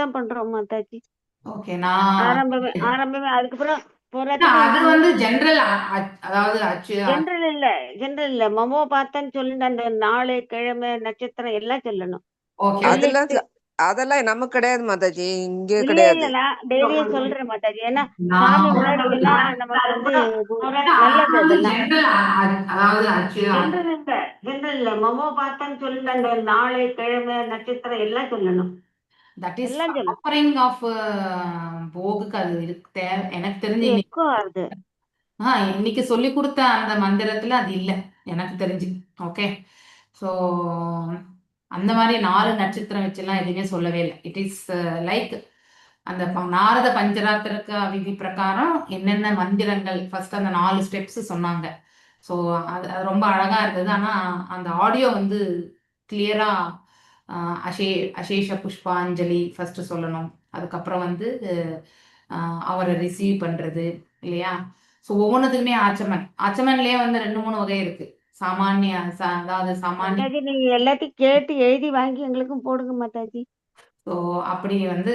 தான் பண்றோம் மாதாஜி. ஓகே, நான் ஆரம்பமே ஆரம்பமே அதுக்கப்புறம் அது போராட்டத்துக்கு வந்து ஜெனரல், அதாவது ஜெனரல் இல்ல, ஜெனரல் இல்ல. மமோ பார்த்தேன்னு சொல்லிட்டு அந்த நாலு கிழமை நட்சத்திரம் எல்லாம் சொல்லணும். ஓகே. அதெல்லாம் சொல்லிட்டு அதெல்லாம் நமக்கு கிடையாது மாதாஜி, இங்க இல்ல இல்ல கிடையாது. நான் டெய்லியும் சொல்றேன் மாதாஜி. ஏன்னா நான் சாமி முன்னாடி சொன்னா நமக்கு வந்து நல்லது அது வந்து அதெல்லாம். ஜெனரல், அதாவது ஜெனரல் இல்ல, ஜெனரல் இல்ல. மமோ பார்த்தேன்னு சொல்லிட்டு அந்த நாலு கிழமை நட்சத்திரம் எல்லாம் சொல்லணும். That is எல்லாம் சொல்லணும். ஆஃபரிங் ஆஃப் போகுக்கு அது இருக்கு, தேவை எனக்கு தெரிஞ்சு இன்னைக்கு. எக்கோ ஆகுது. இன்னைக்கு சொல்லி கொடுத்த அந்த மந்திரத்துல அது இல்லை எனக்கு தெரிஞ்சு. ஓகே, ஸோ அந்த மாதிரி நாலு நட்சத்திரம் வச்செல்லாம் எதுவுமே சொல்லவே இல்லை. It is like அந்த நாரத பஞ்சராத்திரக்க விதி பிரகாரம் என்னென்ன மந்திரங்கள் ஃபர்ஸ்ட் அந்த நாலு ஸ்டெப்ஸ் சொன்னாங்க. ஸோ அது அது ரொம்ப அழகா இருந்தது. ஆனால் அந்த ஆடியோ வந்து கிளியரா அசேஷ புஷ்பாஞ்சலி ஃபர்ஸ்ட் சொல்லணும். அதுக்கப்புறம் வந்து அவரை ரிசீவ் பண்றது இல்லையா? ஸோ ஒவ்வொன்றுத்துக்குமே ஆச்சமன், ஆச்சமன்லயே வந்து ரெண்டு மூணு வகை இருக்கு. சாமானிய அதாவது சாமானிய மாதாஜி, நீங்க எல்லாத்தையும் கேட்டு எழுதி வாங்கி எங்களுக்கும் போடுங்க மாதாஜி. ஸோ அப்படி வந்து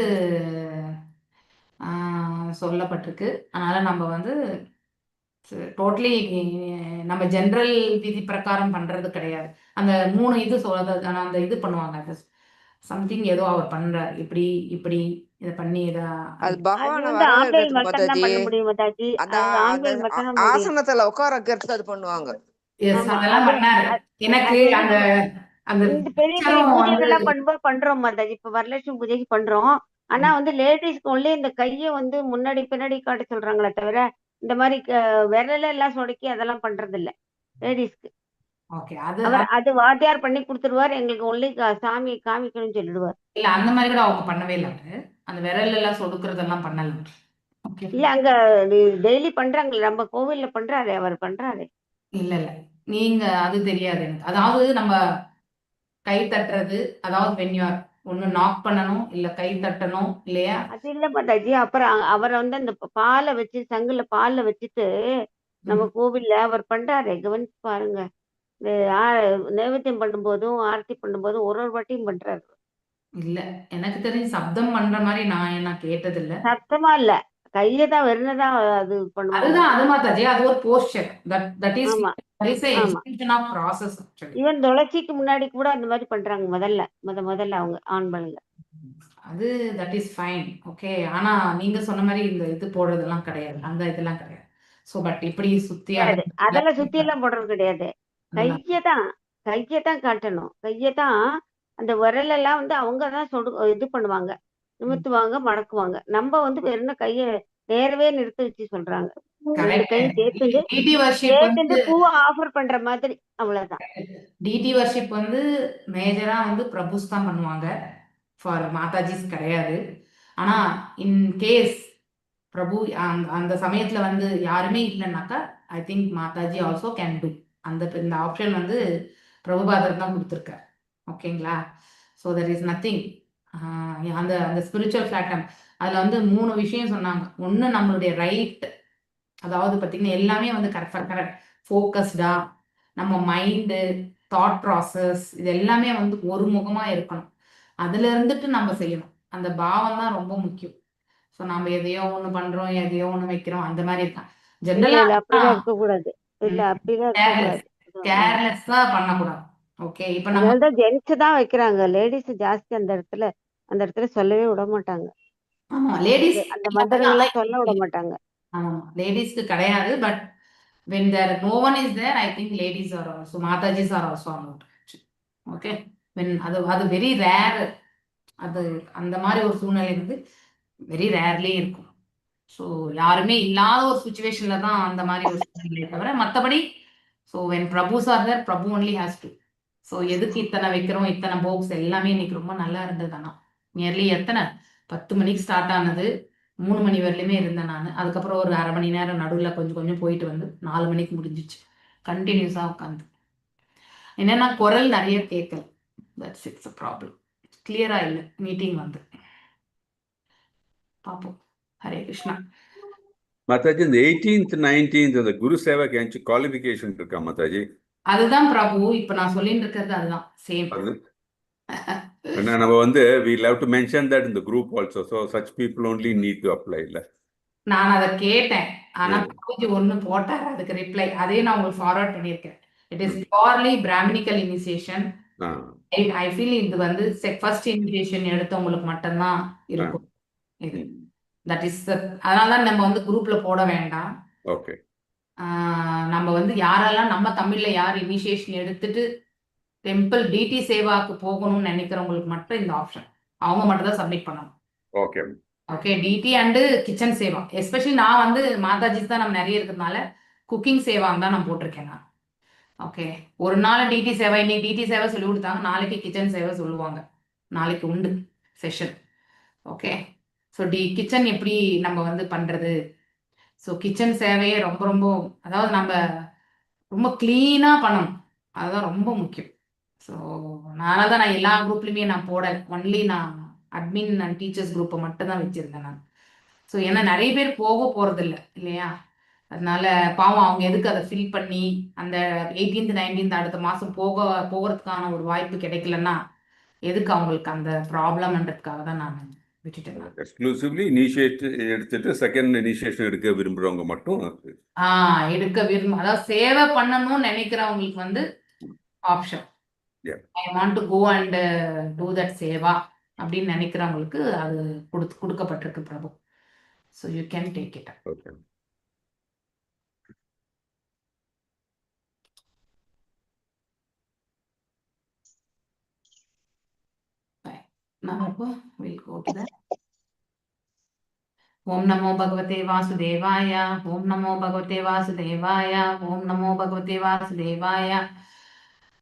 சொல்லப்பட்டிருக்கு. அதனால நம்ம வந்து டோட்டலி நம்ம ஜென்ரல் விதி பிரகாரம் பண்றது கிடையாது. அந்த மூணு இது சொல்றது, ஆனா அந்த இது பண்ணுவாங்க, அது சம்திங் ஏதோ அவர் பண்றார், இப்படி இப்படி இதை பண்ணி இதை அது அது பகவானை வந்து ஆம்பளைகள் வரவேற்கிறதுக்கு மட்டும்தான் மாதாஜி. பண்ண முடியும் மாதாஜி. அந்த அது அந்த ஆண்கள் மட்டும்தான் முடியும். ஆசனத்துல உட்கார வைக்கிறதுக்கு அது பண்ணுவாங்க. எஸ். ஆமா. அதெல்லாம் அது பண்ணாரு. எனக்கு அது வந்து அந்த நம்ம அந்த இந்த பெரிய பெரிய பிக்சரும் வந்து பூஜைகள்லாம் பண்ணும்போது பண்றோம் மாதாஜி. இப்ப வரலட்சுமி பூஜைக்கு பண்றோம். ஆனா வந்து லேடிஸ்க்கு ஒன்லி இந்த கையை வந்து முன்னாடி பின்னாடி காட்ட சொல்றாங்களே தவிர இந்த மாதிரி விரல எல்லாம் சொடக்கி அதெல்லாம் பண்றது இல்ல லேடிஸ்க்கு. ஓகே, அது அவர் அது வாத்தியார் பண்ணி கொடுத்துருவார் எங்களுக்கு. ஒன்லி சாமி காமிக்கணும்னு சொல்லிடுவார். இல்ல, அந்த மாதிரி கூட அவங்க பண்ணவே இல்லை அவரு. அந்த விரல் எல்லாம் சொடுக்கிறதெல்லாம் பண்ணல. ஓகே. இல்ல, அங்க டெய்லி பண்றாங்களே, நம்ம கோவில்ல பண்றாரு அவர் பண்றாரு. இல்ல இல்ல, நீங்க அது தெரியாது எனக்கு. அதாவது நம்ம கை தட்டுறது, அதாவது when you are ஒண்ணு நாக் பண்ணணும், இல்ல கை தட்டணும் இல்லையா? அது இல்ல மாதாஜி. அப்புறம் அவரை வந்து அந்த பாலை வச்சு சங்குல பாலை வச்சுட்டு நம்ம கோவில்ல அவர் பண்றாரு, கவனிச்சு பாருங்க. இந்த நைவேத்தியம் பண்ணும்போதும் ஆரத்தி பண்ணும்போதும் ஒரு ஒரு வாட்டியும் பண்றாரு. இல்ல, எனக்கு தெரிஞ்சு சப்தம் பண்ற மாதிரி நான் நான் கேட்டது இல்ல. சத்தமா இல்ல, கையை தான் வெறுனதான் அது பண்ணுவாங்க. அதுதான் அது மாதாஜி, அது ஒரு poster. That that is that is extension of process actually. Even துளசிக்கு முன்னாடி கூட அந்த மாதிரி பண்றாங்க. முதல்ல முதல்ல அவங்க ஆண்களுங்க. அது that is fine, okay. ஆனா நீங்க சொன்ன மாதிரி இந்த இது போடுறதெல்லாம் கிடையாது, அந்த இதெல்லாம் கிடையாது. ஸோ பட் இப்படி சுத்தி கிடையாது, அதெல்லாம் சுத்தி எல்லாம் போடுறது கிடையாது. கையை தான் காட்டணும். கையை தான், அந்த விரலெல்லாம் வந்து அவங்க தான் இது பண்ணுவாங்க, நிமித்துவாங்க, மடக்குவாங்க. நம்ம வந்து வெறும் கையை நேரவே நிறுத்த வச்சு சொல்றாங்க. ரெண்டு கையும் சேர்த்துட்டு டிடி வர்ஷிப் வந்து சேர்த்துட்டு பூவை ஆஃபர் பண்ற மாதிரி, அவ்வளவுதான். டிடி வர்ஷிப் வந்து மேஜரா வந்து பிரபுஸ் தான் பண்ணுவாங்க, ஃபார் மாதாஜிஸ் கிடையாது. ஆனா இன் கேஸ் பிரபு அந்த அந்த சமயத்துல வந்து யாருமே இல்லைன்னாக்கா, I think Mataji also can do. அந்த இந்த ஆப்ஷன் வந்து பிரபுபாதர் தான் கொடுத்துருக்காரு, ஓகேங்களா? So there is nothing. அந்த அந்த ஸ்பிரிச்சுவல் பிளாட்ஃபார்ம் அதில் வந்து மூணு விஷயம் சொன்னாங்க. ஒன்று நம்மளுடைய ரைட், அதாவது பார்த்தீங்கன்னா எல்லாமே வந்து கரெக்ட் கரெக்ட் ஃபோக்கஸ்டா, நம்ம மைண்டு, தாட் ப்ராசஸ் இது எல்லாமே வந்து ஒரு முகமா இருக்கணும். அதுல இருந்துட்டு நம்ம செய்யணும். அந்த பாவம் தான் ரொம்ப முக்கியம். ஸோ நம்ம எதையோ ஒன்று பண்றோம், எதையோ ஒன்று வைக்கிறோம், அந்த மாதிரி இருக்கான். இல்ல ஜென்ரலா இல்ல, அப்படிலாம் இருக்கக்கூடாது. இல்ல, அப்படிலாம் கேர்லெஸ் இருக்கக்கூடாது. கேர்லெஸ்ஸா பண்ணக்கூடாது. ஓகே, இப்போ நம்ம அதனாலதான் ஜென்ஸ் தான் வைக்கிறாங்க. லேடிஸ் ஜாஸ்தி அந்த இடத்துல சொல்லவே விட மாட்டாங்க. ஆமா, லேடிஸ் அந்த மந்திரங்கள்லாம் சொல்ல விட மாட்டாங்க. ஆமா, லேடிஸ்க்கு கிடையாது. But when there no one is there, I think ladies are also, Matajis are also allowed, okay? When அது அது வெரி ரேர். அது அந்த மாதிரி ஒரு சூழ்நிலை வந்து வெரி ரேர்லி இருக்கும். ஸோ யாருமே இல்லாத ஒரு சுச்சுவேஷன்ல தான் அந்த மாதிரி ஒரு சூழ்நிலை தவிர மற்றபடி, so when Prabhus are there, Prabhu only has to. So எதுக்கு இத்தனை வைக்கிறோம், இத்தனை போக்ஸ் எல்லாமே? இன்னைக்கு ரொம்ப நல்லா இருந்தது. ஆனால் நியர்லி எத்தனை, 10 மணிக்கு ஸ்டார்ட் ஆனது, 3 மணி வரலையுமே இருந்தேன் நான். அதுக்கப்புறம் ஒரு அரை மணி நேரம் நடுவில் கொஞ்சம் கொஞ்சம் போயிட்டு வந்து 4 மணிக்கு முடிஞ்சிச்சு. கண்டினியூஸாக உட்காந்து என்னன்னா குரல் நிறைய கேட்கல. That's it's a problem. கிளியரா இல்லை மீட்டிங் வந்து. பார்ப்போம். ஹரே கிருஷ்ணா. மாதாஜி, இந்த 18th 19th அந்த குரு சேவாக்கு ஏதாச்சும் குவாலிஃபிகேஷன் இருக்கா மாதாஜி? அதுதான் பிரபு, இப்ப நான் சொல்லிட்டு இருக்கிறது அதுதான் சேம். அது ஏன்னா நம்ம வந்து we have to mention that in the group also, so such people only need to apply இல்ல? நான் அதை கேட்டேன். ஆனா பிரபுஜி ஒண்ணு போட்டார் அதுக்கு ரிப்ளை. அதையும் நான் உங்களுக்கு ஃபார்வர்ட் பண்ணியிருக்கேன். It is purely Brahminical initiation. I feel இது வந்து ஃபர்ஸ்ட் இனிஷியேஷன் எடுத்தவங்களுக்கு மட்டும்தான் இருக்கும் இது. That is, அதனால தான் நம்ம வந்து குரூப்ல போட வேண்டாம். நம்ம வந்து யாரெல்லாம் நம்ம தமிழ்ல யார் இனிஷியேஷன் எடுத்துட்டு டெம்பிள் டிடி சேவாக்கு போகணும்னு நினைக்கிறவங்களுக்கு மட்டும் இந்த ஆப்ஷன். அவங்க மட்டும் தான் சப்மிட் பண்ணணும். Okay, DD and kitchen Seva especially. நான் வந்து மாதாஜிஸ் தான் நம்ம நிறைய இருக்கிறதுனால குக்கிங் சேவான்னு தான் நான் போட்டிருக்கேன் நான். ஓகே, ஒரு நாள் டிடி சேவா, இன்னைக்கு டிடி சேவா சொல்லி கொடுத்தாங்க, நாளைக்கு கிச்சன் சேவை சொல்லுவாங்க. நாளைக்கு உண்டு session. Okay, so the kitchen எப்படி நம்ம வந்து பண்றது? ஸோ கிச்சன் சேவையே ரொம்ப ரொம்ப, அதாவது நம்ம ரொம்ப க்ளீனாக பண்ணணும். அதுதான் ரொம்ப முக்கியம். ஸோ அதனால தான் நான் எல்லா குரூப்லையுமே நான் போடல. ஒன்லி நான் அட்மின் அண்ட் டீச்சர்ஸ் குரூப்பை மட்டும் தான் வச்சிருந்தேன் நான். ஸோ ஏன்னா நிறைய பேர் போக போகிறதில்ல இல்லையா? அதனால பாவம் அவங்க எதுக்கு அதை ஃபில் பண்ணி அந்த 18th 19th அடுத்த மாதம் போக போகிறதுக்கான ஒரு வாய்ப்பு கிடைக்கலன்னா எதுக்கு அவங்களுக்கு அந்த ப்ராப்ளம்ன்றதுக்காக தான் நான் விட்டுட்டேன் நான். எக்ஸ்க்ளூசிவ்லி இனிஷியேட் எடுத்துட்டு செகண்ட் இனிஷியேஷன் எடுக்க விரும்புறவங்க மட்டும். எடுக்க விரும்ப, அதாவது சேவை பண்ணணும்னு நினைக்கிறவங்களுக்கு வந்து option. I want to go and do that Seva அப்படின்னு நினைக்கிறவங்களுக்கு அது கொடுக்கப்பட்டிருக்கு பிரபு. So you can take it. Okay. Now we'll go to the Om Namo Bhagavate Vasudevaya. Om Namo Bhagavate Vasudevaya. Om Namo Bhagavate Vasudevaya.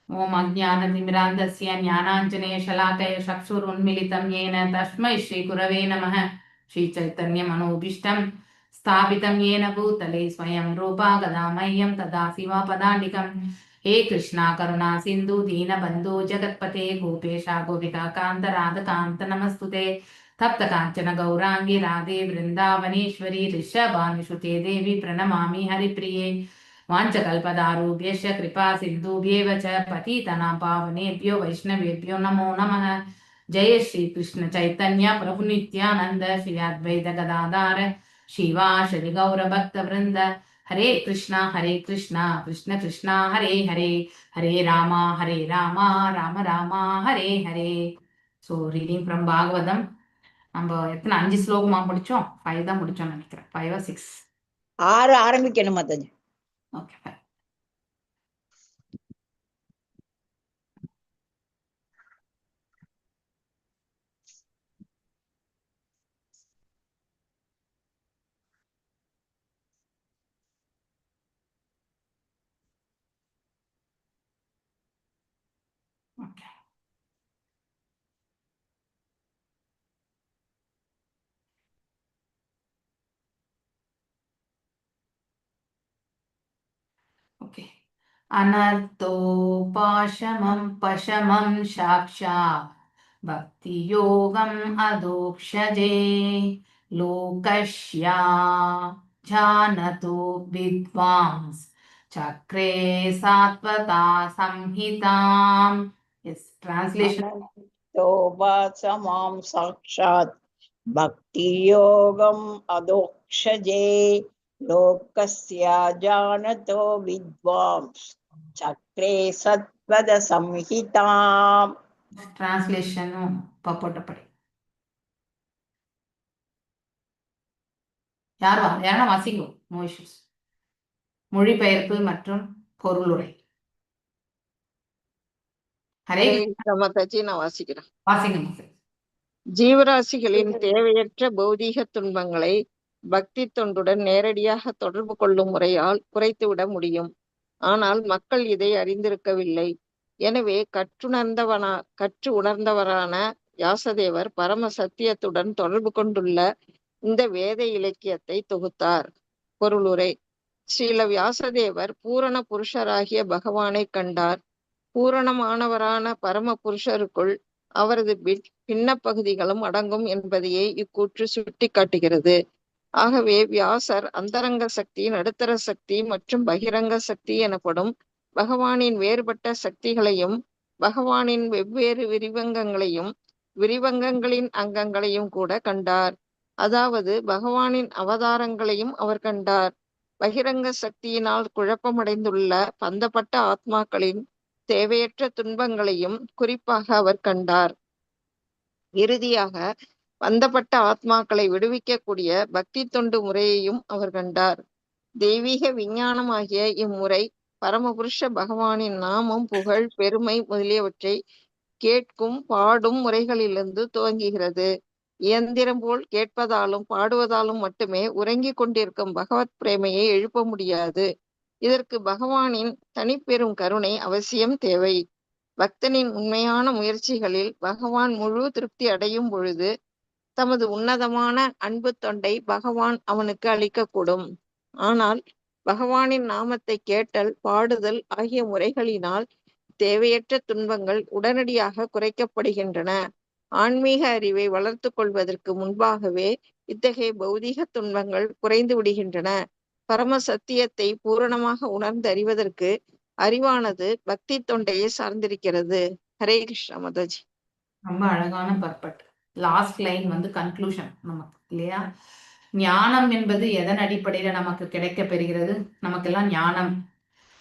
Om अज्ञानतिमिरान्धस्य ज्ञानाञ्जनेयशलाकय चक्षुरुन्मिलितं येन तस्मै श्रीगुरवे नमः। श्रीचैतन्यमनोभीष्टं स्थापितं येन भूतले स्वयं रूपा कदा मह्यं तदासि पदान्तिकम्। हे कृष्णा करुणा सिन्धु दीनबन्धो जगत्पते गोपेशा गोपिका कान्त राधकान्त नमस्तुते। तप्त काञ्चन गौराङ्गी राधे वृन्दावनेश्वरी ऋषभानुसुते देवी प्रणमामि हरिप्रिये। वाञ्छकल्पदारुभ्यश्च कृपा सिन्धुभ्येव च पतितानां पावनेभ्यो वैष्णवेभ्यो नमो नमः। जय श्री कृष्ण चैतन्य प्रभु नित्यानंद श्री अद्वैत गदाधार श्रीवासदि गौर भक्त वृंद। हरे कृष्णा हरे कृष्णा कृष्ण कृष्णा हरे हरे, हरे रामा हरे रामा राम रामा हरे हरे. So reading from Bhagavatam. நம்ம எத்தனை, அஞ்சு ஸ்லோகமா முடிச்சோம்? ஃபைவ் தான் முடிச்சோம்னு நினைக்கிறேன். ஃபைவா சிக்ஸ்? ஆறு ஆரம்பிக்கணும் Mataji. Okay, five. Okay. Okay. अनर्थोपाशमं पशमं साक्षात् भक्तियोगम् अधोक्षजे लोकस्या जानतो विद्वांस चक्रे सात्वता संहिताम्. Yes, translation. मां साक्षात् भक्तियोगम् अधोक्षजे लोकस्य जानतो विद्वांस चक्रे सत्पद संहिताम्. டிரான்ஸ்லேஷனும் பப்போட்டப்படி யார் வா யாரா வாசிங்கோ, நோ இஷ்யூஸ். மொழிபெயர்ப்பு மற்றும் பொருளுரை. ஹரே கிருஷ்ணா மாதாஜி, நான் வாசிக்கிறேன். வாசிங்க மாசி. ஜீவராசிகளின் தேவையற்ற பௌதீக துன்பங்களை பக்தி தொண்டுடன் நேரடியாக தொடர்பு கொள்ளும் முறையால் குறைத்துவிட முடியும். ஆனால் மக்கள் இதை அறிந்திருக்கவில்லை. எனவே கற்று உணர்ந்தவரான வியாசதேவர் பரம சத்தியத்துடன் தொடர்பு கொண்டுள்ள இந்த வேத இலக்கியத்தை தொகுத்தார். பொருளுரை: ஸ்ரீல வியாசதேவர் பூரண புருஷராகிய பகவானை கண்டார். பூரணமானவரான பரம புருஷருக்குள் அவரது பின்ன பகுதிகளும் அடங்கும் என்பதையே இக்கூற்று சுட்டிக்காட்டுகிறது. ஆகவே வியாசர் அந்தரங்க சக்தி, நடுத்தர சக்தி மற்றும் பகிரங்க சக்தி எனப்படும் பகவானின் வேறுபட்ட சக்திகளையும் பகவானின் வெவ்வேறு விரிவங்கங்களையும் விரிவங்கங்களின் அங்கங்களையும் கூட கண்டார். அதாவது பகவானின் அவதாரங்களையும் அவர் கண்டார். பகிரங்க சக்தியினால் குழப்பமடைந்துள்ள பந்தப்பட்ட ஆத்மாக்களின் தேவையற்ற துன்பங்களையும் குறிப்பாக அவர் கண்டார். இறுதியாக பந்தப்பட்ட ஆத்மாக்களை விடுவிக்கக்கூடிய பக்தி தொண்டு முறையையும் அவர் கண்டார். தெய்வீக விஞ்ஞானமாகிய இம்முறை பரமபுருஷ பகவானின் நாமம், புகழ், பெருமை முதலியவற்றை கேட்கும் பாடும் முறைகளிலிருந்து துவங்குகிறது. இயந்திரம் போல் கேட்பதாலும் பாடுவதாலும் மட்டுமே உறங்கிக் கொண்டிருக்கும் பகவத் பிரேமையை எழுப்ப முடியாது. இதற்கு பகவானின் தனிப்பெரும் கருணை அவசியம் தேவை. பக்தனின் உண்மையான முயற்சிகளில் பகவான் முழு திருப்தி அடையும் பொழுது தமது உன்னதமான அன்பு தொண்டை பகவான் அவனுக்கு அளிக்கக்கூடும். ஆனால் பகவானின் நாமத்தை கேட்டல், பாடுதல் ஆகிய முறைகளினால் தேவையற்ற துன்பங்கள் உடனடியாக குறைக்கப்படுகின்றன. ஆன்மீக அறிவை வளர்த்து கொள்வதற்கு முன்பாகவே இத்தகைய பௌதீக துன்பங்கள் குறைந்து விடுகின்றன. பரம சத்தியத்தை பூரணமாக உணர்ந்து அறிவதற்கு அறிவானது பக்தி தொண்டையை சார்ந்திருக்கிறது. ஹரே கிருஷ்ணா மாதாஜி. ரொம்ப அழகான பர்பட். லாஸ்ட் லைன் வந்து கன்க்ளூஷன் நமக்கு, இல்லையா? ஞானம் என்பது எதன் அடிப்படையில நமக்கு கிடைக்க பெறுகிறது? நமக்கெல்லாம் ஞானம்,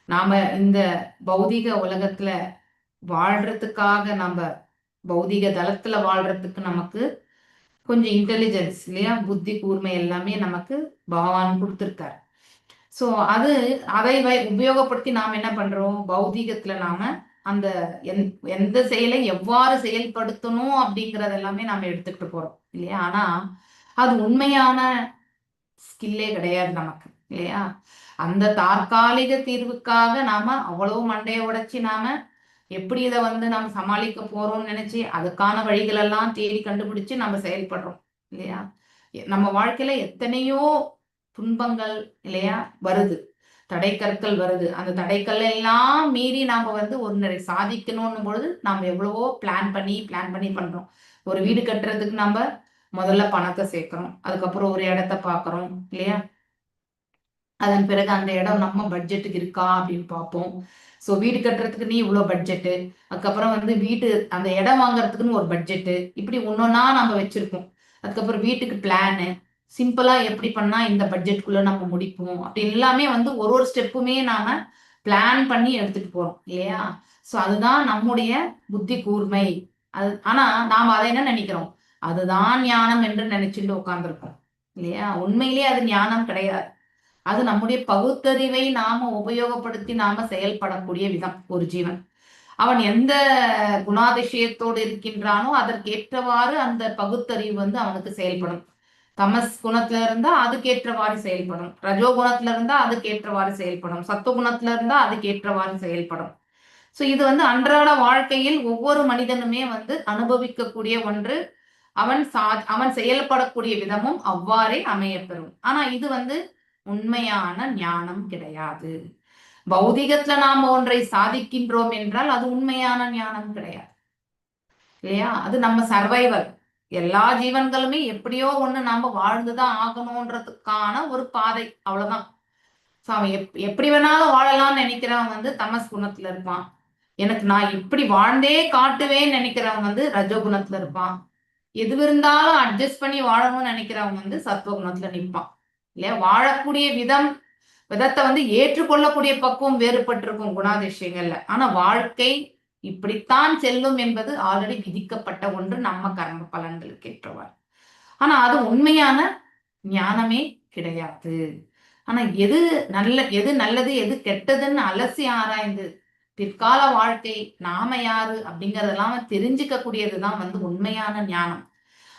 நாம இந்த பௌதிக உலகத்துல வாழ்றதுக்காக, நம்ம பௌதிக தளத்துல வாழ்றதுக்கு நமக்கு கொஞ்சம் இன்டெலிஜென்ஸ், இல்லையா, புத்தி கூர்மை எல்லாமே நமக்கு பகவான் கொடுத்துருக்காரு. ஸோ அது அதை உபயோகப்படுத்தி நாம் என்ன பண்றோம்? பௌதிகத்துல நாம அந்த எந்த செயலை எவ்வாறு செயல்படுத்தணும் அப்படிங்கறது எல்லாமே நாம எடுத்துக்கிட்டு போறோம், இல்லையா? ஆனா அது உண்மையான ஸ்கில்லே கிடையாது நமக்கு, இல்லையா? அந்த தற்காலிக தீர்வுக்காக நாம அவ்வளவு மண்டையை உடைச்சி நாம எப்படி இதை வந்து நாம சமாளிக்க போறோம்னு நினைச்சு அதுக்கான வழிகளெல்லாம் தேடி கண்டுபிடிச்சு நம்ம செயல்படுறோம், இல்லையா? நம்ம வாழ்க்கையில எத்தனையோ துன்பங்கள், இல்லையா, வருது, தடைக்கற்கள் வருது. அந்த தடைக்கல் எல்லாம் மீறி நாம வந்து ஒன்றை சாதிக்கணும்னும் பொழுது நாம எவ்வளவோ பிளான் பண்ணி பிளான் பண்ணி பண்றோம். ஒரு வீடு கட்டுறதுக்கு நம்ம முதல்ல பணத்தை சேர்க்கிறோம், அதுக்கப்புறம் ஒரு இடத்த பாக்குறோம், இல்லையா? அதன் பிறகு அந்த இடம் நம்ம பட்ஜெட்டுக்கு இருக்கா அப்படின்னு பார்ப்போம். ஸோ வீடு கட்டுறதுக்கு நீ இவ்வளோ பட்ஜெட்டு, அதுக்கப்புறம் வந்து வீட்டு அந்த இடம் வாங்குறதுக்குன்னு ஒரு பட்ஜெட்டு, இப்படி ஒன்னொன்னா நம்ம வச்சிருக்கோம். அதுக்கப்புறம் வீட்டுக்கு பிளானு சிம்பிளா எப்படி பண்ணா இந்த பட்ஜெட்குள்ள நம்ம முடிப்போம் அப்படி எல்லாமே வந்து ஒரு ஒரு ஸ்டெப்புமே நாம பிளான் பண்ணி எடுத்துட்டு போறோம், இல்லையா? ஸோ அதுதான் நம்முடைய புத்தி கூர்மை அது. ஆனா நாம அதை என்ன நினைக்கிறோம்? அதுதான் ஞானம் என்று நினைச்சுட்டு உட்கார்ந்துருக்கோம், இல்லையா? உண்மையிலேயே அது ஞானம் கிடையாது. அது நம்முடைய பகுத்தறிவை நாம உபயோகப்படுத்தி நாம செயல்படக்கூடிய விதம். ஒரு ஜீவன் அவன் எந்த குணாதிசயத்தோடு இருக்கின்றானோ அதற்கேற்றவாறு அந்த பகுத்தறிவு வந்து அவனுக்கு செயல்படும். தமஸ் குணத்துல இருந்தா அதுக்கேற்றவாறு செயல்படும், ரஜோ குணத்துல இருந்தா அதுக்கேற்றவாறு செயல்படும், சத்துவ குணத்துல இருந்தா அதுக்கேற்றவாறு செயல்படும். ஸோ இது வந்து அன்றாட வாழ்க்கையில் ஒவ்வொரு மனிதனுமே வந்து அனுபவிக்கக்கூடிய ஒன்று. அவன் செயல்படக்கூடிய விதமும் அவ்வாறே அமையப்பெறும். ஆனா இது வந்து உண்மையான ஞானம் கிடையாது. பௌதிகத்துல நாம ஒன்றை சாதிக்கின்றோம் என்றால் அது உண்மையான ஞானம் கிடையாது, இல்லையா? அது நம்ம சர்வைவல். எல்லா ஜீவன்களுமே எப்படியோ ஒண்ணு நாம வாழ்ந்துதான் ஆகணும்ன்றதுக்கான ஒரு பாதை, அவ்வளவுதான். ஸோ அவன் எப்படி வேணாலும் வாழலாம்னு நினைக்கிறவன் வந்து தமஸ் குணத்துல இருப்பான். எனக்கு நான் இப்படி வாழ்ந்தே காட்டுவேன்னு நினைக்கிறவன் வந்து ரஜோ குணத்துல இருப்பான். எது இருந்தாலும் அட்ஜஸ்ட் பண்ணி வாழணும்னு நினைக்கிறவன் வந்து சத்துவ குணத்துல நிற்பான், இல்லையா? வாழக்கூடிய விதத்தை வந்து ஏற்றுக்கொள்ளக்கூடிய பக்குவம் வேறுபட்டிருக்கும் குணாதிசயங்கள்ல. ஆனா வாழ்க்கை இப்படித்தான் செல்லும் என்பது ஆல்ரெடி விதிக்கப்பட்ட ஒன்று, நம்ம கர்ம பலன்களுக்கு ஏற்றவாறு. ஆனா அது உண்மையான ஞானமே கிடையாது. ஆனா எது நல்லது எது கெட்டதுன்னு அலசி ஆராய்ந்து பிற்கால வாழ்க்கை நாம யாரு அப்படிங்கறதெல்லாம் தெரிஞ்சுக்க கூடியதுதான் வந்து உண்மையான ஞானம்.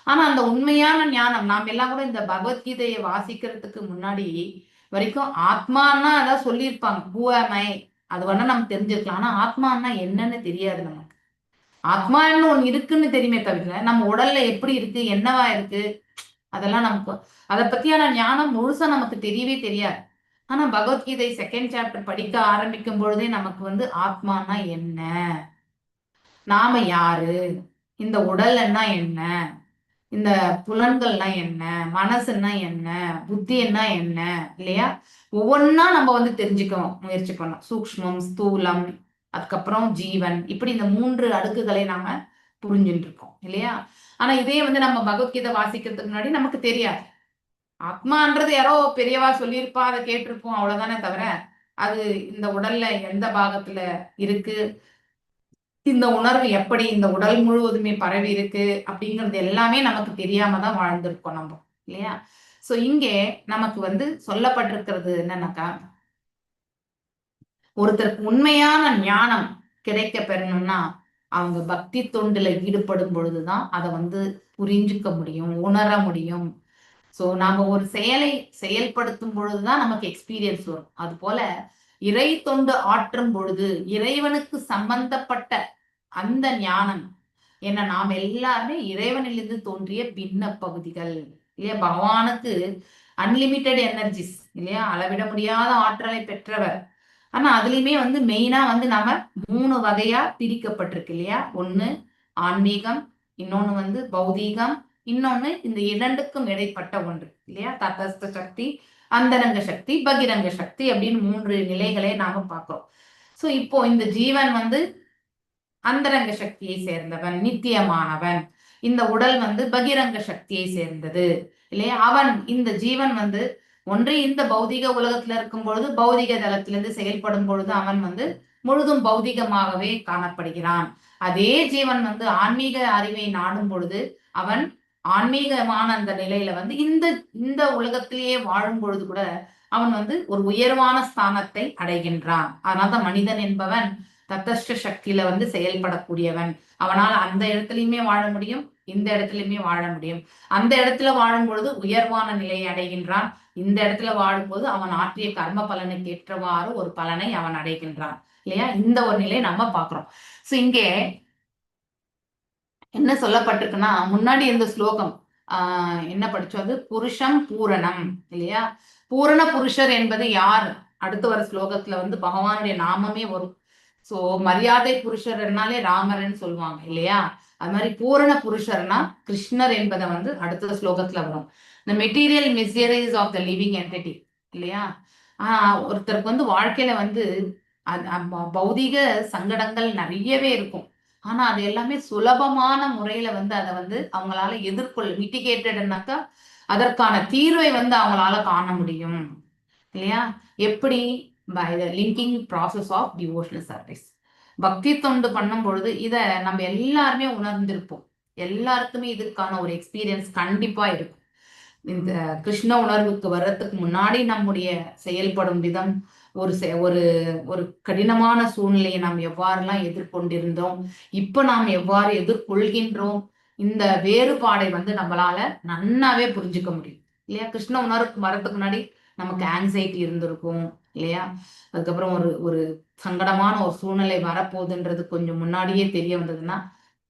ஆனா அந்த உண்மையான ஞானம் நாம் எல்லாம் கூட இந்த பகவத்கீதையை வாசிக்கிறதுக்கு முன்னாடி வரைக்கும் ஆத்மான்னா அதான் சொல்லியிருப்பாங்க, who am I, அது வேணா நம்ம தெரிஞ்சிருக்கலாம். ஆனா ஆத்மான்னா என்னன்னு தெரியாது நமக்கு. ஆத்மான்னு ஒண்ணு இருக்குன்னு தெரியுமே தவிர நம்ம உடல்ல எப்படி இருக்கு, என்னவா இருக்கு, அதெல்லாம் நமக்கு அதை பத்தியான ஞானம் முழுசா நமக்கு தெரியவே தெரியாது. ஆனா பகவத்கீதை செகண்ட் சாப்டர் படிக்க ஆரம்பிக்கும் பொழுதே நமக்கு வந்து ஆத்மானா என்ன, நாம யாரு, இந்த உடல்னா என்ன, இந்த புலன்கள்னா என்ன, மனசுன்னா என்ன, புத்தின்னா என்ன, இல்லையா? ஒவ்வொன்னா நம்ம வந்து தெரிஞ்சுக்க முயற்சி பண்ணோம். சூக்ஷ்மம், ஸ்தூலம், அதுக்கப்புறம் ஜீவன், இப்படி இந்த 3 அடுக்குகளை நாம புரிஞ்சுட்டு இருக்கோம், இல்லையா? ஆனா இதே வந்து நம்ம பகவத்கீதை வாசிக்கிறதுக்கு முன்னாடி நமக்கு தெரியாது. ஆத்மான்றது யாரோ பெரியவா சொல்லியிருப்பா, அதை கேட்டிருப்போம், அவ்வளவுதானே தவிர அது இந்த உடல்ல எந்த பாகத்துல இருக்கு, இந்த உணர்வு எப்படி இந்த உடல் முழுவதுமே பரவி இருக்கு அப்படிங்கிறது எல்லாமே நமக்கு தெரியாம தான் வாழ்ந்திருக்கோம் நம்ம, இல்லையா? சோ இங்கே நமக்கு வந்து சொல்லப்பட்டிருக்கிறது என்னன்னாக்கா, ஒருத்தருக்கு உண்மையான ஞானம் கிடைக்க பெறணும்னா அவங்க பக்தி தொண்டுல ஈடுபடும் பொழுதுதான் அதை வந்து புரிஞ்சுக்க முடியும், உணர முடியும். சோ நாம ஒரு செயலை செயல்படுத்தும் பொழுதுதான் நமக்கு எக்ஸ்பீரியன்ஸ் வரும். அது போல இறை தொண்டு ஆற்றும் பொழுது இறைவனுக்கு சம்பந்தப்பட்ட அந்த ஞானம், ஏன்னா நாம் எல்லாருமே இறைவனிலிருந்து தோன்றிய பின்ன பகுதிகள், இல்லையா? பகவானுக்கு அன்லிமிட்டெட் எனர்ஜிஸ், இல்லையா? அளவிட முடியாத ஆற்றலை பெற்றவர். ஆனா அதுலயுமே வந்து மெயினா வந்து நாம மூணு வகையா பிரிக்கப்பட்டிருக்கு, இல்லையா? ஒண்ணு ஆன்மீகம், இன்னொன்னு வந்து பௌதீகம், இன்னொன்னு இந்த இரண்டுக்கும் இடைப்பட்ட ஒன்று, இல்லையா? தடஸ்த சக்தி, அந்தரங்க சக்தி, பகிரங்க சக்தி அப்படின்னு மூன்று நிலைகளை நாம பார்க்கிறோம். சோ இப்போ இந்த ஜீவன் வந்து அந்தரங்க சக்தியை சேர்ந்தவன், நித்தியமானவன். இந்த உடல் வந்து பகிரங்க சக்தியை சேர்ந்தது, இல்லையா? அவன் இந்த ஜீவன் வந்து ஒன்று இந்த பௌதிக உலகத்துல இருக்கும் பொழுது பௌதிக தளத்திலிருந்து செயல்படும் பொழுது அவன் வந்து முழுதும் பௌதிகமாகவே காணப்படுகிறான். அதே ஜீவன் வந்து ஆன்மீக அறிவை நாடும் பொழுது அவன் ஆன்மீகமான அந்த நிலையில வந்து இந்த இந்த உலகத்திலேயே வாழும் பொழுது கூட அவன் வந்து ஒரு உயர்வான ஸ்தானத்தை அடைகின்றான். அதனால்தான் மனிதன் என்பவன் தடஸ்த சக்தியில வந்து செயல்படக்கூடியவன். அவனால் அந்த இடத்துலயுமே வாழ முடியும், இந்த இடத்துலயுமே வாழ முடியும். அந்த இடத்துல வாழும் பொழுது உயர்வான நிலையை அடைகின்றான். இந்த இடத்துல வாழும்போது அவன் ஆற்றிய கர்ம பலனுக்கு ஏற்றவாறு ஒரு பலனை அவன் அடைகின்றான், இல்லையா? இந்த ஒரு நிலையை நம்ம பாக்குறோம். சோ இங்கே என்ன சொல்லப்பட்டிருக்குன்னா, முன்னாடி இந்த ஸ்லோகம் என்ன படிச்சோம்? அது புருஷம் பூரணம், இல்லையா? பூரண புருஷர் என்பது யார்? அடுத்து வர ஸ்லோகத்துல வந்து பகவானுடைய நாமமே வரும். சோ மரியாதை புருஷர்னாலே ராமர்ன்னு சொல்லுவாங்க, இல்லையா? அது மாதிரி பூரண புருஷர்னா கிருஷ்ணர் என்பதை வந்து அடுத்த ஸ்லோகத்துல வரும். இந்த material miseries of the living entity, இல்லையா? ஒருத்தருக்கு வந்து வாழ்க்கையில வந்து பௌதிக சங்கடங்கள் நிறையவே இருக்கும். ஆனா அது எல்லாமே சுலபமான முறையில வந்து அதை வந்து அவங்களால எதிர்கொள்ள, மிட்டிகேட்டட்னாக்கா அதற்கான தீர்வை வந்து அவங்களால காண முடியும், இல்லையா? எப்படி? By the linking process of devotional service. பக்தி தொண்டு பண்ணும் பொழுது இத நம்ம எல்லாருமே உணர்ந்திருப்போம். எல்லாருக்குமே இதுக்கான ஒரு எக்ஸ்பீரியன்ஸ் கண்டிப்பா இருக்கும். இந்த கிருஷ்ண உணர்வுக்கு வர்றதுக்கு முன்னாடி நம்முடைய செயல்படும் விதம், ஒரு ஒரு ஒரு கடினமான சூழ்நிலையை நாம் எவ்வாறெல்லாம் எதிர்கொண்டிருந்தோம், இப்ப நாம் எவ்வாறு எதிர்கொள்கின்றோம், இந்த வேறுபாடை வந்து நம்மளால நன்னாவே புரிஞ்சுக்க முடியும், இல்லையா? கிருஷ்ண உணர்வுக்கு வரதுக்கு முன்னாடி நமக்கு ஆங்ஸைட்டி இருந்திருக்கும், இல்லையா? அதுக்கப்புறம் ஒரு ஒரு சங்கடமான ஒரு சூழ்நிலை வரப்போகுதுன்றது கொஞ்சம் முன்னாடியே தெரிய வந்ததுன்னா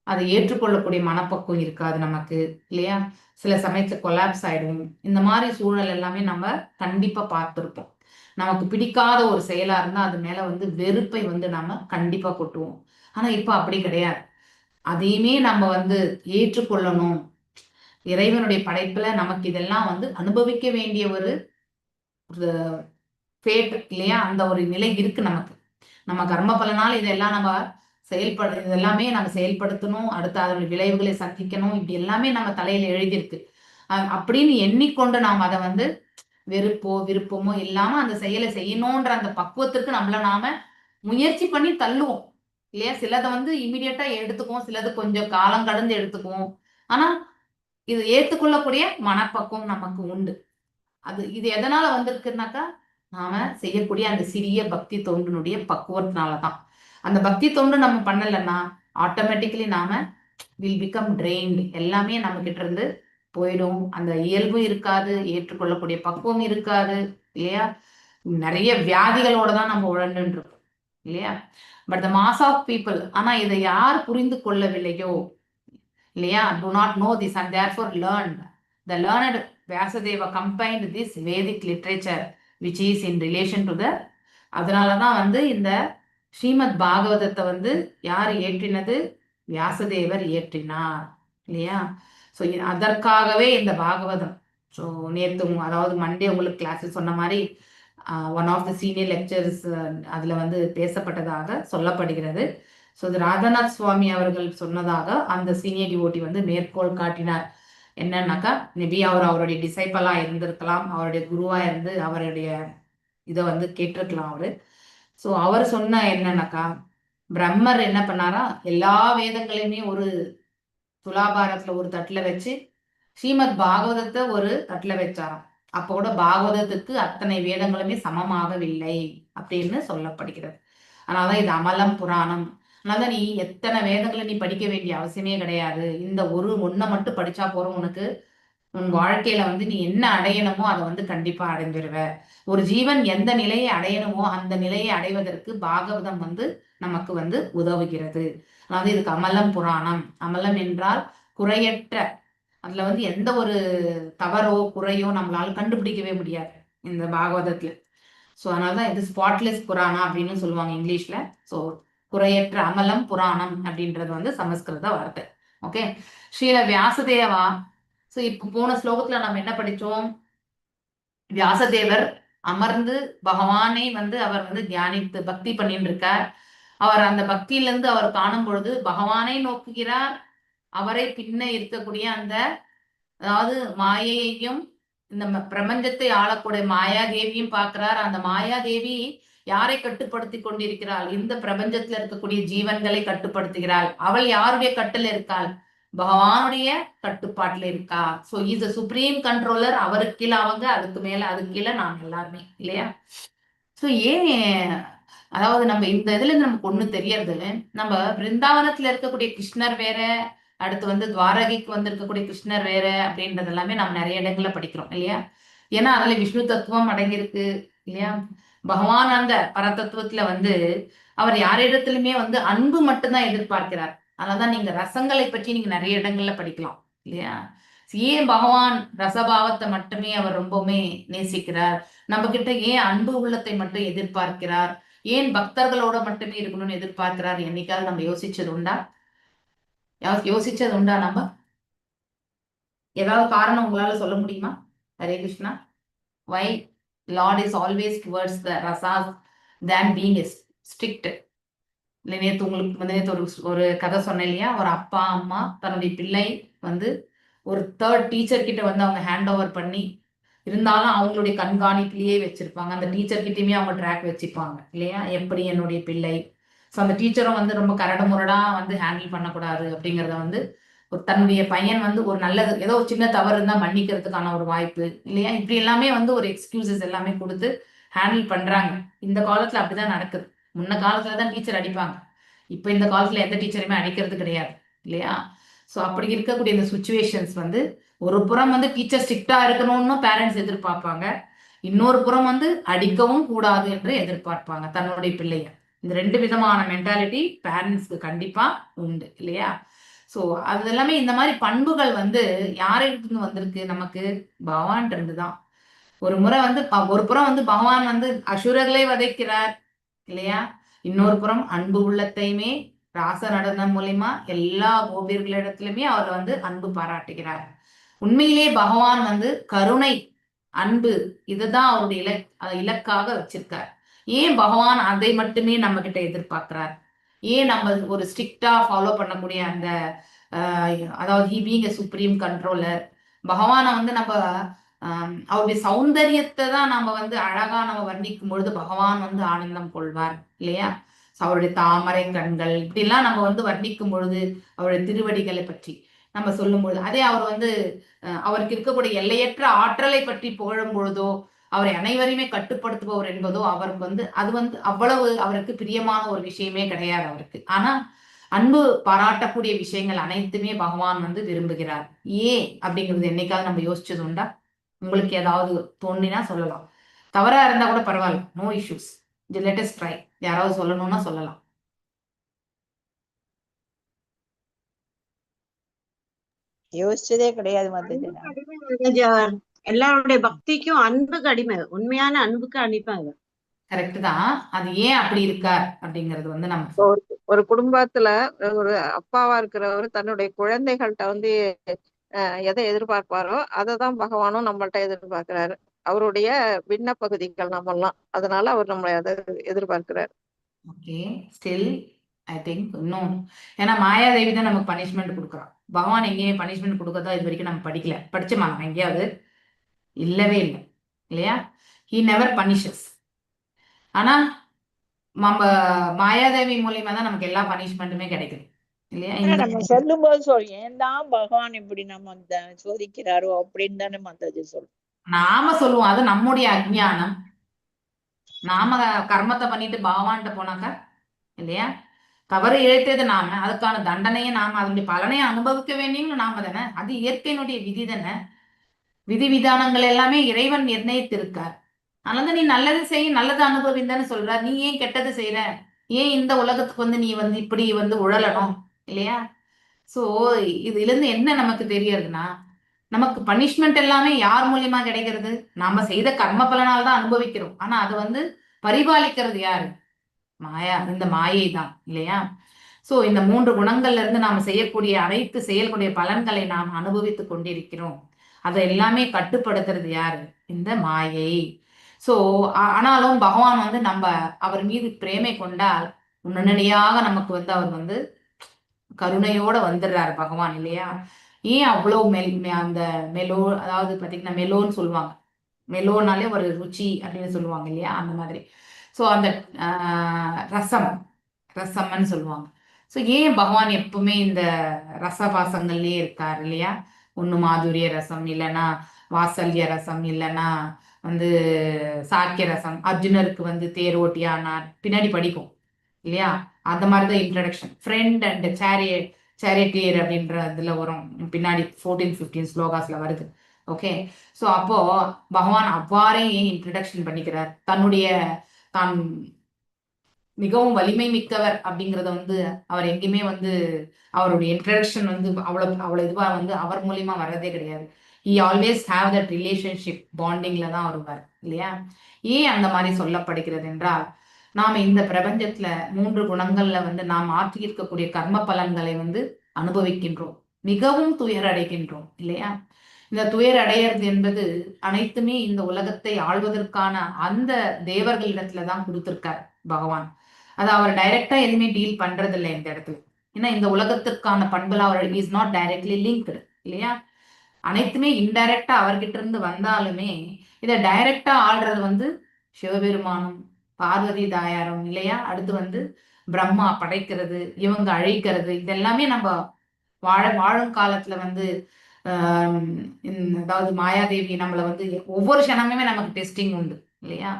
அதை ஏற்றுக்கொள்ளக்கூடிய மனப்பக்குவம் இருக்காது நமக்கு, இல்லையா? சில சமயத்துல கொலாப்ஸ் ஆயிடும். இந்த மாதிரி சூழல் எல்லாமே நம்ம கண்டிப்பா பார்த்திருப்போம். நமக்கு பிடிக்காத ஒரு செயலா இருந்தா அது மேல வந்து வெறுப்பை வந்து நாம கண்டிப்பா கொட்டுவோம். ஆனா இப்ப அப்படி கிடையாது. அதையுமே நம்ம வந்து ஏற்றுக்கொள்ளணும். இறைவனுடைய படைப்புல நமக்கு இதெல்லாம் வந்து அனுபவிக்க வேண்டிய ஒரு ஃபேட், இல்லையா? அந்த ஒரு நிலை இருக்கு நமக்கு. நம்ம கர்ம பலனால் இதெல்லாம் நம்ம இதெல்லாமே நம்ம செயல்படுத்தணும், அடுத்து அதனுடைய விளைவுகளை சந்திக்கணும், இப்படி எல்லாமே நம்ம தலையில எழுதியிருக்கு அப்படின்னு எண்ணிக்கொண்டு நாம் அதை வந்து வெறுப்போ விருப்பமோ இல்லாம அந்த செயலை செய்யணும்ன்ற அந்த பக்குவத்திற்கு நம்மள நாம முயற்சி பண்ணி தள்ளுவோம், இல்லையா? சிலதை வந்து இமிடியட்டா எடுத்துக்குவோம், சிலது கொஞ்சம் காலம் கடந்து எடுத்துக்குவோம். ஆனா இது ஏத்துக்கொள்ளக்கூடிய மனப்பக்குவம் நமக்கு உண்டு. அது இது எதனால வந்திருக்குன்னாக்கா, நாம செய்யக்கூடிய அந்த சிறிய பக்தி தொண்டினுடைய பக்குவத்தினாலதான். அந்த பக்தி தொண்டு நம்ம பண்ணலைன்னா ஆட்டோமேட்டிக்கலி நாம will become trained. எல்லாமே நம்ம கிட்ட இருந்து போயிடும். அந்த இயல்பும் இருக்காது, ஏற்றுக்கொள்ளக்கூடிய பக்குவம் இருக்காது, இல்லையா? நிறைய வியாதிகளோட தான் நம்ம உழண்டுட்டு இருக்கோம், இல்லையா? But the mass of people, ஆனா இதை யார் புரிந்து கொள்ளவில்லையோ, இல்லையா, do not know this and therefore learn, the learned Vyasadeva combined this Vedic literature which is in relation to the, அதனாலதான் வந்து இந்த ஸ்ரீமத் பாகவதத்தை வந்து யார் இயற்றினது? வியாசதேவர் இயற்றினார், இல்லையா? ஸோ அதற்காகவே இந்த பாகவதம். ஸோ நேற்று, அதாவது மண்டே உங்களுக்கு கிளாஸ் சொன்ன மாதிரி one of the senior lectures அதில் வந்து பேசப்பட்டதாக சொல்லப்படுகிறது. ஸோ இது ராதாநாத் சுவாமி அவர்கள் சொன்னதாக அந்த சீனியர் டிவோட்டி வந்து மேற்கோள் காட்டினார். என்னன்னாக்கா, மேபி அவர் அவருடைய டிசைப்பிளா இருந்திருக்கலாம், அவருடைய குருவா இருந்து அவருடைய இதை வந்து கேட்டிருக்கலாம் அவரு. ஸோ அவர் சொன்ன என்னன்னாக்கா, பிரம்மர் என்ன பண்ணாரா, எல்லா வேதங்களையுமே ஒரு துலாபாரத்துல ஒரு தட்டுல வச்சு ஸ்ரீமத் பாகவதத்தை ஒரு தட்டுல வச்சாராம். அப்போ கூட பாகவதத்துக்கு அத்தனை வேதங்களுமே சமமாகவில்லை அப்படின்னு சொல்லப்படுகிறது. அதனாலதான் இது அமலம் புராணம். அதனாலதான் நீ எத்தனை வேதங்களை நீ படிக்க வேண்டிய அவசியமே கிடையாது. இந்த ஒரு ஒன்றை மட்டும் படிச்சா போதும், உனக்கு உன் வாழ்க்கையில வந்து நீ என்ன அடையணுமோ அதை வந்து கண்டிப்பா அடைஞ்சிருவ. ஒரு ஜீவன் எந்த நிலையை அடையணுமோ அந்த நிலையை அடைவதற்கு பாகவதம் வந்து நமக்கு வந்து உதவுகிறது. அதாவது இதுக்கு அமலம் புராணம். அமலம் என்றால் குறையற்ற, அதுல வந்து எந்த ஒரு தவறோ குறையோ நம்மளால கண்டுபிடிக்கவே முடியாது இந்த பாகவதத்துல. ஸோ அதனாலதான் இது ஸ்பாட்லெஸ் புராணம் அப்படின்னு சொல்லுவாங்க இங்கிலீஷ்ல. ஸோ குறையற்ற அமலம் புராணம் அப்படின்றது வந்து சமஸ்கிருத வார்த்தை. ஓகே, ஸ்ரீல வியாசதேவா. ஸோ இப்போ போன ஸ்லோகத்துல நம்ம என்ன படிச்சோம்? வியாசதேவர் அமர்ந்து பகவானை வந்து அவர் வந்து தியானித்து பக்தி பண்ணிட்டு இருக்கார். அவர் அந்த பக்தியிலிருந்து அவர் காணும் பொழுது பகவானை நோக்குகிறார். அவரை பின்ன இருக்கக்கூடிய அந்த, அதாவது மாயையையும் இந்த பிரபஞ்சத்தை ஆளக்கூடிய மாயாதேவியும் பார்க்கிறார். அந்த மாயாதேவி யாரை கட்டுப்படுத்தி கொண்டிருக்கிறாள்? இந்த பிரபஞ்சத்துல இருக்கக்கூடிய ஜீவன்களை கட்டுப்படுத்துகிறாள். அவள் யாருடைய கட்டில் இருக்காள்? பகவானுடைய கட்டுப்பாட்டுல இருக்கா. So is supreme controller. அவருக்கு கீழே அவங்க, அதுக்கு மேல அதுக்கு கீழே நாம் எல்லாருமே, இல்லையா? ஸோ ஏன், அதாவது நம்ம இந்த இதுல இருந்து நமக்கு ஒண்ணு தெரியறது, நம்ம பிருந்தாவனத்துல இருக்கக்கூடிய கிருஷ்ணர் வேற, அடுத்து வந்து துவாரகைக்கு வந்திருக்கக்கூடிய கிருஷ்ணர் வேற அப்படின்றது எல்லாமே நம்ம நிறைய இடங்கள்ல படிக்கிறோம், இல்லையா? ஏன்னா அதுல விஷ்ணு தத்துவம் அடங்கியிருக்கு, இல்லையா? பகவான் அந்த பரதத்துவத்துல வந்து அவர் யாரிடத்திலுமே வந்து அன்பு மட்டும்தான் எதிர்பார்க்கிறார். அதனாலதான் நீங்க ரசங்களை பற்றி நீங்க நிறைய இடங்கள்ல படிக்கலாம், இல்லையா? ஏன் பகவான் ரசபாவத்தை மட்டுமே அவர் ரொம்பவுமே நேசிக்கிறார்? நம்ம கிட்ட ஏன் அன்பு உள்ளத்தை மட்டும் எதிர்பார்க்கிறார்? ஏன் பக்தர்களோட மட்டுமே இருக்கணும்னு எதிர்பார்க்கிறார்? என்னைக்காவது நம்ம யோசிச்சது உண்டா? யோசிச்சது உண்டா? நம்ம ஏதாவது காரணம் உங்களால சொல்ல முடியுமா? Hare Krishna. Why Lord is always towards the rasas than being strict? இல்லை, நேற்று உங்களுக்கு வந்து நேற்று ஒரு ஒரு கதை சொன்னேன் இல்லையா? ஒரு அப்பா அம்மா தன்னுடைய பிள்ளை வந்து ஒரு தேர்ட் டீச்சர் கிட்ட வந்து அவங்க ஹேண்ட் ஓவர் பண்ணி, இருந்தாலும் அவங்களுடைய கண்காணிப்புலயே வச்சிருப்பாங்க. அந்த டீச்சர் கிட்டயுமே அவங்க ட்ராக் வச்சுப்பாங்க, இல்லையா? எப்படி என்னுடைய பிள்ளை. ஸோ அந்த டீச்சரும் வந்து ரொம்ப கரடு முரடா வந்து ஹேண்டில் பண்ணக்கூடாது அப்படிங்கிறத வந்து ஒரு தன்னுடைய பையன் வந்து ஒரு நல்லது ஏதோ ஒரு சின்ன தவறு இருந்தால் மன்னிக்கிறதுக்கான ஒரு வாய்ப்பு, இல்லையா? இப்படி எல்லாமே வந்து ஒரு எக்ஸ்கியூசஸ் எல்லாமே கொடுத்து ஹேண்டில் பண்றாங்க. இந்த காலத்துல அப்படிதான் நடக்குது. முன்ன காலத்துல தான் டீச்சர் அடிப்பாங்க. இப்போ இந்த காலத்துல எந்த டீச்சருமே அடிக்கிறது கிடையாது, இல்லையா? ஸோ அப்படி இருக்கக்கூடிய இந்த சுச்சுவேஷன்ஸ் வந்து ஒரு புறம் வந்து டீச்சர் ஸ்ட்ரிக்டா இருக்கணும்னு பேரண்ட்ஸ் எதிர்பார்ப்பாங்க. இன்னொரு புறம் வந்து அடிக்கவும் கூடாது என்று எதிர்பார்ப்பாங்க தன்னுடைய பிள்ளைய. இந்த ரெண்டு விதமான மென்டாலிட்டி பேரண்ட்ஸ்க்கு கண்டிப்பா உண்டு, இல்லையா? ஸோ அது எல்லாமே இந்த மாதிரி பண்புகள் வந்து யாரிடத்துல வந்திருக்கு? நமக்கு பகவான் இருந்து தான். ஒரு முறை வந்து ஒரு புறம் வந்து பகவான் வந்து அசுரர்களை வதைக்கிறார், இல்லையா? இன்னொரு புறம் அன்பு உள்ளத்தையுமே ராச நடனம் மூலியமா எல்லா கோபியர்களிடத்திலுமே அவர் வந்து அன்பு பாராட்டுகிறார். உண்மையிலே பகவான் வந்து கருணை, அன்பு, இதுதான் அவருடைய இலக்காக வச்சிருக்கார். ஏன் பகவான் அதை மட்டுமே நம்ம கிட்ட எதிர்பார்க்கிறார்? ஏன் நம்ம ஒரு ஸ்ட்ரிக்டா ஃபாலோ பண்ணக்கூடிய அந்த அதாவது he being a supreme controller, பகவானை வந்து நம்ம அவருடைய சௌந்தரியத்தை தான் நம்ம வந்து அழகா நம்ம வர்ணிக்கும் பொழுது பகவான் வந்து ஆனந்தம் கொள்வார், இல்லையா? அவருடைய தாமரை கண்கள் இப்படிலாம் நம்ம வந்து வர்ணிக்கும் பொழுது, அவருடைய திருவடிகளை பற்றி நம்ம சொல்லும் பொழுது, அதே அவர் வந்து அவருக்கு இருக்கக்கூடிய எல்லையற்ற ஆற்றலை பற்றி புகழும் பொழுதோ, அவரை அனைவரையுமே கட்டுப்படுத்துபவர் என்பதோ அவருக்கு வந்து அது வந்து அவ்வளவு அவருக்கு பிரியமான ஒரு விஷயமே கிடையாது அவருக்கு. ஆனா அன்பு பாராட்டக்கூடிய விஷயங்கள் அனைத்துமே பகவான் வந்து விரும்புகிறார். ஏன் அப்படிங்கிறது என்னைக்காவது நம்ம யோசிச்சது உண்டா? உங்களுக்கு ஏதாவது தோணினா சொல்லலாம். தவறா இருந்தா கூட பரவாயில்ல, no issues, let us try. யாராவது சொல்லணும்னா சொல்லலாம். யோசிச்சதே கிடையாது மாதாஜி. எல்லாருடைய பக்திக்கும் அன்புக்கு அடிமை, உண்மையான அன்புக்கு அடிமை அவர். கரெக்ட் தான். அது ஏன் அப்படி இருக்கார் அப்படிங்கிறது வந்து நம்ம ஒரு குடும்பத்துல ஒரு அப்பாவா இருக்கிறவர் தன்னுடைய குழந்தைகள்கிட்ட வந்து எதை எதிர்பார்ப்பாரோ அதை தான் பகவானும் நம்மள்ட்ட எதிர்பார்க்கிறாரு. அவருடைய விண்ண பகுதிகள் நம்மெல்லாம், அதனால அவர் நம்மளை அதை எதிர்பார்க்கிறார். Okay, still I think இன்னும். ஏன்னா மாயாதேவி தான் நமக்கு பனிஷ்மெண்ட் கொடுக்குறான். பகவான் எங்கேயுமே பனிஷ்மெண்ட் கொடுக்கறதா இது வரைக்கும் நம்ம படிக்கல. படிச்சோமா நம்ம எங்கேயாவது? இல்லவே இல்லை, இல்லையா? He never punishes. ஆனா நம்ம மாயாதேவி மூலியமா தான் நமக்கு எல்லா பனிஷ்மெண்ட்டுமே கிடைக்குது, இல்லையா? ஆனா இந்த நம்ம சொல்லும் போது சொல், ஏன் தான் பகவான் இப்படி நம்ம சோதிக்கிறாரோ அப்படின்னு தானே மாதாஜி சொல்றோம். நாம சொல்லுவோம், அது நம்முடைய அஜ்ஞானம். நாம கர்மத்தை பண்ணிட்டு பகவான்கிட்ட போனாக்கா, இல்லையா? தவறு இழைத்தது நாம, அதுக்கான தண்டனையை நாம, அதனுடைய பலனை அனுபவிக்க வேண்டியவங்க நாம தானே. அது இயற்கையினுடைய விதி தானே. விதி விதானங்கள் எல்லாமே இறைவன் நிர்ணயித்திருக்கார். அதனால நீ நல்லது செய், நல்லது அனுபவின்னு தானே சொல்றார். நீ ஏன் கெட்டது செய்யற? ஏன் இந்த உலகத்துக்கு வந்து நீ வந்து இப்படி வந்து உழலணும், இல்லையா? சோ இதுல இருந்து என்ன நமக்கு தெரியறதுன்னா, நமக்கு பனிஷ்மெண்ட் எல்லாமே யார் மூலியமா கிடைக்கிறது? நாம செய்த கர்ம பலனால் தான் அனுபவிக்கிறோம். ஆனா அதை வந்து பரிபாலிக்கிறது யாரு? மாயா, இந்த மாயை தான், இல்லையா? சோ இந்த மூன்று குணங்கள்ல இருந்து நாம செய்யக்கூடிய அனைத்து செயல்களுடைய பலன்களை நாம் அனுபவித்துக் கொண்டிருக்கிறோம். அதை எல்லாமே கட்டுப்படுத்துறது யாரு? இந்த மாயை. சோ ஆனாலும் பகவான் வந்து நம்ம அவர் மீது பிரேமை கொண்டால் உடனடியாக நமக்கு வந்து அவர் வந்து கருணையோட வந்துடுறாரு பகவான், இல்லையா? ஏன் அவ்வளோ அந்த மெலோ, அதாவது பார்த்தீங்கன்னா மெலோன்னு சொல்லுவாங்க. மெலோனாலே ஒரு ருச்சி அப்படின்னு சொல்லுவாங்க, இல்லையா? அந்த மாதிரி. ஸோ அந்த ரசம், ரசம்னு சொல்லுவாங்க. ஸோ ஏன் பகவான் எப்பவுமே இந்த ரசபாசங்கள்லயே இருக்கார், இல்லையா? ஒன்று மாதுரிய ரசம், இல்லைன்னா வாசல்ய ரசம், இல்லைன்னா வந்து சாக்கிய ரசம். அர்ஜுனருக்கு வந்து தேர் ஓட்டியானார், பின்னாடி படிக்கும், இல்லையா? அந்த மாதிரி தான் இன்ட்ரடக்ஷன். ஃப்ரெண்ட் அண்ட் சேரியட்டியர் அப்படின்ற இதுல வரும் பின்னாடி 14 15 ஸ்லோகாஸ்ல வருது. ஓகே, ஸோ அப்போ பகவான் அவ்வாறே ஏன் இன்ட்ரடக்ஷன் பண்ணிக்கிறார்? தன்னுடைய தான் மிகவும் வலிமை மிக்கவர் அப்படிங்கிறத வந்து அவர் எங்கேயுமே வந்து அவருடைய இன்ட்ரடக்ஷன் வந்து அவ்வளோ அவ்வளோ இதுவா வந்து அவர் மூலியமா வர்றதே கிடையாது. He always have that relationship பாண்டிங்ல தான் வருவார், இல்லையா? ஏன் அந்த மாதிரி சொல்லப்படுகிறது என்றால், நாம இந்த பிரபஞ்சத்துல மூன்று குணங்கள்ல வந்து நாம் ஆற்றி இருக்கக்கூடிய கர்ம பலன்களை வந்து அனுபவிக்கின்றோம், மிகவும் துயர் அடைகின்றோம், இல்லையா? இந்த துயர் அடையிறது என்பது அனைத்துமே இந்த உலகத்தை ஆள்வதற்கான அந்த தேவர்களிடத்துலதான் கொடுத்திருக்கார் பகவான். அது அவர் டைரக்டா எதுவுமே டீல் பண்றது இல்லை இந்த இடத்துல. ஏன்னா இந்த உலகத்திற்கான பண்புல அவர் is not directly linked, இல்லையா? அனைத்துமே இன்டைரக்டா அவர்கிட்ட இருந்து வந்தாலுமே இதை டைரக்டா ஆள்றது வந்து சிவபெருமானும் பார்வதி தாயாரும், இல்லையா? அடுத்து வந்து பிரம்மா படைக்கிறது, இவங்க அழிக்கிறது, இதெல்லாமே நம்ம வாழும் காலத்துல வந்து அதாவது மாயாதேவி நம்மளை வந்து ஒவ்வொரு க்ஷணமுமே நமக்கு டெஸ்டிங் உண்டு, இல்லையா?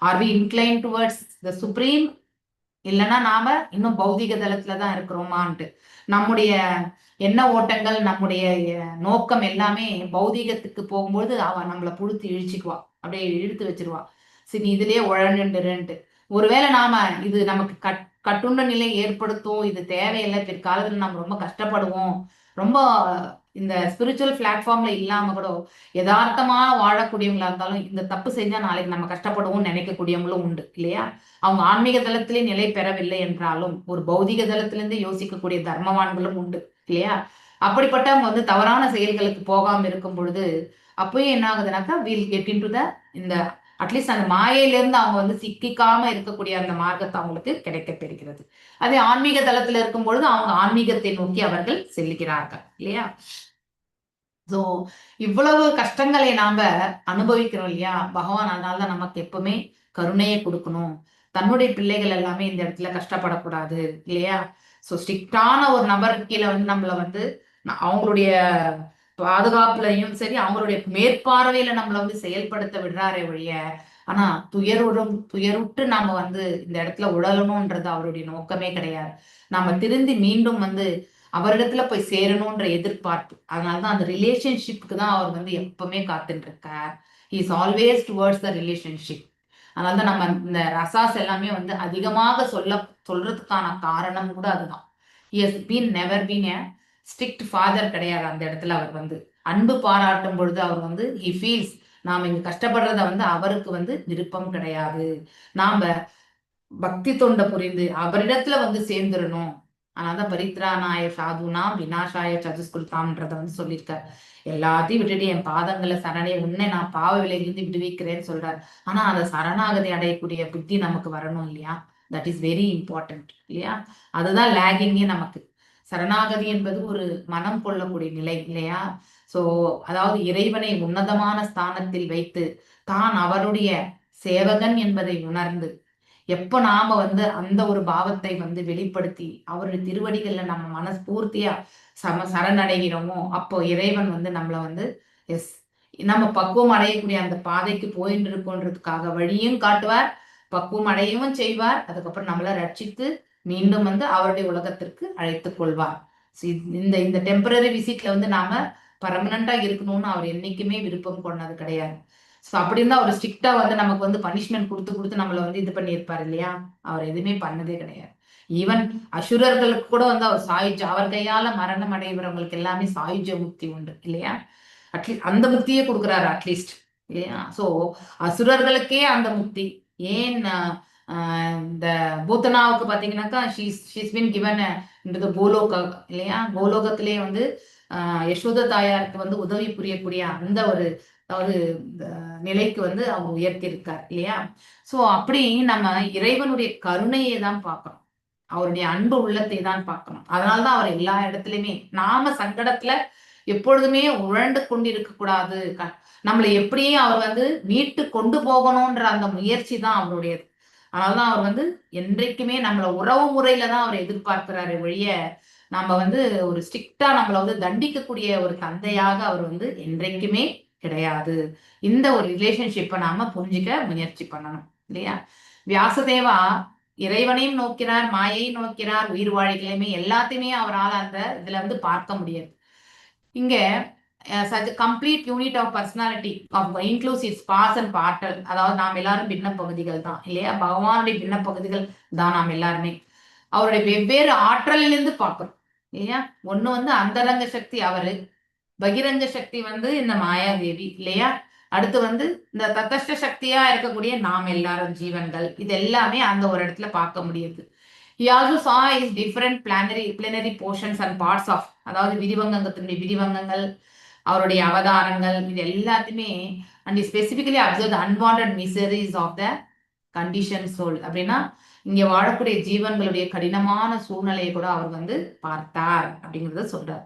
Are we incline towards the supreme, இல்லைன்னா நாம இன்னும் பௌதிக தளத்துல தான் இருக்கிறோமான்ட்டு நம்முடைய எண்ண ஓட்டங்கள், நம்முடைய நோக்கம் எல்லாமே பௌதிகத்துக்கு போகும்போது அவ நம்மளை புழுத்து இழிச்சுக்குவா, அப்படியே இழுத்து வச்சிருவா. சரி, நீ இதுலயே உழண்டுருன்ட்டு. ஒருவேளை நாம இது நமக்கு கட்டுண்ட நிலை ஏற்படுத்தும், இது தேவையில்லை, பிற்காலத்துல நம்ம ரொம்ப கஷ்டப்படுவோம், ரொம்ப இந்த ஸ்பிரிச்சுவல் பிளாட்ஃபார்ம்ல இல்லாம கூட யதார்த்தமா வாழக்கூடியவங்களா இருந்தாலும் இந்த தப்பு செஞ்சா நாளைக்கு நம்ம கஷ்டப்படுவோம் நினைக்கக்கூடியவங்களும் உண்டு, இல்லையா? அவங்க ஆன்மீக தளத்திலே நிலை பெறவில்லை என்றாலும் ஒரு பௌதிக தளத்திலிருந்து யோசிக்கக்கூடிய தர்மவான்களும் உண்டு, இல்லையா? அப்படிப்பட்டவங்க வந்து தவறான செயல்களுக்கு போகாம இருக்கும் பொழுது அப்பயும் என்ன ஆகுதுனாக்கா, will get in to the இந்த அட்லீஸ்ட் அந்த மாயையிலிருந்து அவங்க வந்து சிக்கிக்காம இருக்கக்கூடிய அந்த மார்க்கத்தை அவங்களுக்கு கிடைக்க பெறுகிறது. அதே ஆன்மீக தளத்துல இருக்கும் பொழுது அவங்க ஆன்மீகத்தை நோக்கி அவர்கள் செல்கிறார்கள், இல்லையா? சோ இவ்வளவு கஷ்டங்களை நாம அனுபவிக்கிறோம், இல்லையா? பகவான் அதனாலதான் நமக்கு எப்பவுமே கருணையை கொடுக்கணும். தன்னுடைய பிள்ளைகள் எல்லாமே இந்த இடத்துல கஷ்டப்படக்கூடாது, இல்லையா? சோ ஸ்ட்ரிக்டான ஒரு நபர் கீழே வந்து நம்மள வந்து அவங்களுடைய பாதுகாப்புலையும் சரி, அவங்களுடைய மேற்பார்வையில நம்மளை வந்து செயல்படுத்த விடுறாரே ஒழிய, ஆனா துயருற்று நாம வந்து இந்த இடத்துல உழலணும்ன்றது அவருடைய நோக்கமே கிடையாது. நாம திருந்தி மீண்டும் வந்து அவரிடத்துல போய் சேரணும்ன்ற எதிர்பார்ப்பு. அதனாலதான் அந்த ரிலேஷன்ஷிப்புக்கு தான் அவர் வந்து எப்பவுமே காத்துட்டு இருக்கார். Is always towards the relationship. அதனாலதான் நம்ம இந்த ரசாஸ் எல்லாமே வந்து அதிகமாக சொல்றதுக்கான காரணம் கூட அதுதான். Has been never been a strict father கிடையாது அந்த இடத்துல. அவர் வந்து அன்பு பாராட்டும் பொழுது அவர் வந்து he feels நாம இங்க கஷ்டப்படுறத வந்து அவருக்கு வந்து விருப்பம் கிடையாது. நாம பக்தி தொண்டை புரிந்து அவரிடத்துல வந்து சேர்ந்துடணும். அதனாலதான் பரித்ராணாய சாதுனாம் விநாசாய சதுஷ்கிருதாம்ன்றத வந்து சொல்லியிருக்காரு. எல்லாத்தையும் விட்டுட்டு என் பாதங்களை சரணை, உன்னை நான் பாவ விலையிலிருந்து விடுவிக்கிறேன்னு சொல்றாரு. ஆனா அந்த சரணாகதி அடையக்கூடிய புத்தி நமக்கு வரணும், இல்லையா? That is very important, இல்லையா? அதுதான் லேகிங்கே நமக்கு. சரணாகதி என்பது ஒரு மனம் கொள்ளக்கூடிய நிலை, இல்லையா? சோ அதாவது இறைவனை உன்னதமான ஸ்தானத்தில் வைத்து தான் அவருடைய சேவகன் என்பதை உணர்ந்து, எப்ப நாம வந்து அந்த ஒரு பாவத்தை வந்து வெளிப்படுத்தி அவருடைய திருவடிகள்ல நம்ம மனசு பூர்த்தியா சரணடைகிறோமோ, அப்போ இறைவன் வந்து நம்மளை வந்து, எஸ், நம்ம பக்குவம் அடையக்கூடிய அந்த பாதைக்கு போயிட்டு இருக்கோன்றதுக்காக வழியும் காட்டுவார், பக்குவம் அடையவும் செய்வார். அதுக்கப்புறம் நம்மளை ரட்சித்து மீண்டும் வந்து அவருடைய உலகத்திற்கு அழைத்துக் கொள்வார். So, இந்த இந்த டெம்பரரி விசிட்ல வந்து நாம பர்மனண்டா இருக்கணும்னு அவர் என்னைக்குமே விருப்பம் கொண்டது கிடையாது. ஸோ அப்படி இருந்தா அவர் ஸ்ட்ரிக்டா வந்து நமக்கு வந்து பனிஷ்மெண்ட் கொடுத்து கொடுத்து நம்மளை வந்து இது பண்ணியிருப்பார், இல்லையா? அவர் எதுவுமே பண்ணதே கிடையாது. ஈவன் அசுரர்களுக்கு கூட வந்து அவர் சாயுஜ், அவர் கையால மரணம் அடைகிறவங்களுக்கு எல்லாமே சாயுஜ முக்தி உண்டு, இல்லையா? அட்லீஸ்ட் அந்த முக்தியே கொடுக்குறாரு அட்லீஸ்ட், இல்லையா? சோ அசுரர்களுக்கே அந்த முக்தி ஏன்? இந்த பூத்தனாவுக்கு பாத்தீங்கன்னாக்கா ஷீஸ் பின் கிவன் கோலோக, இல்லையா? கோலோகத்திலே வந்து யசோத தாயாருக்கு வந்து உதவி புரியக்கூடிய அந்த ஒரு, அதாவது இந்த நிலைக்கு வந்து அவங்க உயர்த்தி இருக்கார், இல்லையா? சோ அப்படி நம்ம இறைவனுடைய கருணையை தான் பார்க்கணும், அவருடைய அன்பு உள்ளத்தை தான் பார்க்கணும். அதனாலதான் அவர் எல்லா இடத்துலயுமே நாம சங்கடத்துல எப்பொழுதுமே உழண்டு கொண்டிருக்க கூடாது, நம்மளை எப்படியே அவர் வந்து மீட்டு கொண்டு போகணும்ன்ற அந்த முயற்சி தான் அவருடையது. அதனாலதான் அவர் வந்து என்றைக்குமே நம்மளை உறவு முறையில தான் அவர் எதிர்பார்க்கிறாரு ஒழிய, நம்ம வந்து ஒரு ஸ்ட்ரிக்டா நம்மளை வந்து தண்டிக்கக்கூடிய ஒரு தந்தையாக அவர் வந்து என்றைக்குமே கிடையாது. இந்த ஒரு ரிலேஷன்ஷிப்பை நாம புரிஞ்சுக்க முயற்சி பண்ணணும், இல்லையா? வியாசதேவா இறைவனையும் நோக்கிறார், மாயையும் நோக்கிறார், உயிர் வாழிகளையுமே எல்லாத்தையுமே அவரால் அந்த இதுல வந்து பார்க்க முடியாது. இங்க such complete unit of personality of inclusive parts and partial. அதாவது நாம் எல்லாரும் பின்ன பகுதிகள் தான், இல்லையா? பகவானுடைய பின்ன பகுதிகள் தான் நாம் எல்லாருமே. அவருடைய வெவ்வேறு ஆற்றலிலிருந்து பார்க்கிறோம், இல்லையா? ஒண்ணு வந்து அந்தரங்க சக்தி அவரு, பகிரங்க சக்தி வந்து இந்த மாயாதேவி, இல்லையா? அடுத்து வந்து இந்த தத்தஷ்ட சக்தியா இருக்கக்கூடிய நாம் எல்லாரும் ஜீவன்கள். இது எல்லாமே அந்த ஒரு இடத்துல பார்க்க முடியுது. He also saw his different plenary portions and parts of, அதாவது விரிவங்கத்தினுடைய விரிவங்கங்கள், அவருடைய அவதாரங்கள், இது எல்லாத்தையுமே. And specifically observe the unwanted miseries of the conditioned soul. அப்படின்னா இங்க வாழக்கூடிய ஜீவன்களுடைய கடினமான சூழ்நிலையை கூட அவர் வந்து பார்த்தார் அப்படிங்கிறத சொல்றார்.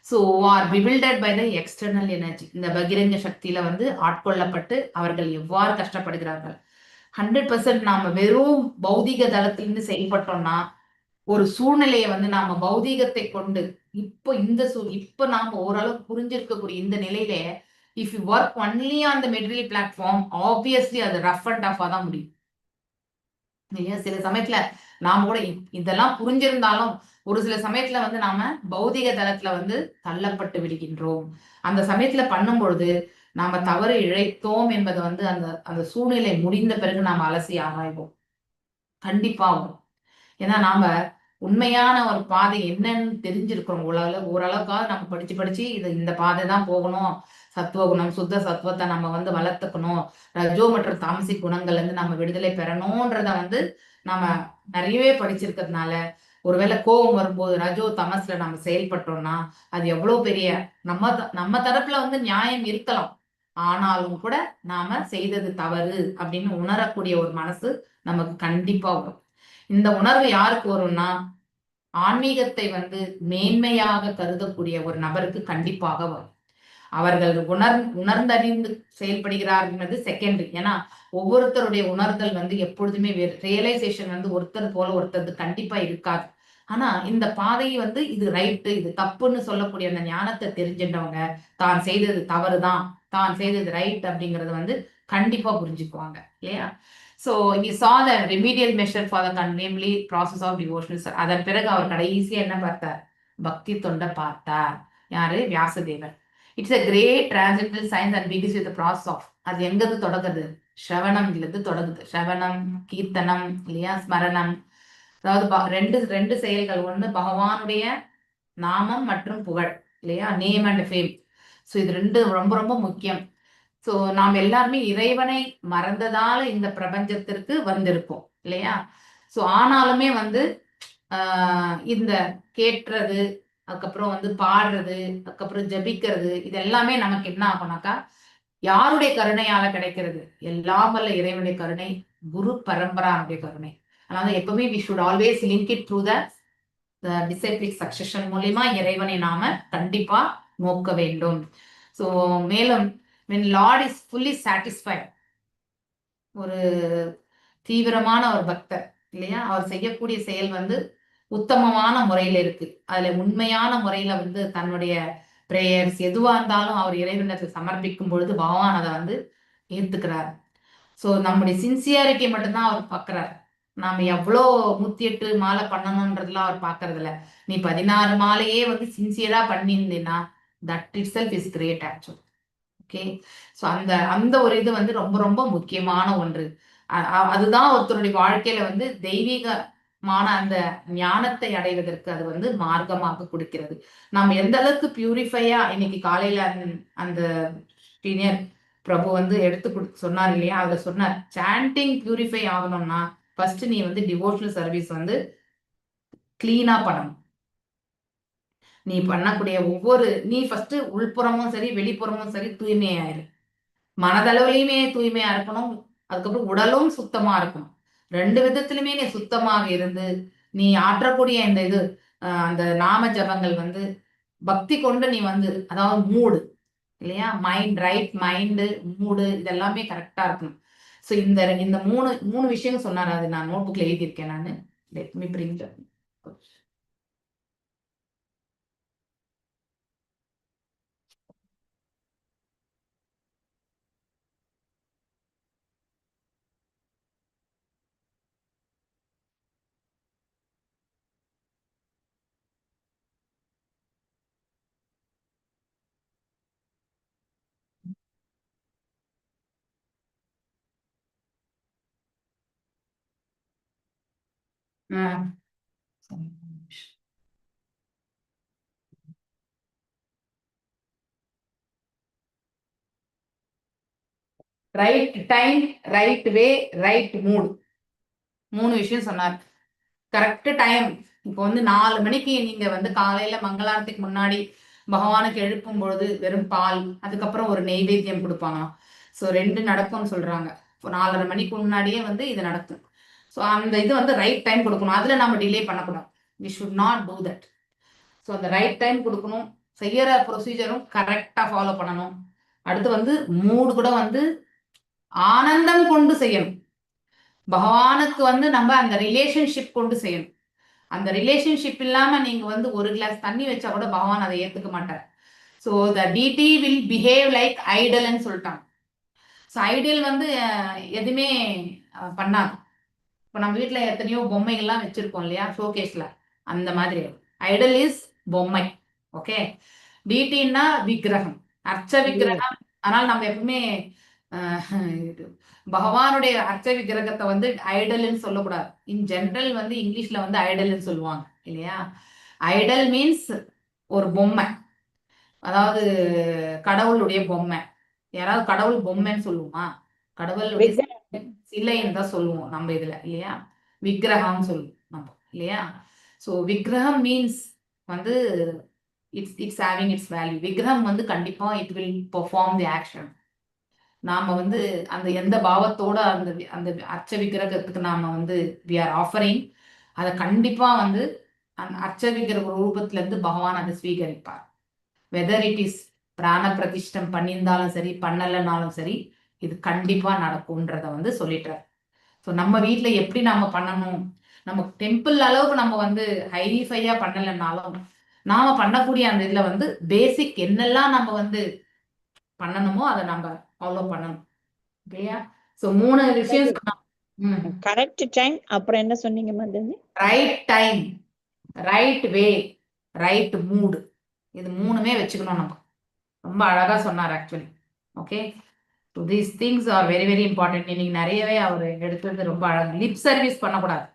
So are bewildered by the external energy. இந்த பகிரங்க சக்தியில வந்து ஆட்கொள்ளப்பட்டு அவர்கள் எவ்வாறு கஷ்டப்படுகிறார்கள். 100% நாம வெறும் பௌதிக தளத்திலிருந்து செயல்பட்டோம்னா, ஒரு சூழ்நிலையை வந்து நாம பௌதீகத்தை கொண்டு, இப்போ இந்த இப்போ நாம ஓரளவு புரிஞ்சிருக்கக்கூடிய இந்த நிலையில, if you work only on the material platform, obviously அது ரஃப் அண்ட் டஃபா தான் முடியும், இல்லையா? சில சமயத்துல நாம கூட இதெல்லாம் புரிஞ்சிருந்தாலும் ஒரு சில சமயத்துல வந்து நாம பௌதிக தளத்துல வந்து தள்ளப்பட்டு விடுகின்றோம். அந்த சமயத்துல பண்ணும் பொழுது நாம தவறு இழைத்தோம் என்பதை வந்து அந்த அந்த சூழ்நிலை முடிந்த பிறகு நாம அலசி ஆராய்வோம், கண்டிப்பா வரும். ஏன்னா நாம உண்மையான ஒரு பாதை என்னன்னு தெரிஞ்சிருக்கிறோம். ஓரளவு ஓரளவுக்காவது நம்ம படிச்சு படிச்சு இது இந்த பாதை தான் போகணும், சத்துவகுணம் சுத்த சத்துவத்தை நம்ம வந்து வளர்த்துக்கணும், ரஜோ மற்றும் தாமசிக் குணங்கள்ல இருந்து நம்ம விடுதலை பெறணும்ன்றத வந்து நாம நிறையவே படிச்சிருக்கிறதுனால, ஒருவேளை கோபம் வரும்போது ரஜோ தமஸ்ல நம்ம செயல்பட்டோம்னா அது எவ்வளவு பெரிய, நம்ம தரப்புல வந்து நியாயம் இருக்கலாம், ஆனாலும் கூட நாம செய்தது தவறு அப்படின்னு உணரக்கூடிய ஒரு மனசு நமக்கு கண்டிப்பா வரும். இந்த உணர்வு யாருக்கு வரும்னா, ஆன்மீகத்தை வந்து மேன்மையாக கருதக்கூடிய ஒரு நபருக்கு கண்டிப்பாக வரும். அவர்கள் உணர்ந்தறிந்து செயல்படுகிறார் என்பது செகண்டரி. ஏன்னா ஒவ்வொருத்தருடைய உணர்தல் வந்து எப்பொழுதுமே ரியலைசேஷன் வந்து ஒருத்தர் போல ஒருத்தர் கண்டிப்பா இருக்காது. ஆனா இந்த பாதையை வந்து இது ரைட்டு இது தப்புன்னு சொல்லக்கூடிய அந்த ஞானத்தை தெரிஞ்சின்றவங்க தான் செய்தது தவறுதான், தான் செய்தது ரைட் அப்படிங்கறத வந்து கண்டிப்பா புரிஞ்சுக்குவாங்க, இல்லையா? So he saw the remedial measure for the namely process of devotional. அதன் பிறகு அவர் கடைசியா என்ன பார்த்தார்? பக்தி தொண்டை பார்த்தார். யாரு? வியாசதேவர். It's a great transcendental science and begins with process of, அது எங்கிருந்து தொடங்குது? ஸ்ரவணம்ல இருந்து தொடங்குது. ஸ்ரவணம், கீர்த்தனம், இல்லையா? ஸ்மரணம். அதாவது ரெண்டு ரெண்டு செயல்கள். ஒண்ணு பகவானுடைய நாமம் மற்றும் புகழ், இல்லையா? Name and fame. ஸோ இது ரெண்டு ரொம்ப ரொம்ப முக்கியம். ஸோ நாம் எல்லாருமே இறைவனை மறந்ததால இந்த பிரபஞ்சத்திற்கு வந்திருக்கோம், இல்லையா? ஸோ ஆனாலுமே வந்து இந்த கேட்டுறது, அதுக்கப்புறம் வந்து பாடுறது, அதுக்கப்புறம் ஜபிக்கிறது, இது எல்லாமே நமக்கு என்ன ஆகும்னாக்கா, யாருடைய கருணையால கிடைக்கிறது? எல்லாம் வல்ல இறைவனுடைய கருணை, குரு பரம்பரானுடைய கருணை. அதனால எப்பவுமே we should always link it through the disciplic succession மூலியமா இறைவனை நாம கண்டிப்பா நோக்க வேண்டும். ஸோ மேலும் when Lord is fully satisfied, ஒரு தீவிரமான ஒரு பக்தர் இல்லையா, அவர் செய்யக்கூடிய செயல் வந்து உத்தமமான முறையில இருக்கு, அதுல உண்மையான முறையில வந்து தன்னுடைய பிரேயர்ஸ் எதுவா இருந்தாலும் அவர் இறைவனத்தில் சமர்ப்பிக்கும் பொழுது பகவான் அதை வந்து ஏத்துக்கிறார். ஸோ நம்முடைய சின்சியாரிட்டி மட்டும்தான் அவர் பார்க்கிறார். நாம எவ்வளோ 108 மாலை பண்ணணுன்றதுலாம் அவர் பார்க்கறது இல்ல. நீ 16 மாலையே வந்து சின்சியரா பண்ணியிருந்தீன்னா that itself is great actual. Okay, so அந்த அந்த ஒரு இது வந்து ரொம்ப ரொம்ப முக்கியமான ஒன்று. அதுதான் ஒருத்தருடைய வாழ்க்கையில வந்து தெய்வீகமான அந்த ஞானத்தை அடைவதற்கு அது வந்து மார்க்கமாக கொடுக்கிறது. நம்ம எந்த அளவுக்கு பியூரிஃபையா இன்னைக்கு காலையில அந்த சீனியர் பிரபு வந்து எடுத்து சொன்னார் இல்லையா, அதுல சொன்னார் சாண்டிங் பியூரிஃபை ஆகணும்னா ஃபர்ஸ்ட் நீ வந்து டிவோஷனல் சர்வீஸ் வந்து கிளீனா பண்ணணும். நீ பண்ணக்கூடிய ஒவ்வொரு நீ ஃபர்ஸ்ட் உள்புறமும் சரி வெளிப்புறமும் சரி தூய்மையாயிரு, மனதளவுலையுமே தூய்மையா இருக்கணும், அதுக்கப்புறம் உடலும் சுத்தமா இருக்கணும். ரெண்டு விதத்திலுமே நீ சுத்தமாக இருந்து நீ ஆற்றக்கூடிய இந்த இது அந்த நாம ஜபங்கள் வந்து பக்தி கொண்டு நீ வந்து, அதாவது மூடு இல்லையா, மைண்ட் ரைட் மைண்டு மூடு இதெல்லாமே கரெக்டா இருக்கணும். ஸோ இந்த இந்த மூணு மூணு விஷயம் சொன்னார், அது நான் நோட் புக்ல எழுதியிருக்கேன் நான். Let me bring. Right time, right way, right mood, மூணு விஷயம் சொன்னார். கரெக்ட் டைம், இப்போ வந்து 4 மணிக்கு நீங்க வந்து காலையில மங்களாரத்துக்கு முன்னாடி பகவானுக்கு எழுப்பும் பொழுது வெறும் பால், அதுக்கப்புறம் ஒரு நெய்வேத்தியம் கொடுப்பாங்களாம். ஸோ ரெண்டு நடக்கும்னு சொல்றாங்க. இப்போ 4:30 மணிக்கு முன்னாடியே வந்து இது நடக்கும். ஸோ அந்த இது வந்து ரைட் டைம் கொடுக்கணும், அதுல நம்ம டிலே பண்ணக்கூடாது. We should not do that. So அந்த ரைட் டைம் கொடுக்கணும், செய்யற ப்ரொசீஜரும் கரெக்டாக ஃபாலோ பண்ணணும். அடுத்து வந்து மூடு கூட வந்து ஆனந்தம் கொண்டு செய்யணும். பகவானுக்கு வந்து நம்ம அந்த ரிலேஷன்ஷிப் கொண்டு செய்யணும். அந்த ரிலேஷன்ஷிப் இல்லாம நீங்க வந்து ஒரு கிளாஸ் தண்ணி வச்சா கூட பகவான் அதை ஏத்துக்க மாட்டார். So the deity will behave like ஐடல்னு சொல்லிட்டாங்க. ஸோ ஐடல் வந்து எதுவுமே பண்ணாது. இப்போ நம்ம வீட்டில் எத்தனையோ பொம்மைகள்லாம் வச்சிருக்கோம் இல்லையா, ஷோகேஸ்ல, அந்த மாதிரி ஐடல் is பொம்மை. ஓகே, டிடின்னா விக்கிரகம், அர்ச்ச விக்கிரகம். ஆனால் நம்ம எப்பவுமே பகவானுடைய அர்ச்ச விக்கிரகத்தை வந்து ஐடல்னு சொல்லக்கூடாது. இன் ஜென்ரல் வந்து இங்கிலீஷ்ல வந்து ஐடல்னு சொல்லுவாங்க இல்லையா. ஐடல் மீன்ஸ் ஒரு பொம்மை, அதாவது கடவுளுடைய பொம்மை. யாராவது கடவுள் பொம்மைன்னு சொல்லுவோமா? கடவுளுடைய சிலைன்னு தான் சொல்லுவோம் நம்ம இதுல இல்லையா, விக்கிரகம்னு சொல்லுவோம் நம்ம இல்லையா. ஸோ விக்கிரகம் மீன்ஸ் வந்து it's it's having its value. விக்கிரகம் வந்து கண்டிப்பா it will perform the action. நாம வந்து அந்த எந்த பாவத்தோட அந்த அந்த அர்ச்ச விக்கிரகத்துக்கு நாம வந்து we are offering, அதை கண்டிப்பா வந்து அந்த அர்ச்ச விக்கிரக ரூபத்துல இருந்து பகவான் அதை ஸ்வீகரிப்பார். வெதர் it is பிராண பிரதிஷ்டம் பண்ணியிருந்தாலும் சரி பண்ணலைனாலும் சரி, இது கண்டிப்பா நடக்கும்ன்றத வந்து சொல்லிட்டார். ஸோ நம்ம வீட்டுல எப்படி நாம பண்ணணும், நம்ம டெம்பிள் அளவுக்கு நம்ம வந்து ஹைஃபையா பண்ணலைன்னாலும் நாம பண்ணக்கூடிய அந்த இதுல வந்து பேசிக் என்னெல்லாம் நம்ம வந்து பண்ணணுமோ அதை நம்ம ஃபாலோ பண்ணணும் இல்லையா. ஸோ மூணு விஷயம். கரெக்ட் டைம், அப்புறம் என்ன சொன்னீங்க Mataji? Right time, right way, right mood, இது மூணுமே வச்சுக்கணும் நம்ம. ரொம்ப அழகா சொன்னார் actually. Okay, so these things are very very important. இன்னைக்கு நிறையவே அவர் எடுத்தது ரொம்ப அழகு. லிப் சர்வீஸ் பண்ணக்கூடாது.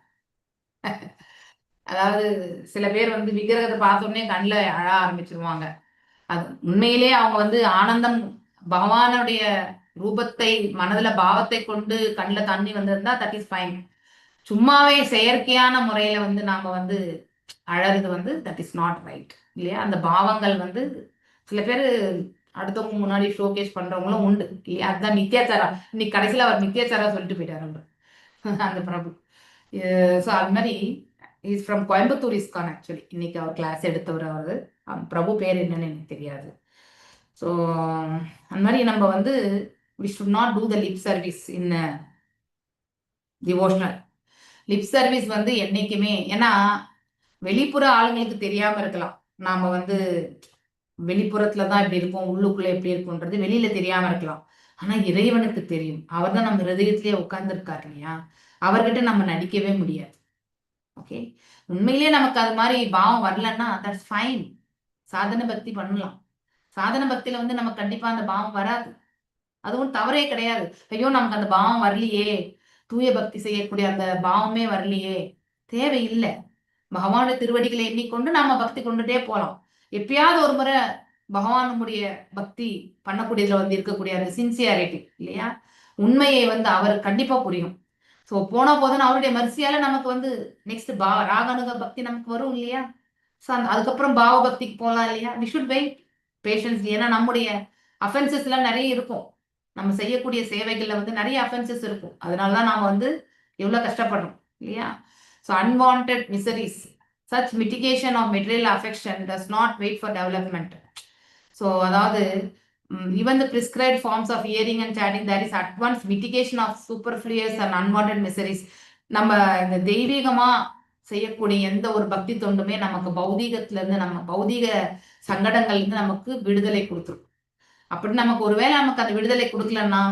அதாவது சில பேர் வந்து விக்கிரகத்தை பார்த்தோன்னே கண்ணில் அழ ஆரம்பிச்சிருவாங்க. அது உண்மையிலே அவங்க வந்து ஆனந்தம், பகவானுடைய ரூபத்தை மனதுல பாவத்தை கொண்டு கண்ணில் தண்ணி வந்திருந்தா that is fine. சும்மாவே செயற்கையான முறையில வந்து நாம வந்து அழறது வந்து that is not right இல்லையா. அந்த பாவங்கள் வந்து சில பேர் அடுத்தவங்க முன்னாடி ஷோகேஸ் பண்றவங்களும் உண்டு இல்லையா. அதுதான் நித்யாச்சாரா. இன்னைக்கு கடைசியில அவர் நித்யாச்சாரா சொல்லிட்டு போயிட்டாரு அவரு, அந்த பிரபு. ஸோ அது மாதிரி is from Coimbatore ISKCON actually. இன்னைக்கு அவர் கிளாஸ் எடுத்தவர் அவர். பிரபு பேர் என்னன்னு எனக்கு தெரியாது. ஸோ அந்த மாதிரி நம்ம வந்து we should not do the lip service in devotional. Lip service வந்து என்னைக்குமே, ஏன்னா வெளிப்புற ஆளுங்களுக்கு தெரியாம இருக்கலாம். நாம வந்து வெளிப்புறத்துல தான் இப்படி இருக்கும், உள்ளுக்குள்ள எப்படி இருக்கும்ன்றது வெளியில தெரியாம இருக்கலாம். ஆனா இறைவனுக்கு தெரியும். அவர் தான் நம்ம ஹிருதயத்திலேயே உட்கார்ந்துருக்காரு இல்லையா? அவர்கிட்ட நம்ம நடிக்கவே முடியாது. ஓகே, உண்மையிலேயே நமக்கு அது மாதிரி பாவம் வரலன்னா that's fine. சாதன பக்தி பண்ணலாம். சாதன பக்தியில வந்து நமக்கு கண்டிப்பா அந்த பாவம் வராது. அதுவும் தவறே கிடையாது. ஐயோ, நமக்கு அந்த பாவம் வரலையே, தூய பக்தி செய்யக்கூடிய அந்த பாவமே வரலையே, தேவையில்லை. பகவானுடைய திருவடிகளை எண்ணிக்கொண்டு நாம பக்தி கொண்டுட்டே போலாம். எப்பயாவது ஒரு முறை பகவானுடைய பக்தி பண்ணக்கூடியதுல வந்து இருக்கக்கூடிய அந்த சின்சியாரிட்டி இல்லையா, உண்மையை வந்து அவர் கண்டிப்பா புரியும். ஸோ போன போதுன்னு அவருடைய மர்சியால நமக்கு வந்து நெக்ஸ்ட் ராகானுக பக்தி நமக்கு வரும் இல்லையா? ஸோ அந்த அதுக்கப்புறம் பாவ பக்திக்கு போகலாம் இல்லையா? We should wait patience. ஏன்னா நம்முடைய அஃபென்சஸ் எல்லாம் நிறைய இருக்கும். நம்ம செய்யக்கூடிய சேவைகள்ல வந்து நிறைய அஃபென்சஸ் இருக்கும். அதனாலதான் நாம வந்து எவ்வளவு கஷ்டப்படுறோம் இல்லையா? So unwanted miseries, such mitigation of material affection does not wait for development. So அதாவது even the prescribed forms of hearing and chanting, there is at once mitigation of superfluous and unwanted miseries. நம்ம இந்த தெய்வீகமா செய்யக்கூடிய எந்த ஒரு பக்தி தொண்டுமே நமக்கு பௌதீகத்துல இருந்து, நம்ம பௌதீக சங்கடங்கள்ல இருந்து நமக்கு விடுதலை கொடுத்துரும். அப்படி நமக்கு ஒருவேளை நமக்கு அந்த விடுதலை கொடுக்கலன்னா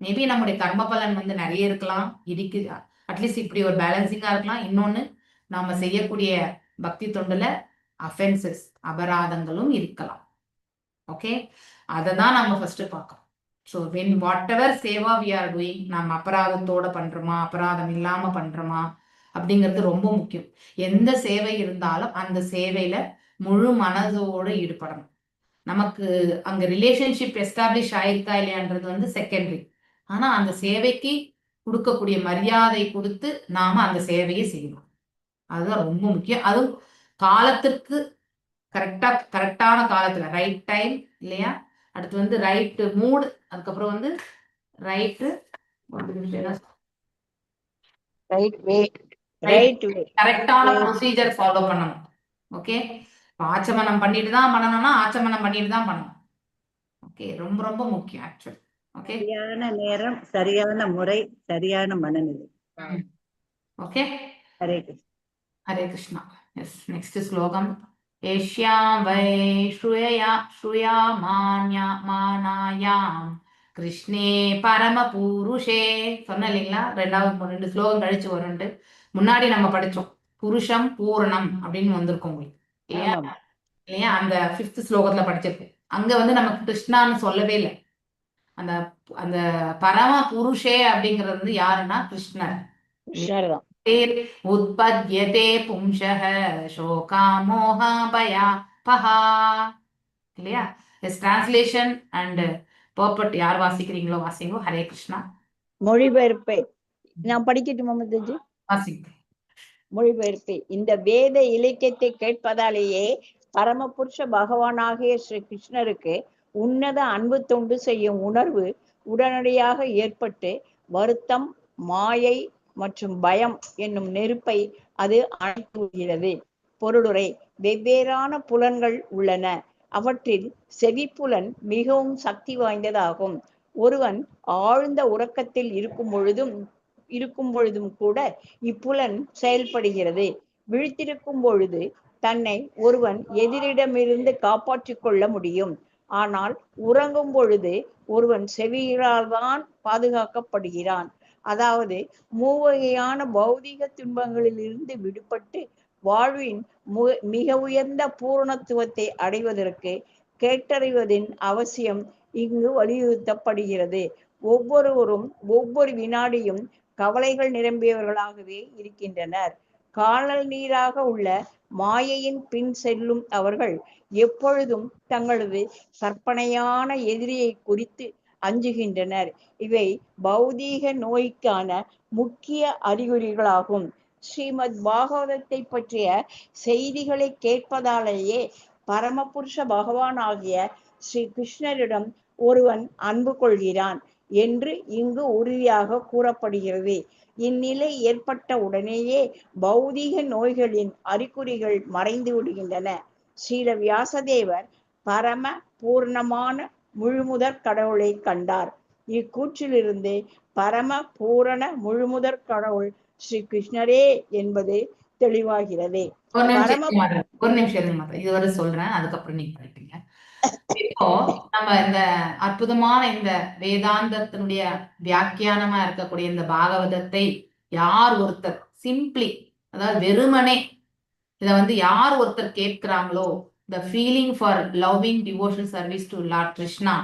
மேபி நம்முடைய கர்ம பலன் வந்து நிறைய இருக்கலாம். இதுக்கு அட்லீஸ்ட் இப்படி ஒரு பேலன்சிங்கா இருக்கலாம். இன்னொன்னு, நாம செய்யக்கூடிய பக்தி தொண்டுல அஃபென்சஸ், அபராதங்களும் இருக்கலாம். ஓகே, அதை தான் நம்ம ஃபர்ஸ்ட் பார்க்கணும். So when whatever seva we are doing, நம்ம அபராதத்தோட பண்றோமா, அபராதம் இல்லாம பண்றோமா அப்படிங்கிறது ரொம்ப முக்கியம். எந்த சேவை இருந்தாலும் அந்த சேவையில முழு மனதோடு ஈடுபடணும். நமக்கு அங்க ரிலேஷன்ஷிப் எஸ்டாப்ளிஷ் ஆயிருக்கா இல்லையான்றது வந்து செகண்டரி. ஆனா அந்த சேவைக்கு கொடுக்கக்கூடிய மரியாதை கொடுத்து நாம அந்த சேவையை செய்யணும். அதுதான் ரொம்ப முக்கியம். அதுவும் காலத்திற்கு கரெக்டா, கரெக்டான காலத்துல, ரைட் டைம் இல்லையா? அடுத்து வந்து ரைட்டு மூட், அதுக்கப்புறம் வந்து right right way. Right way. கரெக்டான ப்ரொசீஜர் ஃபாலோ பண்ணணும். ஓகே, ஆச்சமனம் பண்ணிட்டு தான் பண்ணணும்னா ஆச்சமனம் பண்ணிட்டு தான் பண்ணணும். ஓகே, ரொம்ப ரொம்ப முக்கியம் ஆக்சுவலி. ஓகே. சரியான நேரம், சரியான முறை, சரியான மனநிலை. Okay. Hare Krishna. Hare Krishna. Yes, next ஸ்லோகம். ஏஷ்யாம் வை ஸ்ரூயயா ஸ்ரூயமான்யா மானாயாம் கிருஷ்ணே பரமபூருஷே. சொன்ன இல்லைங்களா, ரெண்டாவது ரெண்டு ஸ்லோகம் கழிச்சு வரும்ட்டு முன்னாடி நம்ம படிச்சோம். புருஷம் பூரணம் அப்படின்னு வந்திருக்கும் உங்களுக்கு இல்லையா? ஆமாம். இல்லையா? அந்த ஃபிஃப்த் ஸ்லோகத்துல படிச்சிருக்கு. அங்க வந்து நமக்கு கிருஷ்ணான்னு சொல்லவே இல்லை. அந்த அந்த பரம புருஷே அப்படிங்கிறது வந்து யாருன்னா கிருஷ்ணர். கிருஷ்ணர் தான். உத்பத்யதே பும்சः சோகாமோகாபயாபஹா இல்லையா? எஸ், டிரான்ஸ்லேஷன் அண்ட் பர்பர்ட் யார் வாசிக்கிறீங்களோ வாசிங்கோ. ஹரே கிருஷ்ணா. மொழிபெயர்ப்பை நான் படிக்கட்டுமா மாதாஜி? வாசிங்க. மொழிபெயர்ப்பு. இந்த வேத இலக்கியத்தை கேட்பதாலேயே பரமபுருஷ பகவானாகிய ஸ்ரீ கிருஷ்ணருக்கு உன்னத அன்பு தொண்டு செய்யும் உணர்வு உடனடியாக ஏற்பட்டு வருத்தம், மாயை மற்றும் பயம் என்னும் நெருப்பை அது அணைத்து விடுகிறது. பொருளுரை. வெவ்வேறான புலன்கள் உள்ளன. அவற்றில் செவிப்புலன் மிகவும் சக்தி வாய்ந்ததாகும். ஒருவன் ஆழ்ந்த உறக்கத்தில் இருக்கும் பொழுதும் கூட இப்புலன் செயல்படுகிறது. விழித்திருக்கும் பொழுது தன்னை ஒருவன் எதிரிடமிருந்து காப்பாற்றிக் கொள்ள முடியும். ஆனால் உறங்கும் பொழுது ஒருவன் செவிகளால் தான் பாதுகாக்கப்படுகிறான். அதாவது மூவகையான பௌதிக துன்பங்களிலிருந்து விடுபட்டு வாழ்வின் மிக உயர்ந்த பூரணத்துவத்தை அடைவதற்கு கேட்டறிவதின் அவசியம் இங்கு வலியுறுத்தப்படுகிறது. ஒவ்வொருவரும் ஒவ்வொரு வினாடியும் கவலைகள் நிரம்பியவர்களாகவே இருக்கின்றனர். கானல் நீராக உள்ள மாயையின் பின் செல்லும் அவர்கள் எப்பொழுதும் தங்களது கற்பனையான எதிரியை குறித்து அஞ்சுகின்றனர். இவை பௌதீக நோய்க்கான முக்கிய அறிகுறிகளாகும். ஸ்ரீமத் பாகவதத்தை பற்றிய செய்திகளை கேட்பதாலேயே பரமபுருஷ பகவான் ஆகிய ஸ்ரீ கிருஷ்ணரிடம் ஒருவன் அன்பு கொள்கிறான். என்று இங்கு உறுதியாக கூறப்படுகிறது. இந்நிலை ஏற்பட்ட உடனேயே பௌதிக நோய்களின் அறிகுறிகள் மறைந்து விடுகின்றன. ஸ்ரீல வியாசதேவர் பரம பூர்ணமான முழுமுதற் கடவுளை கண்டார். இக்கூற்றிலிருந்து பரம பூரண முழுமுதற் கடவுள் ஸ்ரீ கிருஷ்ணரே என்பது தெளிவாகிறது. ஒரு நிமிஷம் பரம இருங்க மாதா. ஒரு நிமிஷம் இருங்க மாதா. இதுவரை சொல்றேன், அதுக்கப்புறம் நீங்க படிப்பீங்க. இப்போ நம்ம இந்த அற்புதமான இந்த வேதாந்தத்தினுடைய வியாக்கியானமா இருக்கக்கூடிய இந்த பாகவதத்தை யார் ஒருத்தர் சிம்பிளி, அதாவது வெறுமனே இத வந்து யார் ஒருத்தர் கேட்கிறாங்களோ, the feeling for loving devotional service to Lord Krishna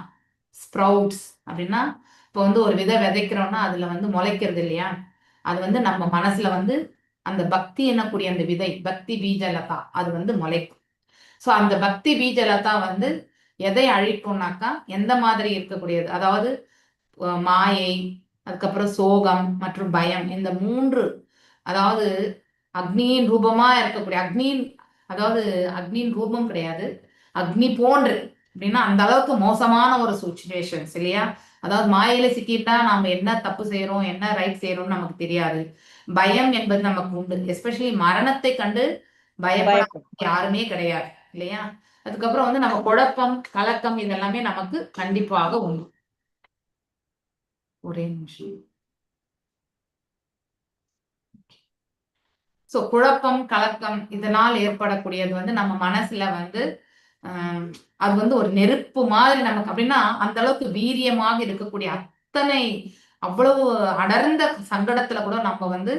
sprouts. அப்படின்னா இப்போ வந்து ஒரு விதை விதைக்கிறோம்னா அதுல வந்து முளைக்கிறது இல்லையா? அது வந்து நம்ம மனசுல வந்து அந்த பக்தி என்னக்கூடிய அந்த விதை, பக்தி பீஜலதா, அது வந்து முளைக்கும். ஸோ அந்த பக்தி பீஜலதா வந்து எதை அழிக்கும்னாக்கா, எந்த மாதிரி இருக்கக்கூடியது, அதாவது மாயை, அதுக்கப்புறம் சோகம் மற்றும் பயம், இந்த மூன்று, அதாவது அக்னியின் ரூபமா இருக்கக்கூடிய அக்னியின், அதாவது அக்னியின் ரூபம் கிடையாது, அக்னி போன்று அப்படின்னா அந்த அளவுக்கு மோசமான ஒரு சுச்சுவேஷன்ஸ் இல்லையா? அதாவது மாயையில சிக்கிட்டா நாம என்ன தப்பு செய்யறோம், என்ன ரைட் செய்யறோம்னு நமக்கு தெரியாது. பயம் என்பது நமக்கு உண்டு. எஸ்பெஷலி மரணத்தை கண்டு பயப்பட பயப்படும் யாருமே கிடையாது இல்லையா? அதுக்கப்புறம் வந்து நம்ம குழப்பம், கலக்கம் இதெல்லாமே நமக்கு கண்டிப்பாக உண்டு. ஒரே நிமிஷம். சோ குழப்பம், கலக்கம் இதனால் ஏற்படக்கூடியது வந்து நம்ம மனசுல வந்து அது வந்து ஒரு நெருப்பு மாதிரி நமக்கு. அப்படின்னா அந்த அளவுக்கு வீரியமாக இருக்கக்கூடிய அத்தனை அவ்வளவு அடர்ந்த சங்கடத்துல கூட நம்ம வந்து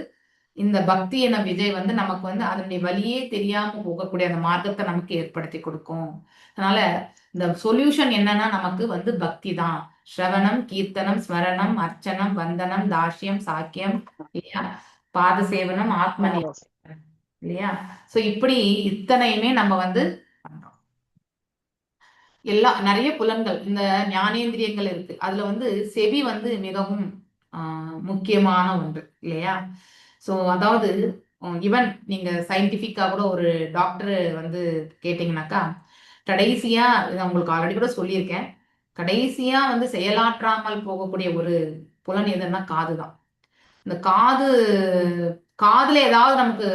இந்த பக்தி என விஜய் வந்து நமக்கு வந்து அதனுடைய வழியே தெரியாம போகக்கூடிய அந்த மார்க்கத்தை நமக்கு ஏற்படுத்தி கொடுக்கும். அதனால இந்த சொல்யூஷன் என்னன்னா நமக்கு வந்து பக்தி தான். ஸ்ரவணம், கீர்த்தனம், ஸ்மரணம், அர்ச்சனம், வந்தனம், தாஷ்யம், சாக்கியம் இல்லையா, பாத சேவனம், ஆத்ம இல்லையா? சோ இப்படி இத்தனையுமே நம்ம வந்து பண்றோம். எல்லா நிறைய புலன்கள், இந்த ஞானேந்திரியங்கள் இருக்கு. அதுல வந்து செவி வந்து மிகவும் முக்கியமான ஒன்று இல்லையா? ஸோ அதாவது ஈவன் நீங்க சயின்டிஃபிக்கா கூட ஒரு டாக்டர் வந்து கேட்டீங்கன்னாக்கா, கடைசியா இதை உங்களுக்கு ஆல்ரெடி கூட சொல்லியிருக்கேன், கடைசியா வந்து செயலாற்றாமல் போகக்கூடிய ஒரு புலன் எதுன்னா காது தான். இந்த காதுல ஏதாவது நமக்கு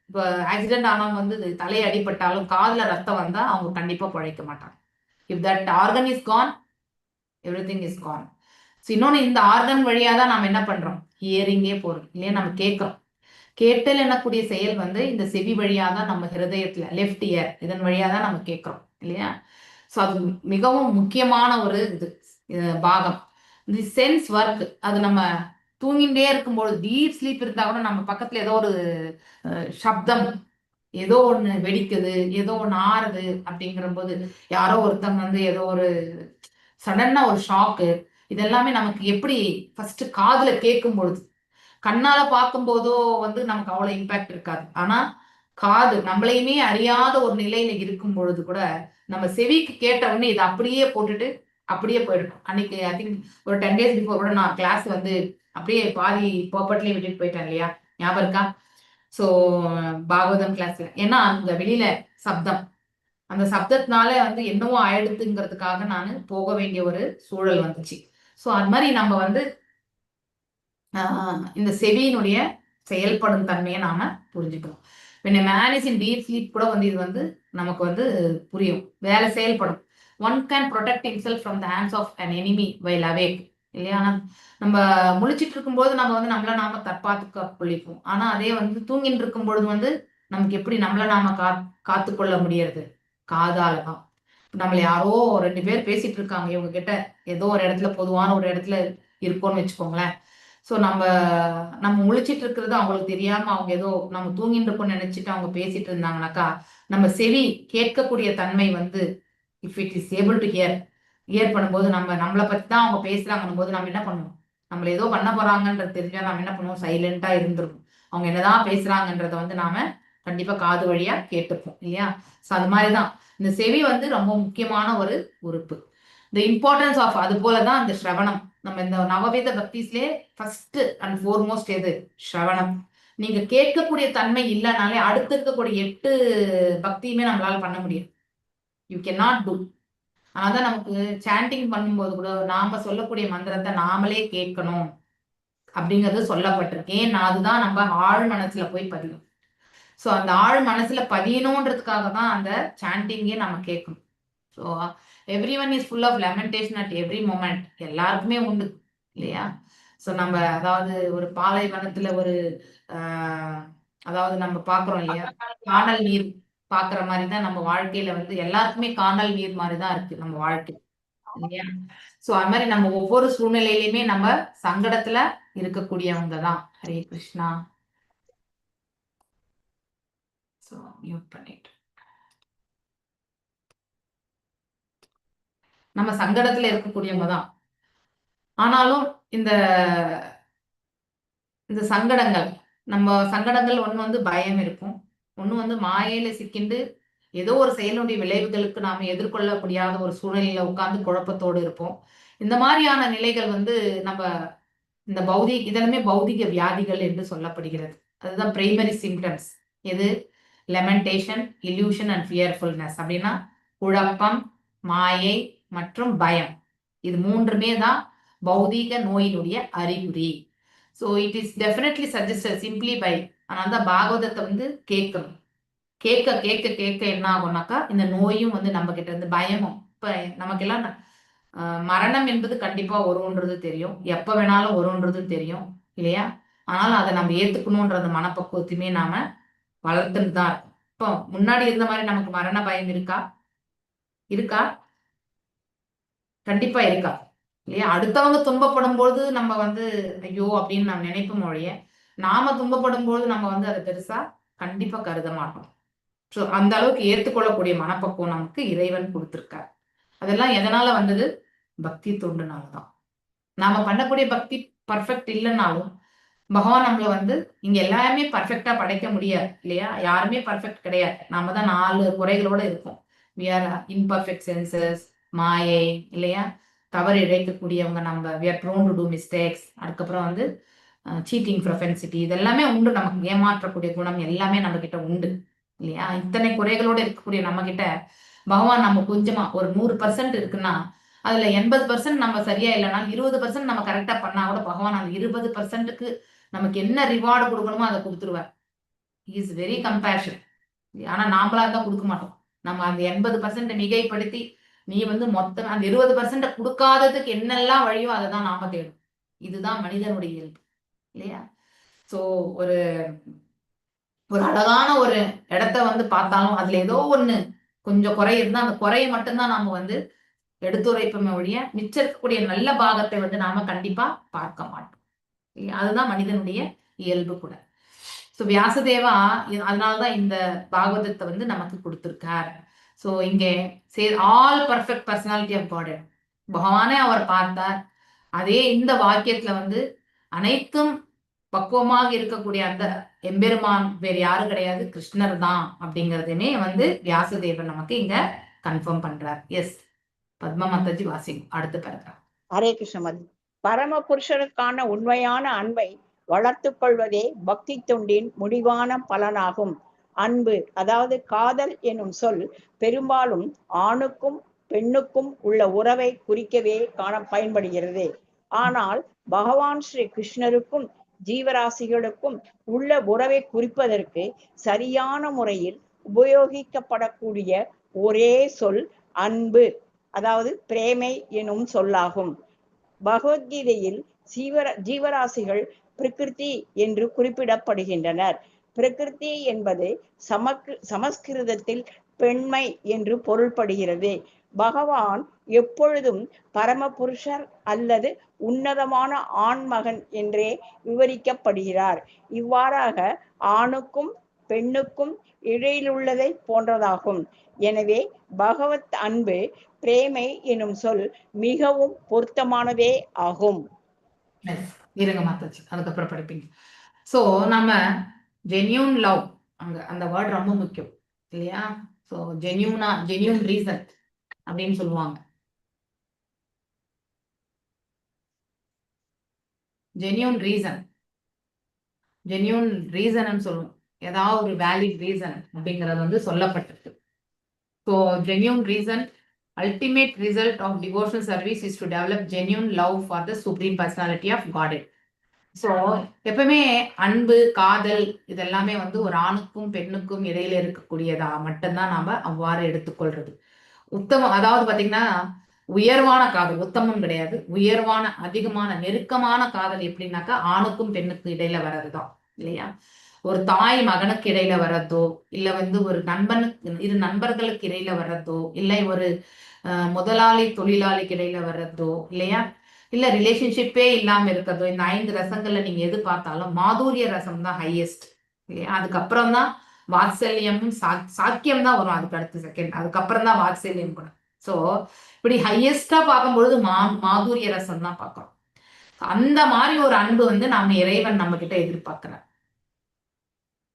இப்போ ஆக்சிடென்ட் ஆனவங்க வந்து தலையை அடிபட்டாலும் காதுல ரத்தம் வந்தா அவங்க கண்டிப்பா பிழைக்க மாட்டாங்க. If that organ is gone, everything is gone. So இன்னொன்று, இந்த ஆர்கன் வழியா தான் நாம் என்ன பண்றோம், ஹியரிங்கே போறோம் இல்லையா? நம்ம கேட்கிறோம். கேட்டல் எனக்கூடிய செயல் வந்து இந்த செவி வழியா தான் நம்ம ஹிருதயத்துல லெஃப்ட் இயர் இதன் வழியா தான் நம்ம கேட்கிறோம் இல்லையா? ஸோ அது மிகவும் முக்கியமான ஒரு இது பாகம். தி சென்ஸ் ஒர்க், அது நம்ம தூங்கிட்டே இருக்கும்போது டீப் ஸ்லீப் இருந்தா கூட நம்ம பக்கத்துல ஏதோ ஒரு சப்தம், ஏதோ ஒண்ணு வெடிக்குது, ஏதோ ஒண்ணு ஆறுது அப்படிங்கிற போது யாரோ ஒருத்தங்க வந்து ஏதோ ஒரு சடனா ஒரு ஷாக்கு, இதெல்லாமே நமக்கு எப்படி ஃபர்ஸ்ட் காதுல கேட்கும் பொழுது, கண்ணால பார்க்கும் போதோ வந்து நமக்கு அவ்வளவு இம்பாக்ட் இருக்காது. ஆனா காது நம்மளையுமே அறியாத ஒரு நிலையில இருக்கும் பொழுது கூட நம்ம செவிக்கு கேட்ட உடனே இதை அப்படியே போட்டுட்டு அப்படியே போயிடும். அன்னைக்கு I think ஒரு 10 டேஸ் பிஃபோர் கூட நான் கிளாஸ் வந்து அப்படியே பாதி போப்பட்லயே விட்டுட்டு போயிட்டேன் இல்லையா? ஞாபகம் இருக்கா? ஸோ பாகவதம் கிளாஸ்ல ஏன்னா அந்த வெளியில சப்தம், அந்த சப்தத்தினால வந்து என்னவோ ஆயிடுத்துங்கிறதுக்காக நான் போக வேண்டிய ஒரு சூழல் வந்துச்சு. ஸோ அது மாதிரி நம்ம வந்து இந்த செவியினுடைய செயல்படும் தன்மையை நாம புரிஞ்சுக்கணும். When a man is in deep sleep கூட வந்து இது வந்து நமக்கு வந்து புரியும், வேலை செயல்படும். One can protect himself from the hands of an enemy while awake இல்லையா? ஆனா நம்ம முழிச்சிட்டு இருக்கும்போது நம்ம வந்து நம்மள நாம தற்பாத்துக்க கொள்ளிப்போம். ஆனா அதே வந்து தூங்கிட்டு இருக்கும் பொழுது வந்து நமக்கு எப்படி நம்மள நாம காத்துக்கொள்ள முடியறது? காதால தான். நம்மள யாரோ 2 பேர் பேசிட்டு இருக்காங்க, இவங்க கிட்ட ஏதோ ஒரு இடத்துல பொதுவான ஒரு இடத்துல இருக்கோம்னு வச்சுக்கோங்களேன். ஸோ நம்ம நம்ம முழிச்சிட்டு இருக்கிறது அவங்களுக்கு தெரியாம அவங்க ஏதோ நம்ம தூங்கிட்டு இருக்கோம்னு நினைச்சிட்டு அவங்க பேசிட்டு இருந்தாங்கனாக்கா, நம்ம செவி கேட்கக்கூடிய தன்மை வந்து if it is able to hear, hear பண்ணும்போது நம்ம நம்மளை பத்தி தான் அவங்க பேசுறாங்கன்னும் போது நம்ம என்ன பண்ணுவோம்? நம்மள ஏதோ பண்ண போறாங்கன்றது தெரிஞ்சா நம்ம என்ன பண்ணுவோம்? சைலண்டா இருந்திருக்கும். அவங்க என்னதான் பேசுறாங்கன்றத வந்து நாம கண்டிப்பா காது வழியா கேட்டுப்போம் இல்லையா? ஸோ அது மாதிரிதான் இந்த செவி வந்து ரொம்ப முக்கியமான ஒரு உறுப்பு. இந்த இம்பார்ட்டன்ஸ் ஆஃப் அது போலதான் அந்த ஸ்ரவணம். நம்ம இந்த நவவித பக்திஸ்லயே ஃபர்ஸ்ட் அண்ட் ஃபோர்மோஸ்ட் எது? ஸ்ரவணம். நீங்க கேட்கக்கூடிய தன்மை இல்லைனாலே அடுத்து இருக்கக்கூடிய 8 பக்தியுமே நம்மளால பண்ண முடியும். You can not two. அதனால்தான் நமக்கு சாண்டிங் பண்ணும்போது கூட நாம சொல்லக்கூடிய மந்திரத்தை நாமளே கேட்கணும் அப்படிங்கிறது சொல்லப்பட்டிருக்கு. ஏன்? அதுதான் நம்ம ஆழ் மனசுல போய் பதியும். ஸோ அந்த ஆழ் மனசுல பதியணுன்றதுக்காக தான் அந்த சாண்டிங்கே நம்ம கேட்கணும். So everyone is full of lamentation at every moment. எல்லாருக்குமே உண்டு இல்லையா? ஸோ நம்ம அதாவது ஒரு பாலைவனத்துல ஒரு அதாவது நம்ம பாக்குறோம் இல்லையா, காணல் நீர் பாக்குற மாதிரி தான் நம்ம வாழ்க்கையில வந்து எல்லாருக்குமே காணல் நீர் மாதிரி தான் இருக்கு நம்ம வாழ்க்கை இல்லையா? சோ அது மாதிரி நம்ம ஒவ்வொரு சூழ்நிலையிலுமே நம்ம சங்கடத்துல இருக்கக்கூடியவங்க தான். ஹரே கிருஷ்ணா. சோ மியூட் பண்ணிட்டு நம்ம சங்கடத்துல இருக்கக்கூடியவங்க தான். ஆனாலும் இந்த இந்த சங்கடங்கள், நம்ம சங்கடங்கள் ஒண்ணு வந்து பயம் இருக்கும், ஒண்ணு வந்து மாயையில சிக்கிண்டு ஏதோ ஒரு செயலுடைய விளைவுகளுக்கு நாம எதிர்கொள்ள முடியாத ஒரு சூழ்நிலையில உட்கார்ந்து குழப்பத்தோடு இருப்போம். இந்த மாதிரியான நிலைகள் வந்து நம்ம இந்த பௌதிக இதெல்லாமே பௌதிக வியாதிகள் என்று சொல்லப்படுகிறது. அதுதான் பிரைமரி சிம்டம்ஸ். எது? லெமெண்டேஷன், இல்யூஷன் அண்ட் ஃபியர்ஃபுல்னஸ். அப்படின்னா குழப்பம், மாயை மற்றும் பயம், இது மூன்றுமே தான் பௌதீக நோயினுடைய அறிகுறி. So it is definitely suggested simply by. ஆனால் தான் பாகவதத்தை வந்து கேட்கணும். கேட்க கேட்க கேட்க என்ன ஆகும்னாக்கா இந்த நோயும் வந்து நம்ம கிட்ட இருந்து பயமும். இப்ப நமக்கெல்லாம் மரணம் என்பது கண்டிப்பா வரும்ன்றது தெரியும், எப்ப வேணாலும் வரும்ன்றது தெரியும் இல்லையா? ஆனாலும் அதை நம்ம ஏத்துக்கணுன்ற அந்த மனப்பக்குவத்தையுமே நாம வளர்த்துட்டு தான் இருக்கும். இப்போ முன்னாடி இருந்த மாதிரி நமக்கு மரண பயம் இருக்கா? இருக்கா? கண்டிப்பா இருக்கா இல்லையா? அடுத்தவங்க துன்பப்படும் போது நம்ம வந்து ஐயோ அப்படின்னு நம்ம நினைப்போம் ஒழிய, நாம துன்பப்படும் போது நம்ம வந்து அதை பெருசா கண்டிப்பா கருத மாட்டோம். ஸோ அந்த அளவுக்கு ஏற்றுக்கொள்ளக்கூடிய மனப்பக்குவம் நமக்கு இறைவன் கொடுத்துருக்கார். அதெல்லாம் எதனால வந்தது? பக்தி தொண்டுனாலதான். நாம பண்ணக்கூடிய பக்தி பர்ஃபெக்ட் இல்லைன்னாலும் பகவான் நம்மள வந்து இங்க எல்லாருமே பர்ஃபெக்டா படைக்க முடியாது இல்லையா? யாருமே பர்ஃபெக்ட் கிடையாது. நாம தான் 4 குறைகளோட இருக்கோம். We are imperfect senses, மாயை இல்லையா? தவறு இழைக்கக்கூடியவங்க நம்ம. We are prone to do mistakes. அதுக்கப்புறம் வந்து சீட்டிங் ப்ரொஃபென்சிட்டி, இதெல்லாமே உண்டு நமக்கு. ஏமாற்றக்கூடிய குணம் எல்லாமே நம்ம கிட்ட உண்டு இல்லையா? இத்தனை குறைகளோடு இருக்கக்கூடிய நம்ம கிட்ட பகவான் நம்ம கொஞ்சமா ஒரு 100% இருக்குன்னா அதுல 80% நம்ம சரியா இல்லைன்னா 20% நம்ம கரெக்டா பண்ணா கூட பகவான் அந்த 20%க்கு நமக்கு என்ன ரிவார்டு கொடுக்கணுமோ அதை கொடுத்துருவார். Is very compassion. ஆனா நாமளா இருந்தா கொடுக்க மாட்டோம். நம்ம அந்த 80% மிகைப்படுத்தி நீ வந்து மொத்தம் அந்த 20% கொடுக்காததுக்கு என்னெல்லாம் வழியோ அதை தான் நாம தேடும். இதுதான் மனிதனுடைய இயல்பு இல்லையா? சோ ஒரு ஒரு அழகான ஒரு இடத்த வந்து பார்த்தாலும் அதுல ஏதோ ஒண்ணு கொஞ்சம் குறை இருந்தா அந்த குறையை மட்டும்தான் நாம வந்து எடுத்துரைப்போமே ஒழிய மிச்சம் இருக்கக்கூடிய நல்ல பாகத்தை வந்து நாம கண்டிப்பா பார்க்க மாட்டோம். அதுதான் மனிதனுடைய இயல்பு கூட. ஸோ வியாசதேவா அதனாலதான் இந்த பாகவதத்தை வந்து நமக்கு கொடுத்திருக்கார். ஸோ இங்கே all perfect personality of God பகவானே அவர் பார்த்தார். அதே இந்த வாக்கியத்துல வந்து அனைத்தும் பக்குவமாக இருக்கக்கூடிய அந்த எம்பெருமான் வேற யாரும் கிடையாது, கிருஷ்ணர் தான் அப்படிங்கிறதுமே வந்து வியாசதேவன் நமக்கு இங்க கன்ஃபார்ம் பண்றார். எஸ் பத்மா மாதாஜி வாசிங் அடுத்த பேராகிராஃப். ஹரே கிருஷ்ண. பரம புருஷருக்கான உண்மையான அன்பை வளர்த்து கொள்வதே பக்தி தொண்டின் முடிவான பலனாகும். அன்பு அதாவது காதல் எனும் சொல் பெரும்பாலும் ஆணுக்கும் பெண்ணுக்கும் உள்ள உறவை குறிக்கவே காண பயன்படுகிறது. ஆனால் பகவான் ஸ்ரீ கிருஷ்ணருக்கும் ஜீவராசிகளுக்கும் உள்ள உறவை குறிப்பதற்கு சரியான முறையில் உபயோகிக்கப்படக்கூடிய ஒரே சொல் அன்பு, அதாவது பிரேமை எனும் சொல்லாகும். பகவத்கீதையில் ஜீவராசிகள் பிரகிருதி என்று குறிப்பிடப்படுகின்றனர். பிரகிருதி என்பது சமஸ்கிருதத்தில் பெண்மை என்று பொருள்படுகிறது. பகவான் எப்பொழுதும் பரமபுருஷர் அல்லது உன்னதமான ஆண்மகன் என்றே விவரிக்கப்படுகிறார். இவ்வாறாக ஆணுக்கும் பெண்ணுக்கும் இடையிலுள்ளதை போன்றதாகும். எனவே பகவத் அன்பு பிரேமை எனும் சொல் மிகவும் பொருத்தமானதே ஆகும். இருங்க மாதாஜி, அதுக்கப்புறம் படிப்பீங்க. சோ நம்ம ஜென்யூன் லவ், அங்க அந்த வேர்ட் ரொம்ப முக்கியம் இல்லையா? சோ ஜென்யூனா ஜென்யூன் ரீசன் அப்படின்னு சொல்லுவாங்க. ஜென்யூன் ரீசன், ஜென்யூன் ரீசன் சொல்லுவோம். ஏதாவது ஒரு வேலிட் ரீசன் அப்படிங்கிறது வந்து சொல்லப்பட்டிருக்கு. So genuine reason Ultimate result of devotional service is to develop genuine love for the Supreme Personality of Godhead. So எப்பவுமே அன்பு, காதல் இதெல்லாமே வந்து ஒரு ஆணுக்கும் பெண்ணுக்கும் இடையில இருக்கக்கூடியதா மட்டும்தான் நாம அவ்வாறு எடுத்துக்கொள்றது. உத்தமம், அதாவது பாத்தீங்கன்னா உயர்வான காதல், உத்தமம் கிடையாது, உயர்வான அதிகமான நெருக்கமான காதல் எப்படின்னாக்கா ஆணுக்கும் பெண்ணுக்கும் இடையில வர்றதுதான் இல்லையா? ஒரு தாய் மகனுக்கு இடையில வர்றதோ, இல்ல வந்து ஒரு நண்பனுக்கு இரு நண்பர்களுக்கு இடையில வர்றதோ, இல்லை ஒரு முதலாளி தொழிலாளிக்கு இடையில வர்றதோ இல்லையா, இல்ல ரிலேஷன்ஷிப்பே இல்லாம இருக்கிறதோ, இந்த ஐந்து ரசங்கள்ல நீங்க எது பார்த்தாலும் மாதுரிய ரசம் தான் ஹையஸ்ட் இல்லையா? அதுக்கப்புறம் தான் வாத்சல்யமும் சாக்கியம் தான் வரும், அதுக்கு அடுத்த செகண்ட், அதுக்கப்புறம் தான் வாத்சல்யம் கூட. சோ இப்படி ஹையஸ்டா பார்க்கும்பொழுது மாதுரிய ரசம் தான் பார்க்கிறோம். அந்த மாதிரி ஒரு அன்பு வந்து நாம இறைவன் நம்ம கிட்ட எதிர்பார்க்கிறார்.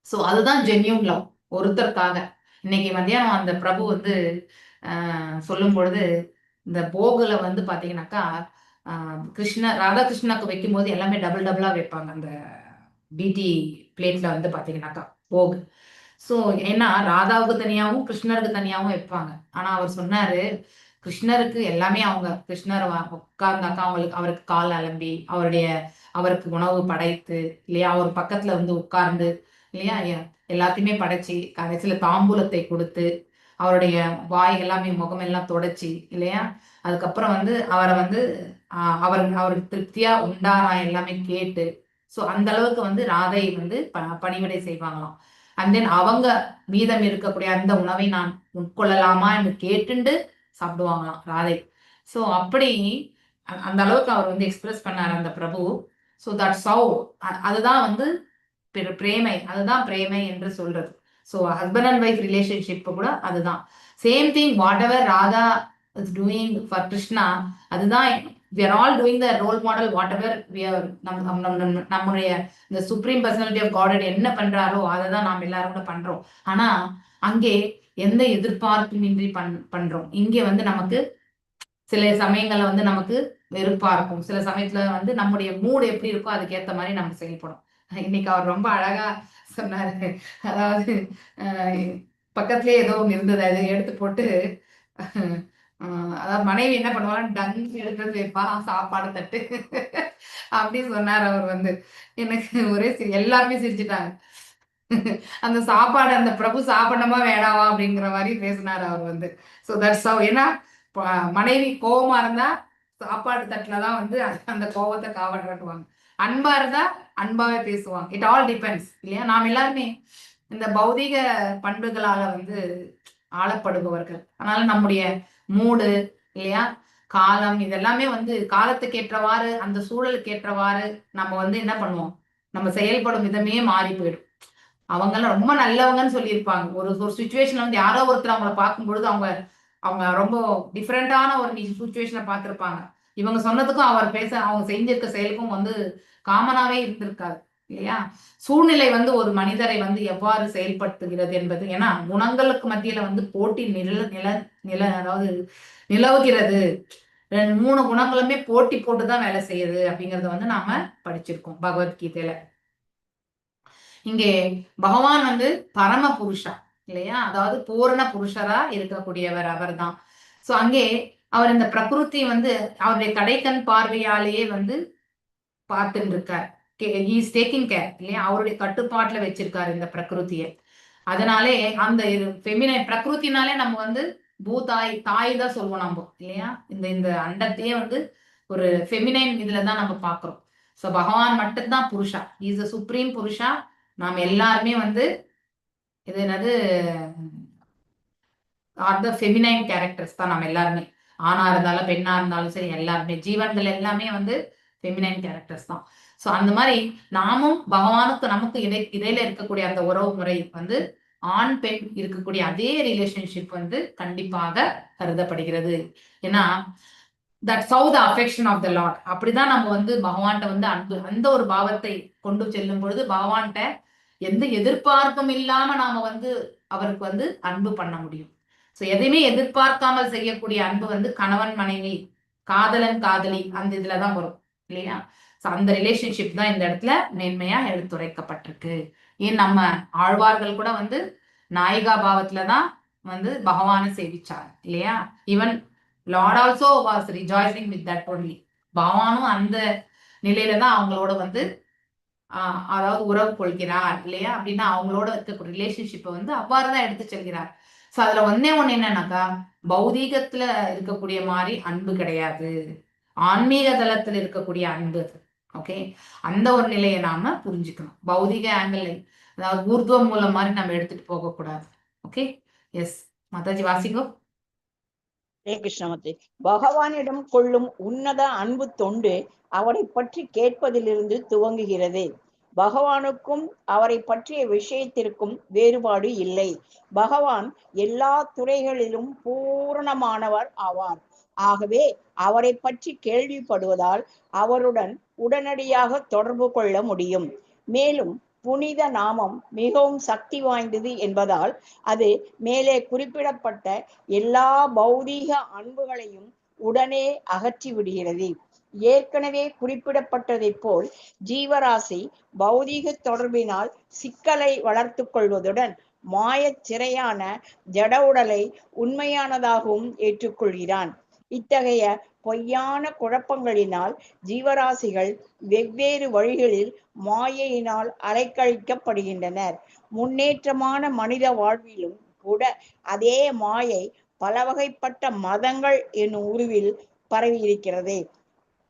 சோ அதுதான் ஜென்யூன் லவ் ஒருத்தருக்காக. இன்னைக்கு மத்தியானம் அந்த பிரபு வந்து சொல்லும் பொழுது இந்த போகுல வந்து பாத்தீங்கன்னாக்கா கிருஷ்ண ராதாகிருஷ்ணாக்கு வைக்கும் போது எல்லாமே டபுள் டபுளா வைப்பாங்க அந்த பிடி பிளேட்ல வந்து பாத்தீங்கன்னாக்கா போக். ஸோ ஏன்னா ராதாவுக்கு தனியாகவும் கிருஷ்ணருக்கு தனியாகவும் வைப்பாங்க. ஆனா அவர் சொன்னாரு, கிருஷ்ணருக்கு எல்லாமே அவங்க கிருஷ்ணர் உட்கார்ந்தாக்கா அவங்களுக்கு அவருக்கு கால் அலம்பி அவருடைய அவருக்கு உணவு படைத்து இல்லையா, அவர் பக்கத்துல வந்து உட்கார்ந்து இல்லையா, எல்லாத்தையுமே படைச்சி கடைசியில தாம்பூலத்தை கொடுத்து அவருடைய வாய் எல்லாமே முகம் எல்லாம் தொடச்சி இல்லையா, அதுக்கப்புறம் வந்து அவரை வந்து அவர் அவருக்கு திருப்தியா உண்டாரா எல்லாமே கேட்டு, ஸோ அந்த அளவுக்கு வந்து ராதை வந்து பணிவிடை செய்வாங்களாம். அண்ட் then அவங்க மீதம் இருக்கக்கூடிய அந்த உணவை நான் உட்கொள்ளலாமா என்று கேட்டுண்டு சாப்பிடுவாங்களாம் ராதை. ஸோ அப்படி அந்த அளவுக்கு அவர் வந்து எக்ஸ்பிரஸ் பண்ணார் அந்த பிரபு. ஸோ that's how, அதுதான் வந்து பிரேமை, அதுதான் பிரேமை என்று சொல்றது. So husband and wife relationship கூட அதுதான் same thing. Whatever Radha is doing for Krishna, அதுதான் we are all doing the role model. Whatever we are, நம் நம்முடைய இந்த சுப்ரீம் பர்சனாலிட்டி ஆஃப் காட் என்ன பண்றாரோ அதை தான் நாம் எல்லாரும் கூட பண்றோம். ஆனா அங்கே எந்த எதிர்பார்ப்புமின்றி பண்றோம். இங்கே வந்து நமக்கு சில சமயங்கள்ல வந்து நமக்கு வெறுப்பா இருக்கும், சில சமயத்துல வந்து நம்முடைய மூடு எப்படி இருக்கோ அதுக்கேத்த மாதிரி நம்ம செயல்படும். இன்னைக்கு அவர் ரொம்ப அழகா சொன்னாரு. அதாவது பக்கத்துலயே ஏதோ ஒண்ணு இருந்தது, அதை எடுத்து போட்டு அதாவது மனைவி என்ன பண்ணுவாங்க, டங்கு எடுத்து வைப்பா சாப்பாடு தட்டு அப்படின்னு சொன்னார் அவர் வந்து. எனக்கு ஒரே எல்லாருமே சிரிச்சுட்டாங்க. அந்த சாப்பாடு அந்த பிரபு சாப்பிடணுமா வேணாமா அப்படிங்கிற மாதிரி பேசினார் அவர் வந்து. ஸோ that's how, ஏன்னா மனைவி கோவமா இருந்தா சாப்பாடு தட்டுலதான் வந்து அந்த கோவத்தை காவல் காட்டுவாங்க, அன்பா இருந்தா அன்பாவே பேசுவாங்க. It all depends இல்லையா? நாம் எல்லாருமே இந்த பௌதிக பண்புகளால வந்து ஆளப்படுபவர்கள். அதனால நம்முடைய மூடு இல்லையா, காலம், இதெல்லாமே வந்து காலத்துக்கு ஏற்றவாறு அந்த சூழலுக்கு ஏற்றவாறு நம்ம வந்து என்ன பண்ணுவோம், நம்ம செயல்படும் விதமே மாறி போயிடும். அவங்கெல்லாம் ரொம்ப நல்லவங்கன்னு சொல்லியிருப்பாங்க. ஒரு ஒரு சுச்சுவேஷன்ல வந்து யாரோ ஒருத்தர் அவங்கள பார்க்கும் பொழுது அவங்க அவங்க ரொம்ப டிஃப்ரெண்டான ஒரு சுச்சுவேஷனை பார்த்திருப்பாங்க. இவங்க சொன்னதுக்கும் அவர் பேச அவங்க செஞ்சிருக்க செயலுக்கும் வந்து காமனாவே இருந்திருக்காது இல்லையா? சூழ்நிலை வந்து ஒரு மனிதரை வந்து எவ்வாறு செயல்படுத்துகிறது என்பது, ஏன்னா குணங்களுக்கு மத்தியில வந்து போட்டி நில நில நில அதாவது நிலவுகிறது. 3 குணங்களுமே போட்டி போட்டுதான் வேலை செய்யுது அப்படிங்கறத வந்து நாம படிச்சிருக்கோம் பகவத்கீதையில. இங்கே பகவான் வந்து பரம புருஷா இல்லையா, அதாவது பூரண புருஷரா இருக்கக்கூடியவர் அவர்தான். சோ அங்கே அவர் இந்த பிரகிருதி வந்து அவருடைய கடைக்கண் பார்வையாலேயே வந்து பார்த்துட்டு இருக்கார். Is taking care இல்லையா, அவருடைய கட்டுப்பாட்டுல வச்சிருக்காரு இந்த பிரகிருதியை. அதனாலே அந்த ஃபெமினை பிரகிருத்தினாலே நம்ம வந்து பூதாய் தாய் தான் சொல்லுவோம் நம்ம இல்லையா. இந்த இந்த அண்டத்தையே வந்து ஒரு ஃபெமினைன் இதுலதான் நம்ம பாக்குறோம். சோ பகவான் மட்டும்தான் புருஷா, is a supreme Purusha. நாம் எல்லாருமே வந்து இது என்னது ஆர் the feminine characters தான் நம்ம எல்லாருமே. ஆணா இருந்தாலும் பெண்ணா இருந்தாலும் சரி, எல்லாருமே ஜீவன்கள் எல்லாமே வந்து ஃபெமினைன் கேரக்டர்ஸ் தான். ஸோ அந்த மாதிரி நாமும் பகவானுக்கு நமக்கு இடையில இருக்கக்கூடிய அந்த உறவு முறை வந்து ஆண் பெண் இருக்கக்கூடிய அதே ரிலேஷன்ஷிப் வந்து கண்டிப்பாக கருதப்படுகிறது. ஏன்னா that's how the affection of the Lord. அப்படிதான் நம்ம வந்து பகவான்கிட்ட வந்து அன்பு அந்த ஒரு பாவத்தை கொண்டு செல்லும் பொழுது பகவான்கிட்ட எந்த எதிர்பார்ப்பும் இல்லாம நாம வந்து அவருக்கு வந்து அன்பு பண்ண முடியும். ஸோ எதையுமே எதிர்பார்க்காமல் செய்யக்கூடிய அன்பு வந்து கணவன் மனைவி, காதலன் காதலி அந்த இதுலதான் வரும் இல்லையா. ஸோ அந்த ரிலேஷன்ஷிப் தான் இந்த இடத்துல மேன்மையா எடுத்துரைக்கப்பட்டிருக்கு. ஏன் நம்ம ஆழ்வார்கள் கூட வந்து நாயிகா பாவத்துலதான் வந்து பகவானை சேவிச்சார் இல்லையா. Even Lord also was rejoicing with that only. பகவானும் அந்த நிலையில தான் அவங்களோட வந்து அதாவது உறவு கொள்கிறார், இல்லையா? அப்படின்னா அவங்களோட இருக்கக்கூடிய ரிலேஷன்ஷிப்பை வந்து அவ்வாறு தான் எடுத்து செல்கிறார். ஸோ அதுல ஒன்னே ஒண்ணு என்னன்னாக்கா, பௌதீகத்துல இருக்கக்கூடிய மாதிரி அன்பு கிடையாது, ஆன்மீக தளத்துல இருக்கக்கூடிய அன்பு அது. ஓகே, அந்த ஒரு நிலையை நாம புரிஞ்சுக்கணும். பௌதிக ஆங்கிள், அதாவது ஊர்துவ மூலம் மாதிரி நம்ம எடுத்துட்டு போகக்கூடாது. ஓகே, எஸ் மாதாஜி, வாசிங்கோ. ஹரே கிருஷ்ண மாதாஜி. பகவானிடம் கொள்ளும் உன்னத அன்பு தொண்டு அவரை பற்றி கேட்பதிலிருந்து துவங்குகிறது. பகவானுக்கும் அவரை பற்றிய விஷயத்திற்கும் வேறுபாடு இல்லை. பகவான் எல்லா துறைகளிலும் பூரணமானவர் ஆவார். ஆகவே அவரை பற்றி கேள்விப்படுவதால் அவருடன் உடனடியாக தொடர்பு கொள்ள முடியும். மேலும் புனித நாமம் மிகவும் சக்தி வாய்ந்தது என்பதால் அது மேலே குறிப்பிடப்பட்ட எல்லா பௌதீக அன்புகளையும் உடனே அகற்றி விடுகிறது. ஏற்கனவே குறிப்பிடப்பட்டதைப் போல் ஜீவராசி பௌதீக தொடர்பினால் சிக்கலை வளர்த்து கொள்வதுடன் மாயச் சிறையான ஜட உடலை உண்மையானதாகவும் ஏற்றுக்கொள்கிறான். இத்தகைய பொய்யான குழப்பங்களினால் ஜீவராசிகள் வெவ்வேறு வழிகளில் மாயையினால் அலைக்கழிக்கப்படுகின்றனர். முன்னேற்றமான மனித வாழ்விலும் கூட அதே மாயை பல வகைப்பட்ட மதங்கள் என்னும் உருவில் பரவியிருக்கிறது.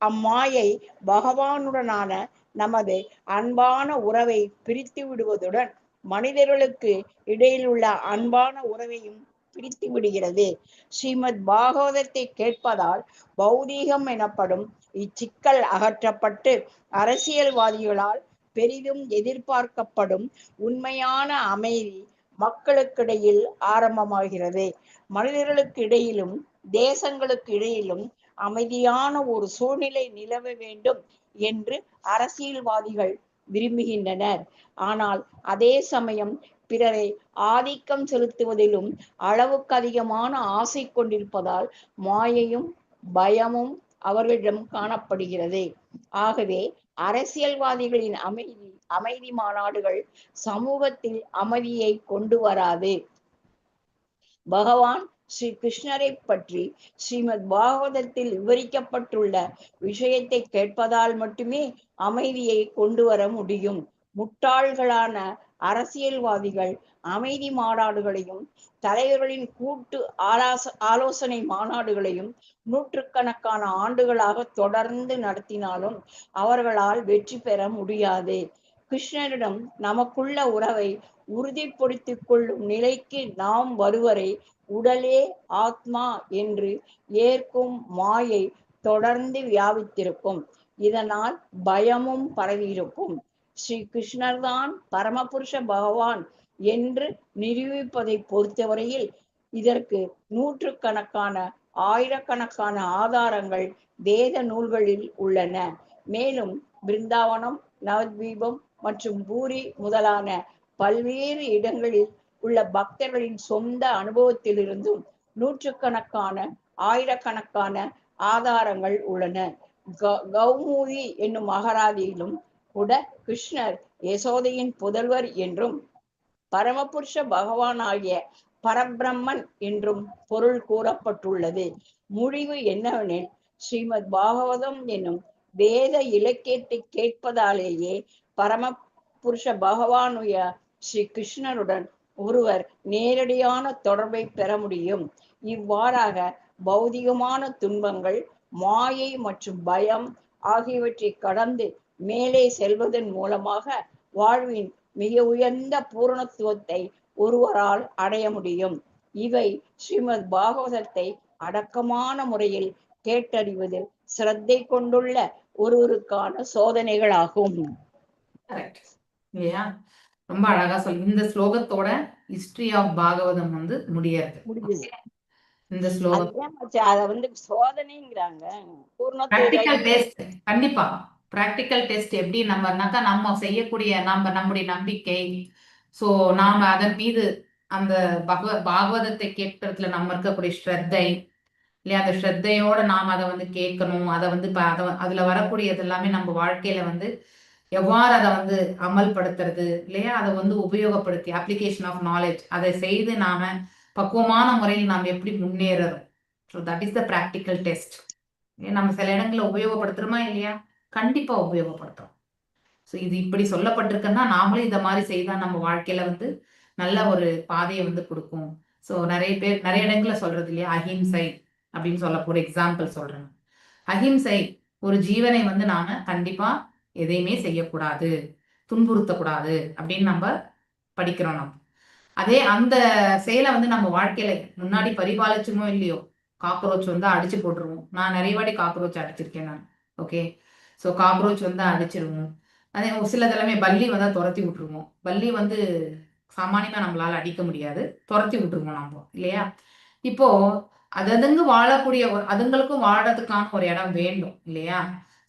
அம்மாயை பகவானுடனான நமது அன்பான உறவை பிரித்து விடுவதுடன் மனிதர்களுக்கு இடையில் உள்ள அன்பான உறவையும் பிரித்து விடுகிறது. ஸ்ரீமத் பாகவதத்தை கேட்பதால் பௌதீகம் எனப்படும் இச்சிக்கல் அகற்றப்பட்டு அரசியல்வாதிகளால் பெரிதும் எதிர்பார்க்கப்படும் உண்மையான அமைதி மக்களுக்கிடையில் ஆரம்பமாகிறது. மனிதர்களுக்கு இடையிலும் தேசங்களுக்கு இடையிலும் அமைதியான ஒரு சூழ்நிலை நிலவ வேண்டும் என்று அரசியல்வாதிகள் விரும்புகின்றனர். ஆனால் அதே சமயம் பிறரை ஆதிக்கம் செலுத்துவதிலும் அளவுக்கு அதிகமான ஆசை கொண்டிருப்பதால் மாயையும் பயமும் அவர்களிடம் காணப்படுகிறது. ஆகவே அரசியல்வாதிகளின் அமைதி அமைதி மாநாடுகள் சமூகத்தில் அமைதியை கொண்டு வராது. பகவான் ஸ்ரீ கிருஷ்ணரை பற்றி ஸ்ரீமத் பாகவதத்தில் விவரிக்கப்பட்டுள்ள விஷயத்தை கேட்பதால் மட்டுமே அமைதியை கொண்டு வர முடியும். முட்டாள்களான அரசியல்வாதிகள் அமைதி மாநாடுகளையும் தலைவர்களின் கூட்டு ஆலோசனை மாநாடுகளையும் நூற்றுக்கணக்கான ஆண்டுகளாக தொடர்ந்து நடத்தினாலும் அவர்களால் வெற்றி பெற முடியாது. கிருஷ்ணரிடம் நமக்குள்ள உறவை உறுதிப்படுத்திக் கொள்ளும் நிலைக்கு நாம் வருவரை உடலே ஆத்மா என்று ஏற்கும் மாயை தொடர்ந்து வியாபித்திருக்கும். இதனால் பயமும் பரவியிருக்கும். ஸ்ரீ கிருஷ்ணர்தான் பரமபுருஷ பகவான் என்று நிரூபிப்பதை பொறுத்தவரையில் இதற்கு நூற்றுக்கணக்கான ஆயிரக்கணக்கான ஆதாரங்கள் வேத நூல்களில் உள்ளன. மேலும் பிருந்தாவனம், நவத்வீபம் மற்றும் பூரி முதலான பல்வேறு இடங்களில் உள்ள பக்தர்களின் சொந்த அனுபவத்திலிருந்தும் நூற்றுக்கணக்கான ஆயிரக்கணக்கான ஆதாரங்கள் உள்ளன. கௌமூதி என்னும் அகராதியிலும் கூட கிருஷ்ணர் யசோதையின் புதல்வர் என்றும் பரமபுருஷ பகவானாகிய பரபிரம்மன் என்றும் பொருள் கூறப்பட்டுள்ளது. முடிவு என்னவெனில், ஸ்ரீமத் பாகவதம் என்னும் வேத இலக்கியத்தை கேட்பதாலேயே பரமபுருஷ பகவானுடைய ஸ்ரீ கிருஷ்ணருடன் ஒருவர் நேரடியான தொடர்பை பெற முடியும். இவ்வாறாக பௌதிகமான துன்பங்கள், மாயை மற்றும் பயம் ஆகியவற்றை கடந்து மேலே செல்வதன் மூலமாக வாழ்வின் மிக உயர்ந்த பூரணத்துவத்தை ஒருவரால் அடைய முடியும். இவை ஸ்ரீமத் பாகவதத்தை அடக்கமான முறையில் கேட்டறிவதில் சிரத்தை கொண்டுள்ள ஒருவருக்கான சோதனைகளாகும். கரெக்ட், இல்லையா? ரொம்ப அழகா சொல்லி இந்த ஸ்லோகத்தோட ஹிஸ்டரி ஆஃப் பாகவதம் வந்து முடியாது. முடியுது. இந்த ஸ்லோகம் அத வந்து சோதனைங்கிறாங்க. பிராக்டிக்கல் டெஸ்ட், கண்டிப்பா பிராக்டிக்கல் டெஸ்ட். எப்படி நம்மனாக்கா நம்ம செய்யக்கூடிய நம்ம நம்முடைய நம்பிக்கை, சோ நாம அதன் மீது அந்த பாகவதத்தை கேட்கறதுல நம்ம இருக்கக்கூடிய ஸ்ரத்தை, இல்லையா? அந்த ஸ்ரத்தையோட நாம் அதை வந்து கேட்கணும். அதை வந்து அதை அதுல வரக்கூடியது எல்லாமே நம்ம வாழ்க்கையில வந்து எவ்வாறு அதை வந்து அமல்படுத்துறது, இல்லையா? அதை வந்து உபயோகப்படுத்தி அப்ளிகேஷன் ஆஃப் நாலேஜ் அதை செய்து நாம பக்குவமான முறையில் நாம் எப்படி முன்னேறோம். So that is the practical test. நம்ம சில இடங்களில் உபயோகப்படுத்துறோமா இல்லையா? கண்டிப்பா உபயோகப்படுத்துறோம். ஸோ இது இப்படி சொல்லப்பட்டிருக்குன்னா நாமளும் இந்த மாதிரி செய்தா நம்ம வாழ்க்கையில வந்து நல்ல ஒரு பாதையை வந்து கொடுக்கும். ஸோ நிறைய பேர் நிறைய இடங்களில் சொல்றது இல்லையா, அஹிம்சை அப்படின்னு சொல்ல ஒரு எக்ஸாம்பிள் சொல்றேன். அஹிம்சை, ஒரு ஜீவனை வந்து நாம கண்டிப்பா எதையுமே செய்யக்கூடாது, துன்புறுத்தக்கூடாது அப்படின்னு நம்ம படிக்கிறோம். நம்ம அதே அந்த செயலை வந்து நம்ம வாழ்க்கையில முன்னாடி பரிபாலிச்சோமோ இல்லையோ, காக்ரோச் வந்து அடிச்சு போட்டுருவோம். நான் நிறைய வாட்டி காக்ரோச் அடிச்சிருக்கேன் நான். ஓகே, ஸோ காக்ரோச் வந்து அடிச்சிருவோம். அதே ஒரு சில எல்லாமே பல்லி வந்தா துரத்தி விட்டுருவோம். பல்லி வந்து சாமானியமா நம்மளால அடிக்க முடியாது, துரத்தி விட்டுருவோம் நம்ம, இல்லையா? இப்போ அது அதுங்க வாழக்கூடிய அதுங்களுக்கும் வாழறதுக்கான ஒரு இடம் வேண்டும் இல்லையா?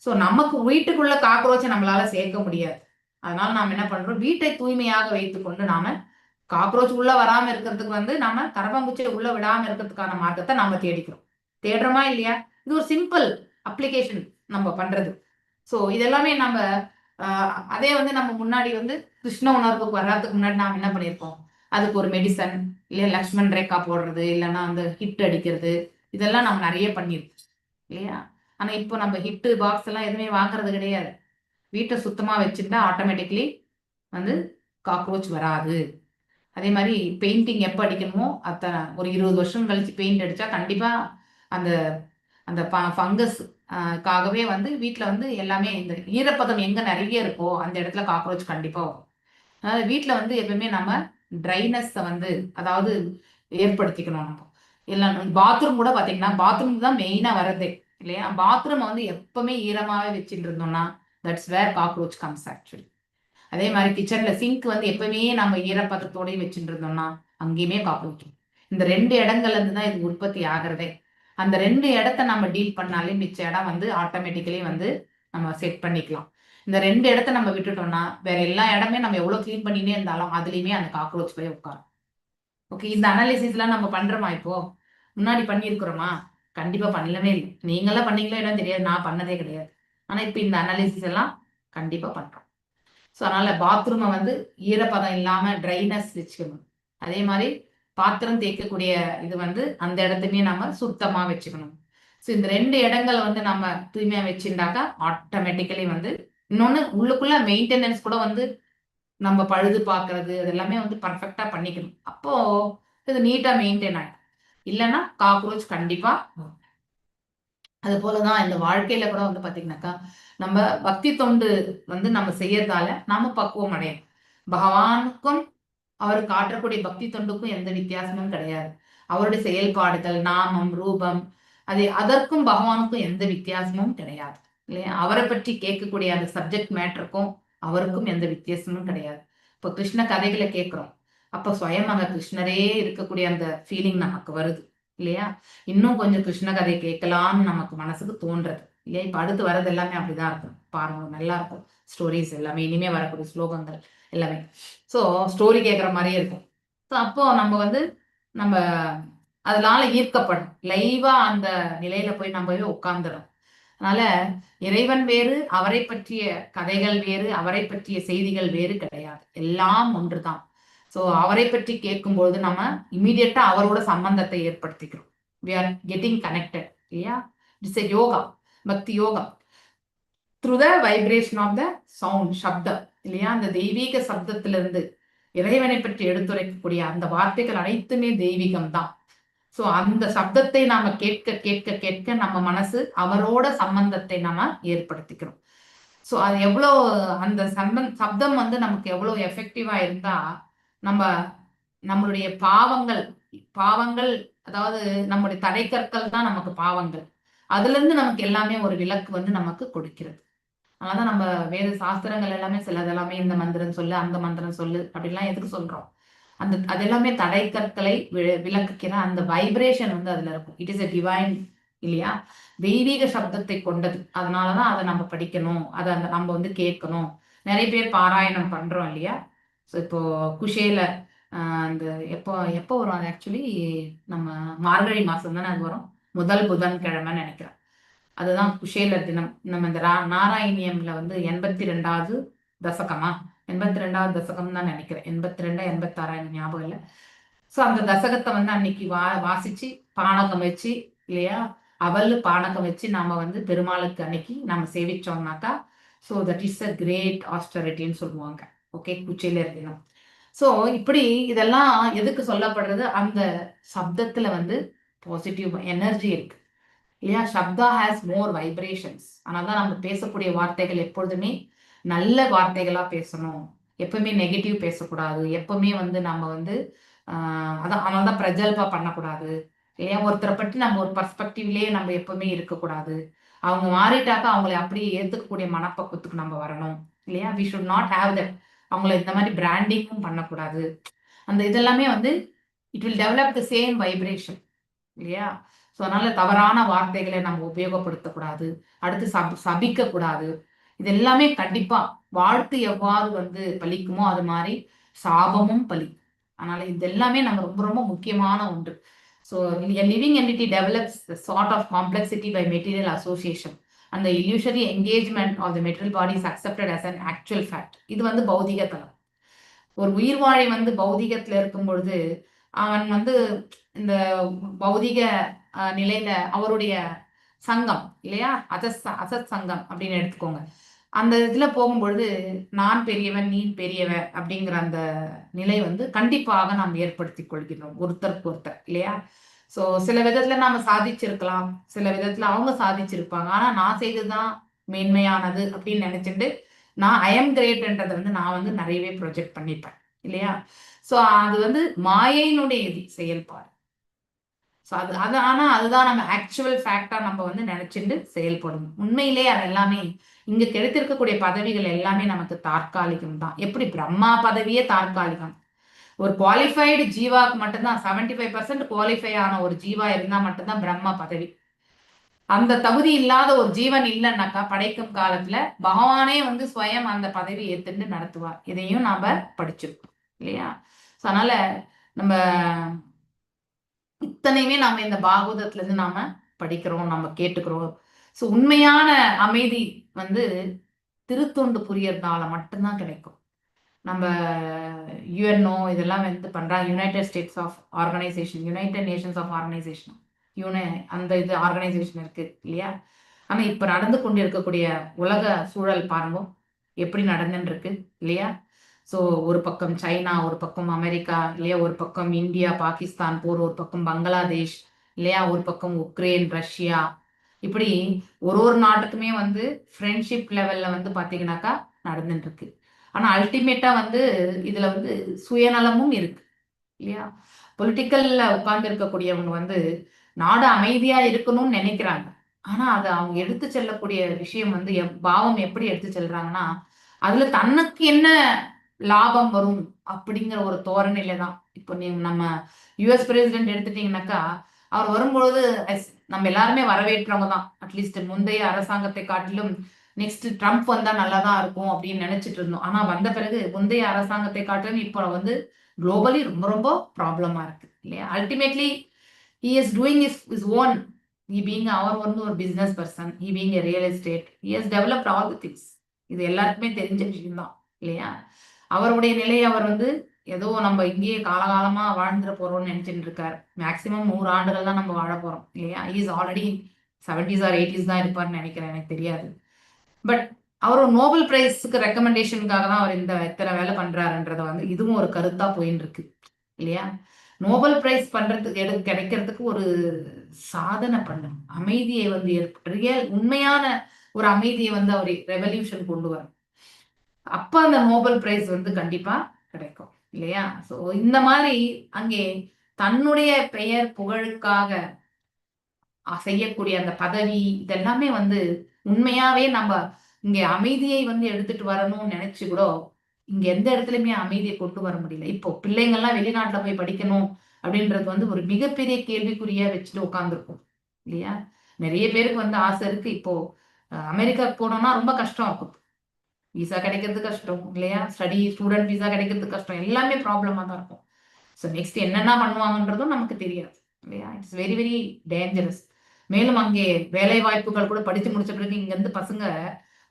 ஸோ நமக்கு வீட்டுக்குள்ள காக்ரோச்சை நம்மளால சேர்க்க முடியாது. அதனால நாம என்ன பண்றோம், வீட்டை தூய்மையாக வைத்துக்கொண்டு நாம காக்ரோச் உள்ள வராம இருக்கிறதுக்கு வந்து நாம கரப்பாம்பூச்சியை உள்ள விடாம இருக்கிறதுக்கான மார்க்கத்தை நாம தேடிக்கிறோம். தேடுறோமா இல்லையா? இது ஒரு சிம்பிள் அப்ளிகேஷன் நம்ம பண்றது. ஸோ இதெல்லாமே நம்ம அதே வந்து நம்ம முன்னாடி வந்து கிருஷ்ண உணர்வுக்கு வர்றதுக்கு முன்னாடி நாம் என்ன பண்ணியிருக்கோம், அதுக்கு ஒரு மெடிசன் இல்லையா, லக்ஷ்மண் ரேகா போடுறது, இல்லைன்னா அந்த ஹிட் அடிக்கிறது, இதெல்லாம் நம்ம நிறைய பண்ணியிருக்கோம் இல்லையா? ஆனா இப்போ நம்ம ஹிட்டு பாக்ஸ் எல்லாம் எதுவுமே வாங்குறது கிடையாது. வீட்டை சுத்தமா வச்சுட்டா ஆட்டோமேட்டிக்லி வந்து காக்ரோச் வராது. அதே மாதிரி பெயிண்டிங் எப்போ அடிக்கணுமோ அத்தனை ஒரு 20 வருஷம் கழிச்சு பெயிண்ட் அடிச்சா கண்டிப்பா அந்த அந்த ஃபங்கஸ் காகவே வந்து வீட்டில் வந்து எல்லாமே இந்த ஈரப்பதம் எங்க நிறைய இருக்கோ அந்த இடத்துல காக்ரோச் கண்டிப்பா வரும். அதனால வீட்டில் வந்து எப்பவுமே நம்ம ட்ரைனஸை வந்து அதாவது ஏற்படுத்திக்கணும் நம்ம. எல்லாம் பாத்ரூம் கூட பார்த்தீங்கன்னா பாத்ரூம் தான் மெயினாக வர்றதே இல்லையா? பாத்ரூம் வந்து எப்பவுமே ஈரமாவே வச்சுட்டு இருந்தோம்னா that's where cockroach comes actually. அதே மாதிரி கிச்சன்ல சிங்க் வந்து எப்பவுமே நம்ம ஈரப்பதத்தோடய வச்சுட்டு இருந்தோம்னா அங்கேயுமே காக்ரோச். இந்த ரெண்டு இடங்கள்ல இருந்து தான் இது உற்பத்தி ஆகிறதே. அந்த ரெண்டு இடத்த நம்ம டீல் பண்ணாலே மிச்ச இடம் வந்து ஆட்டோமேட்டிக்கலி வந்து நம்ம செட் பண்ணிக்கலாம். இந்த ரெண்டு இடத்த நம்ம விட்டுட்டோம்னா வேற எல்லா இடமே நம்ம எவ்வளவு க்ளீன் பண்ணினே இருந்தாலும் அதுலயுமே அந்த காக்ரோச் போய் உட்காரும். ஓகே, இந்த அனாலிசிஸ்லாம் நம்ம பண்றோமா? இப்போ முன்னாடி பண்ணியிருக்கிறோமா? கண்டிப்பா பண்ணவே இல்லை. நீங்களாம் பண்ணீங்களோ என்னன்னு தெரியாது, நான் பண்ணதே கிடையாது. ஆனா இப்ப இந்த அனாலிசிஸ் எல்லாம் கண்டிப்பா பண்றோம். ஸோ அதனால பாத்ரூமை வந்து ஈரப்பதம் இல்லாம ட்ரைனஸ் வச்சுக்கணும். அதே மாதிரி பாத்திரம் தேய்க்கக்கூடிய இது வந்து அந்த இடத்தையுமே நம்ம சுத்தமா வச்சுக்கணும். ஸோ இந்த ரெண்டு இடங்களை வந்து நம்ம தூய்மையா வச்சுட்டாக்கா ஆட்டோமேட்டிக்கலி வந்து இன்னொன்னு உள்ளுக்குள்ள மெயின்டெனன்ஸ் கூட வந்து நம்ம பழுது பார்க்கறது அது எல்லாமே வந்து பர்ஃபெக்டா பண்ணிக்கணும். அப்போ இது நீட்டா மெயின்டைன் ஆகிடும். இல்லைன்னா காக்ரோச் கண்டிப்பா வரும். அது போலதான் இந்த வாழ்க்கையில கூட வந்து பாத்தீங்கன்னாக்கா நம்ம பக்தி தொண்டு வந்து நம்ம செய்யறதால நாம பக்குவம் அடையணும். பகவானுக்கும் அவருக்கு ஆற்றக்கூடிய பக்தி தொண்டுக்கும் எந்த வித்தியாசமும் கிடையாது. அவருடைய செயல்பாடுகள், நாமம், ரூபம், அது அதற்கும் பகவானுக்கும் எந்த வித்தியாசமும் கிடையாது இல்லையா? அவரை பற்றி கேட்கக்கூடிய அந்த சப்ஜெக்ட் மேட்டருக்கும் அவருக்கும் எந்த வித்தியாசமும் கிடையாது. இப்போ கிருஷ்ண கதைகளை கேட்கிறோம், அப்ப சுயம் அங்க கிருஷ்ணரே இருக்கக்கூடிய அந்த ஃபீலிங் நமக்கு வருது இல்லையா? இன்னும் கொஞ்சம் கிருஷ்ண கதை கேட்கலாம்னு நமக்கு மனசுக்கு தோன்றது இல்லையா? இப்ப அடுத்து வர்றது எல்லாமே அப்படிதான் இருக்கும் பாருங்க, நல்லா இருக்கும் ஸ்டோரிஸ் எல்லாமே, இனிமே வரக்கூடிய ஸ்லோகங்கள் எல்லாமே. ஸோ ஸ்டோரி கேட்குற மாதிரியே இருக்கும். ஸோ அப்போ நம்ம வந்து நம்ம அதனால ஈர்க்கப்படும், லைவா அந்த நிலையில போய் நம்ம போய் உட்கார்ந்துடும். அதனால இறைவன் வேறு, அவரை பற்றிய கதைகள் வேறு, அவரை பற்றிய செய்திகள் வேறு கிடையாது, எல்லாம் ஒன்றுதான். ஸோ அவரை பற்றி கேட்கும்பொழுது நம்ம இமீடியட்டா அவரோட சம்பந்தத்தை ஏற்படுத்திக்கிறோம். We are getting connected இல்லையா? It's a yoga, bhakti yoga through the vibration of the sound, சப்தம் இல்லையா? அந்த தெய்வீக சப்தத்திலிருந்து இறைவனை பற்றி எடுத்துரைக்கக்கூடிய அந்த வார்த்தைகள் அனைத்துமே தெய்வீகம் தான். ஸோ அந்த சப்தத்தை நாம கேட்க கேட்க கேட்க நம்ம மனசு அவரோட சம்பந்தத்தை நாம ஏற்படுத்திக்கிறோம். ஸோ அது எவ்வளோ அந்த சப்தம் வந்து நமக்கு எவ்வளோ எஃபெக்டிவா இருந்தா நம்ம நம்மளுடைய பாவங்கள் பாவங்கள் அதாவது நம்முடைய தடைக்கற்கள் தான் நமக்கு பாவங்கள், அதுல இருந்து நமக்கு எல்லாமே ஒரு விலக்கு வந்து நமக்கு கொடுக்கிறது. அதனாலதான் நம்ம வேத சாஸ்திரங்கள் எல்லாமே சிலதெல்லாமே இந்த மந்திரம் சொல்லு அந்த மந்திரம் சொல்லு அப்படின்லாம் எதுக்கு சொல்றோம்? அந்த அதெல்லாமே தடைக்கற்களை விலக்குகிற அந்த வைப்ரேஷன் வந்து அதுல இருக்கும். It is a divine இல்லையா? தெய்வீக சப்தத்தை கொண்டது. அதனாலதான் அதை நம்ம படிக்கணும், அதை அந்த நம்ம வந்து கேட்கணும். நிறைய பேர் பாராயணம் பண்றோம் இல்லையா? ஸோ இப்போ குஷேல அந்த எப்போ எப்போ வரும் அது? ஆக்சுவலி நம்ம மார்கழி மாசம் தானே அது வரும், முதல் புதன்கிழமைன்னு நினைக்கிறேன். அதுதான் குஷேலர் தினம். நம்ம இந்த நாராயணியம்ல வந்து 82வது தசகமா, 82வது தசகம் தான் நினைக்கிறேன், 82 86 எனக்கு ஞாபகம் இல்லை. ஸோ அந்த தசகத்தை வந்து அன்னைக்கு வாசிச்சு பானகம் வச்சு இல்லையா? அவல் பானகம் வச்சு நாம வந்து பெருமாளுக்கு அன்னைக்கு நாம சேவிச்சோம்னாக்கா, so that is a great ஆஸ்டரிட்டின்னு சொல்லுவாங்க. ஓகே, குச்சேலர் தினம். ஸோ இப்படி இதெல்லாம் எதுக்கு சொல்லப்படுறது? அந்த சப்தத்துல வந்து பாசிட்டிவ் எனர்ஜி இருக்கு, இல்லையா? சப்தா ஹேஸ் மோர் வைப்ரேஷன்ஸ். அதனால தான் நம்ம பேசக்கூடிய வார்த்தைகள் எப்பொழுதுமே நல்ல வார்த்தைகளா பேசணும். எப்பவுமே நெகட்டிவ் பேசக்கூடாது. எப்பவுமே வந்து நம்ம வந்து அதான், அதனால தான் பிரஜல்பா பண்ணக்கூடாது, இல்லையா? ஒருத்தரை பற்றி நம்ம ஒரு பர்ஸ்பெக்டிவ்லயே நம்ம எப்பவுமே இருக்கக்கூடாது. அவங்க மாறிட்டாக்கா அவங்களை அப்படியே ஏத்துக்கக்கூடிய மனப்பக்குவத்துக்கு நம்ம வரணும், இல்லையா? We should not have that. அவங்கள இந்த மாதிரி பிராண்டிங்கும் பண்ணக்கூடாது. அந்த இதெல்லாமே வந்து it will develop the same vibration, இல்லையா? ஸோ அதனால தவறான வார்த்தைகளை நம்ம உபயோகப்படுத்தக்கூடாது. அடுத்து சபிக்க கூடாது. இது எல்லாமே கண்டிப்பா வாழ்த்து எவ்வாறு வந்து பலிக்குமோ அது மாதிரி சாபமும் பலிக்கும். அதனால இது எல்லாமே நம்ம ரொம்ப ரொம்ப முக்கியமான ஒன்று. So living entity develops the sort of complexity by material association and the illusory engagement of the material body is accepted as an actual fact. இது வந்து பௌதிக தலம். ஒரு உயிர் வாழை வந்து பௌதிகத்துல இருக்கும் பொழுது அவன் வந்து இந்த பௌதிக நிலையில அவருடைய சங்கம், இல்லையா, அசத் சங்கம் அப்படின்னு எடுத்துக்கோங்க. அந்த இதுல போகும்பொழுது நான் பெரியவன், நீ பெரியவன் அப்படிங்கிற அந்த நிலை வந்து கண்டிப்பாக நாம் ஏற்படுத்திக் கொள்கிறோம் ஒருத்தருக்கு ஒருத்தர், இல்லையா? சோ சில விதத்துல நாம சாதிச்சிருக்கலாம், சில விதத்துல அவங்க சாதிச்சிருப்பாங்க. ஆனா நான் செய்ததுதான் மேன்மையானது அப்படின்னு நினைச்சிட்டு நான் I am கிரேட்ன்றதை வந்து நான் வந்து நிறையவே ப்ரொஜெக்ட் பண்ணிப்பேன், இல்லையா? சோ அது வந்து மாயையினுடைய இது செயல்பாடு. ஸோ அது அது ஆனா அதுதான் நம்ம ஆக்சுவல் ஃபேக்டா நம்ம வந்து நினைச்சிட்டு செயல்படணும். உண்மையிலே அது எல்லாமே இங்க கிடைத்திருக்கக்கூடிய பதவிகள் எல்லாமே நமக்கு தற்காலிகம் தான். எப்படி பிரம்மா பதவியே தற்காலிகம். ஒரு குவாலிஃபைடு ஜீவாக்கு மட்டும்தான், 75% குவாலிஃபை ஆன ஒரு ஜீவா இருந்தா மட்டும்தான் பிரம்மா பதவி. அந்த தகுதி இல்லாத ஒரு ஜீவன் இல்லைன்னாக்கா படைக்கும் காலத்துல பகவானே வந்து ஸ்வயம் அந்த பதவி ஏத்துட்டு நடத்துவார். இதையும் நாம படிச்சிருக்கோம், இல்லையா? ஸோ அதனால நம்ம இத்தனையுமே நாம இந்த பாகவதத்துல இருந்து நாம படிக்கிறோம், நம்ம கேட்டுக்கிறோம். ஸோ உண்மையான அமைதி வந்து திருத்தொண்டு புரியறதுனால மட்டும்தான் கிடைக்கும். நம்ம யுஎன்ஓ இதெல்லாம் வந்து பண்றாங்க, United States of Organization, United Nations of Organization, அந்த இது ஆர்கனைசேஷன் இருக்கு, இல்லையா? ஆனா இப்ப நடந்து கொண்டு இருக்கக்கூடிய உலக சூழல் பாருங்க எப்படி நடந்துன்னு இருக்கு, இல்லையா? ஸோ ஒரு பக்கம் சைனா, ஒரு பக்கம் அமெரிக்கா, இல்லையா? ஒரு பக்கம் இந்தியா பாகிஸ்தான் போர், ஒரு பக்கம் பங்களாதேஷ், இல்லையா? ஒரு பக்கம் உக்ரைன் ரஷ்யா, இப்படி ஒரு ஒரு நாட்டுக்குமே வந்து ஃப்ரெண்ட்ஷிப் லெவல்ல வந்து பாத்தீங்கன்னாக்கா நடந்துட்டு இருக்கு. ஆனா அல்டிமேட்டா வந்து இதுல வந்து சுயநலமும் இருக்கு, இல்லையா? பொலிட்டிக்கல்ல உட்கார்ந்து இருக்கக்கூடியவங்க வந்து நாடு அமைதியா இருக்கணும்னு நினைக்கிறாங்க. ஆனா அதை அவங்க எடுத்து செல்லக்கூடிய விஷயம் வந்து பாவம் எப்படி எடுத்து செல்றாங்கன்னா அதுல தனக்கு என்ன லாபம் வரும் அப்படிங்கிற ஒரு தோரணையில தான். இப்போ நீ நம்ம யுஎஸ் பிரசிடென்ட் எடுத்துட்டீங்கன்னாக்கா அவர் வரும்பொழுது நம்ம எல்லாருமே வரவேற்றவங்க தான். அட்லீஸ்ட் முந்தைய அரசாங்கத்தை காட்டிலும் நெக்ஸ்ட் ட்ரம்ப் வந்தா நல்லா தான் இருக்கும் அப்படின்னு நினைச்சிட்டு இருந்தோம். ஆனா வந்த பிறகு முந்தைய அரசாங்கத்தை காட்டிலும் இப்போ வந்து குளோபலி ரொம்ப ரொம்ப ப்ராப்ளமா இருக்கு, இல்லையா? Ultimately he is doing his own, he being அவர் வந்து ஒரு business person, he being a real estate, he has developed all the things. இது எல்லாருக்குமே தெரிஞ்ச விஷயம் தான், இல்லையா? அவருடைய நிலையை அவர் வந்து ஏதோ நம்ம இங்கேயே காலகாலமா வாழ்ந்துட போறோம்னு நினைச்சிட்டு இருக்காரு. மேக்சிமம் 100 ஆண்டுகள் தான் நம்ம வாழ போறோம், இல்லையா? Is already 70s or 80s தான் இருப்பார்னு நினைக்கிறேன், எனக்கு தெரியாது. பட் அவர் ஒரு நோபல் பிரைஸ்க்கு ரெக்கமெண்டேஷனுக்காக தான் அவர் இந்த இத்தனை வேலை பண்றாருன்றத வந்து இதுவும் ஒரு கருத்தா போயின்னு இருக்கு, இல்லையா? நோபல் பிரைஸ் பண்றதுக்கு கிடைக்கிறதுக்கு ஒரு சாதனை பண்ணணும். அமைதியை வந்து ரியல் உண்மையான ஒரு அமைதியை வந்து அவர் ரெவல்யூஷன் கொண்டு வரும். அப்ப அந்த நோபல் பிரைஸ் வந்து கண்டிப்பா கிடைக்கும், இல்லையா? சோ இந்த மாதிரி அங்கே தன்னுடைய பெயர் புகழுக்காக செய்யக்கூடிய அந்த பதவி இதெல்லாமே வந்து உண்மையாவே நம்ம இங்க அமைதியை வந்து எடுத்துட்டு வரணும்னு நினைச்சு கூட இங்க எந்த இடத்துலயுமே அமைதியை கொண்டு வர முடியல. இப்போ பிள்ளைங்கள்லாம் வெளிநாட்டுல போய் படிக்கணும் அப்படின்றது வந்து ஒரு மிகப்பெரிய கேள்விக்குறியா வச்சுட்டு உட்காந்துருக்கும், இல்லையா? நிறைய பேருக்கு வந்து ஆசை இருக்கு. இப்போ அமெரிக்காவுக்கு போனோம்னா ரொம்ப கஷ்டம் இருக்கும். விசா கிடைக்கிறது கஷ்டம், இல்லையா? ஸ்டடி ஸ்டூடெண்ட் விசா கிடைக்கிறது கஷ்டம். எல்லாமே ப்ராப்ளமா தான் இருக்கும். ஸோ நெக்ஸ்ட் என்னென்ன பண்ணுவாங்கன்றதும் நமக்கு தெரியாது, இல்லையா? It's very very dangerous. மேலும் அங்கே வேலை வாய்ப்புகள் கூட படிச்சு முடிச்ச பிறகு இங்க இருந்து பசங்க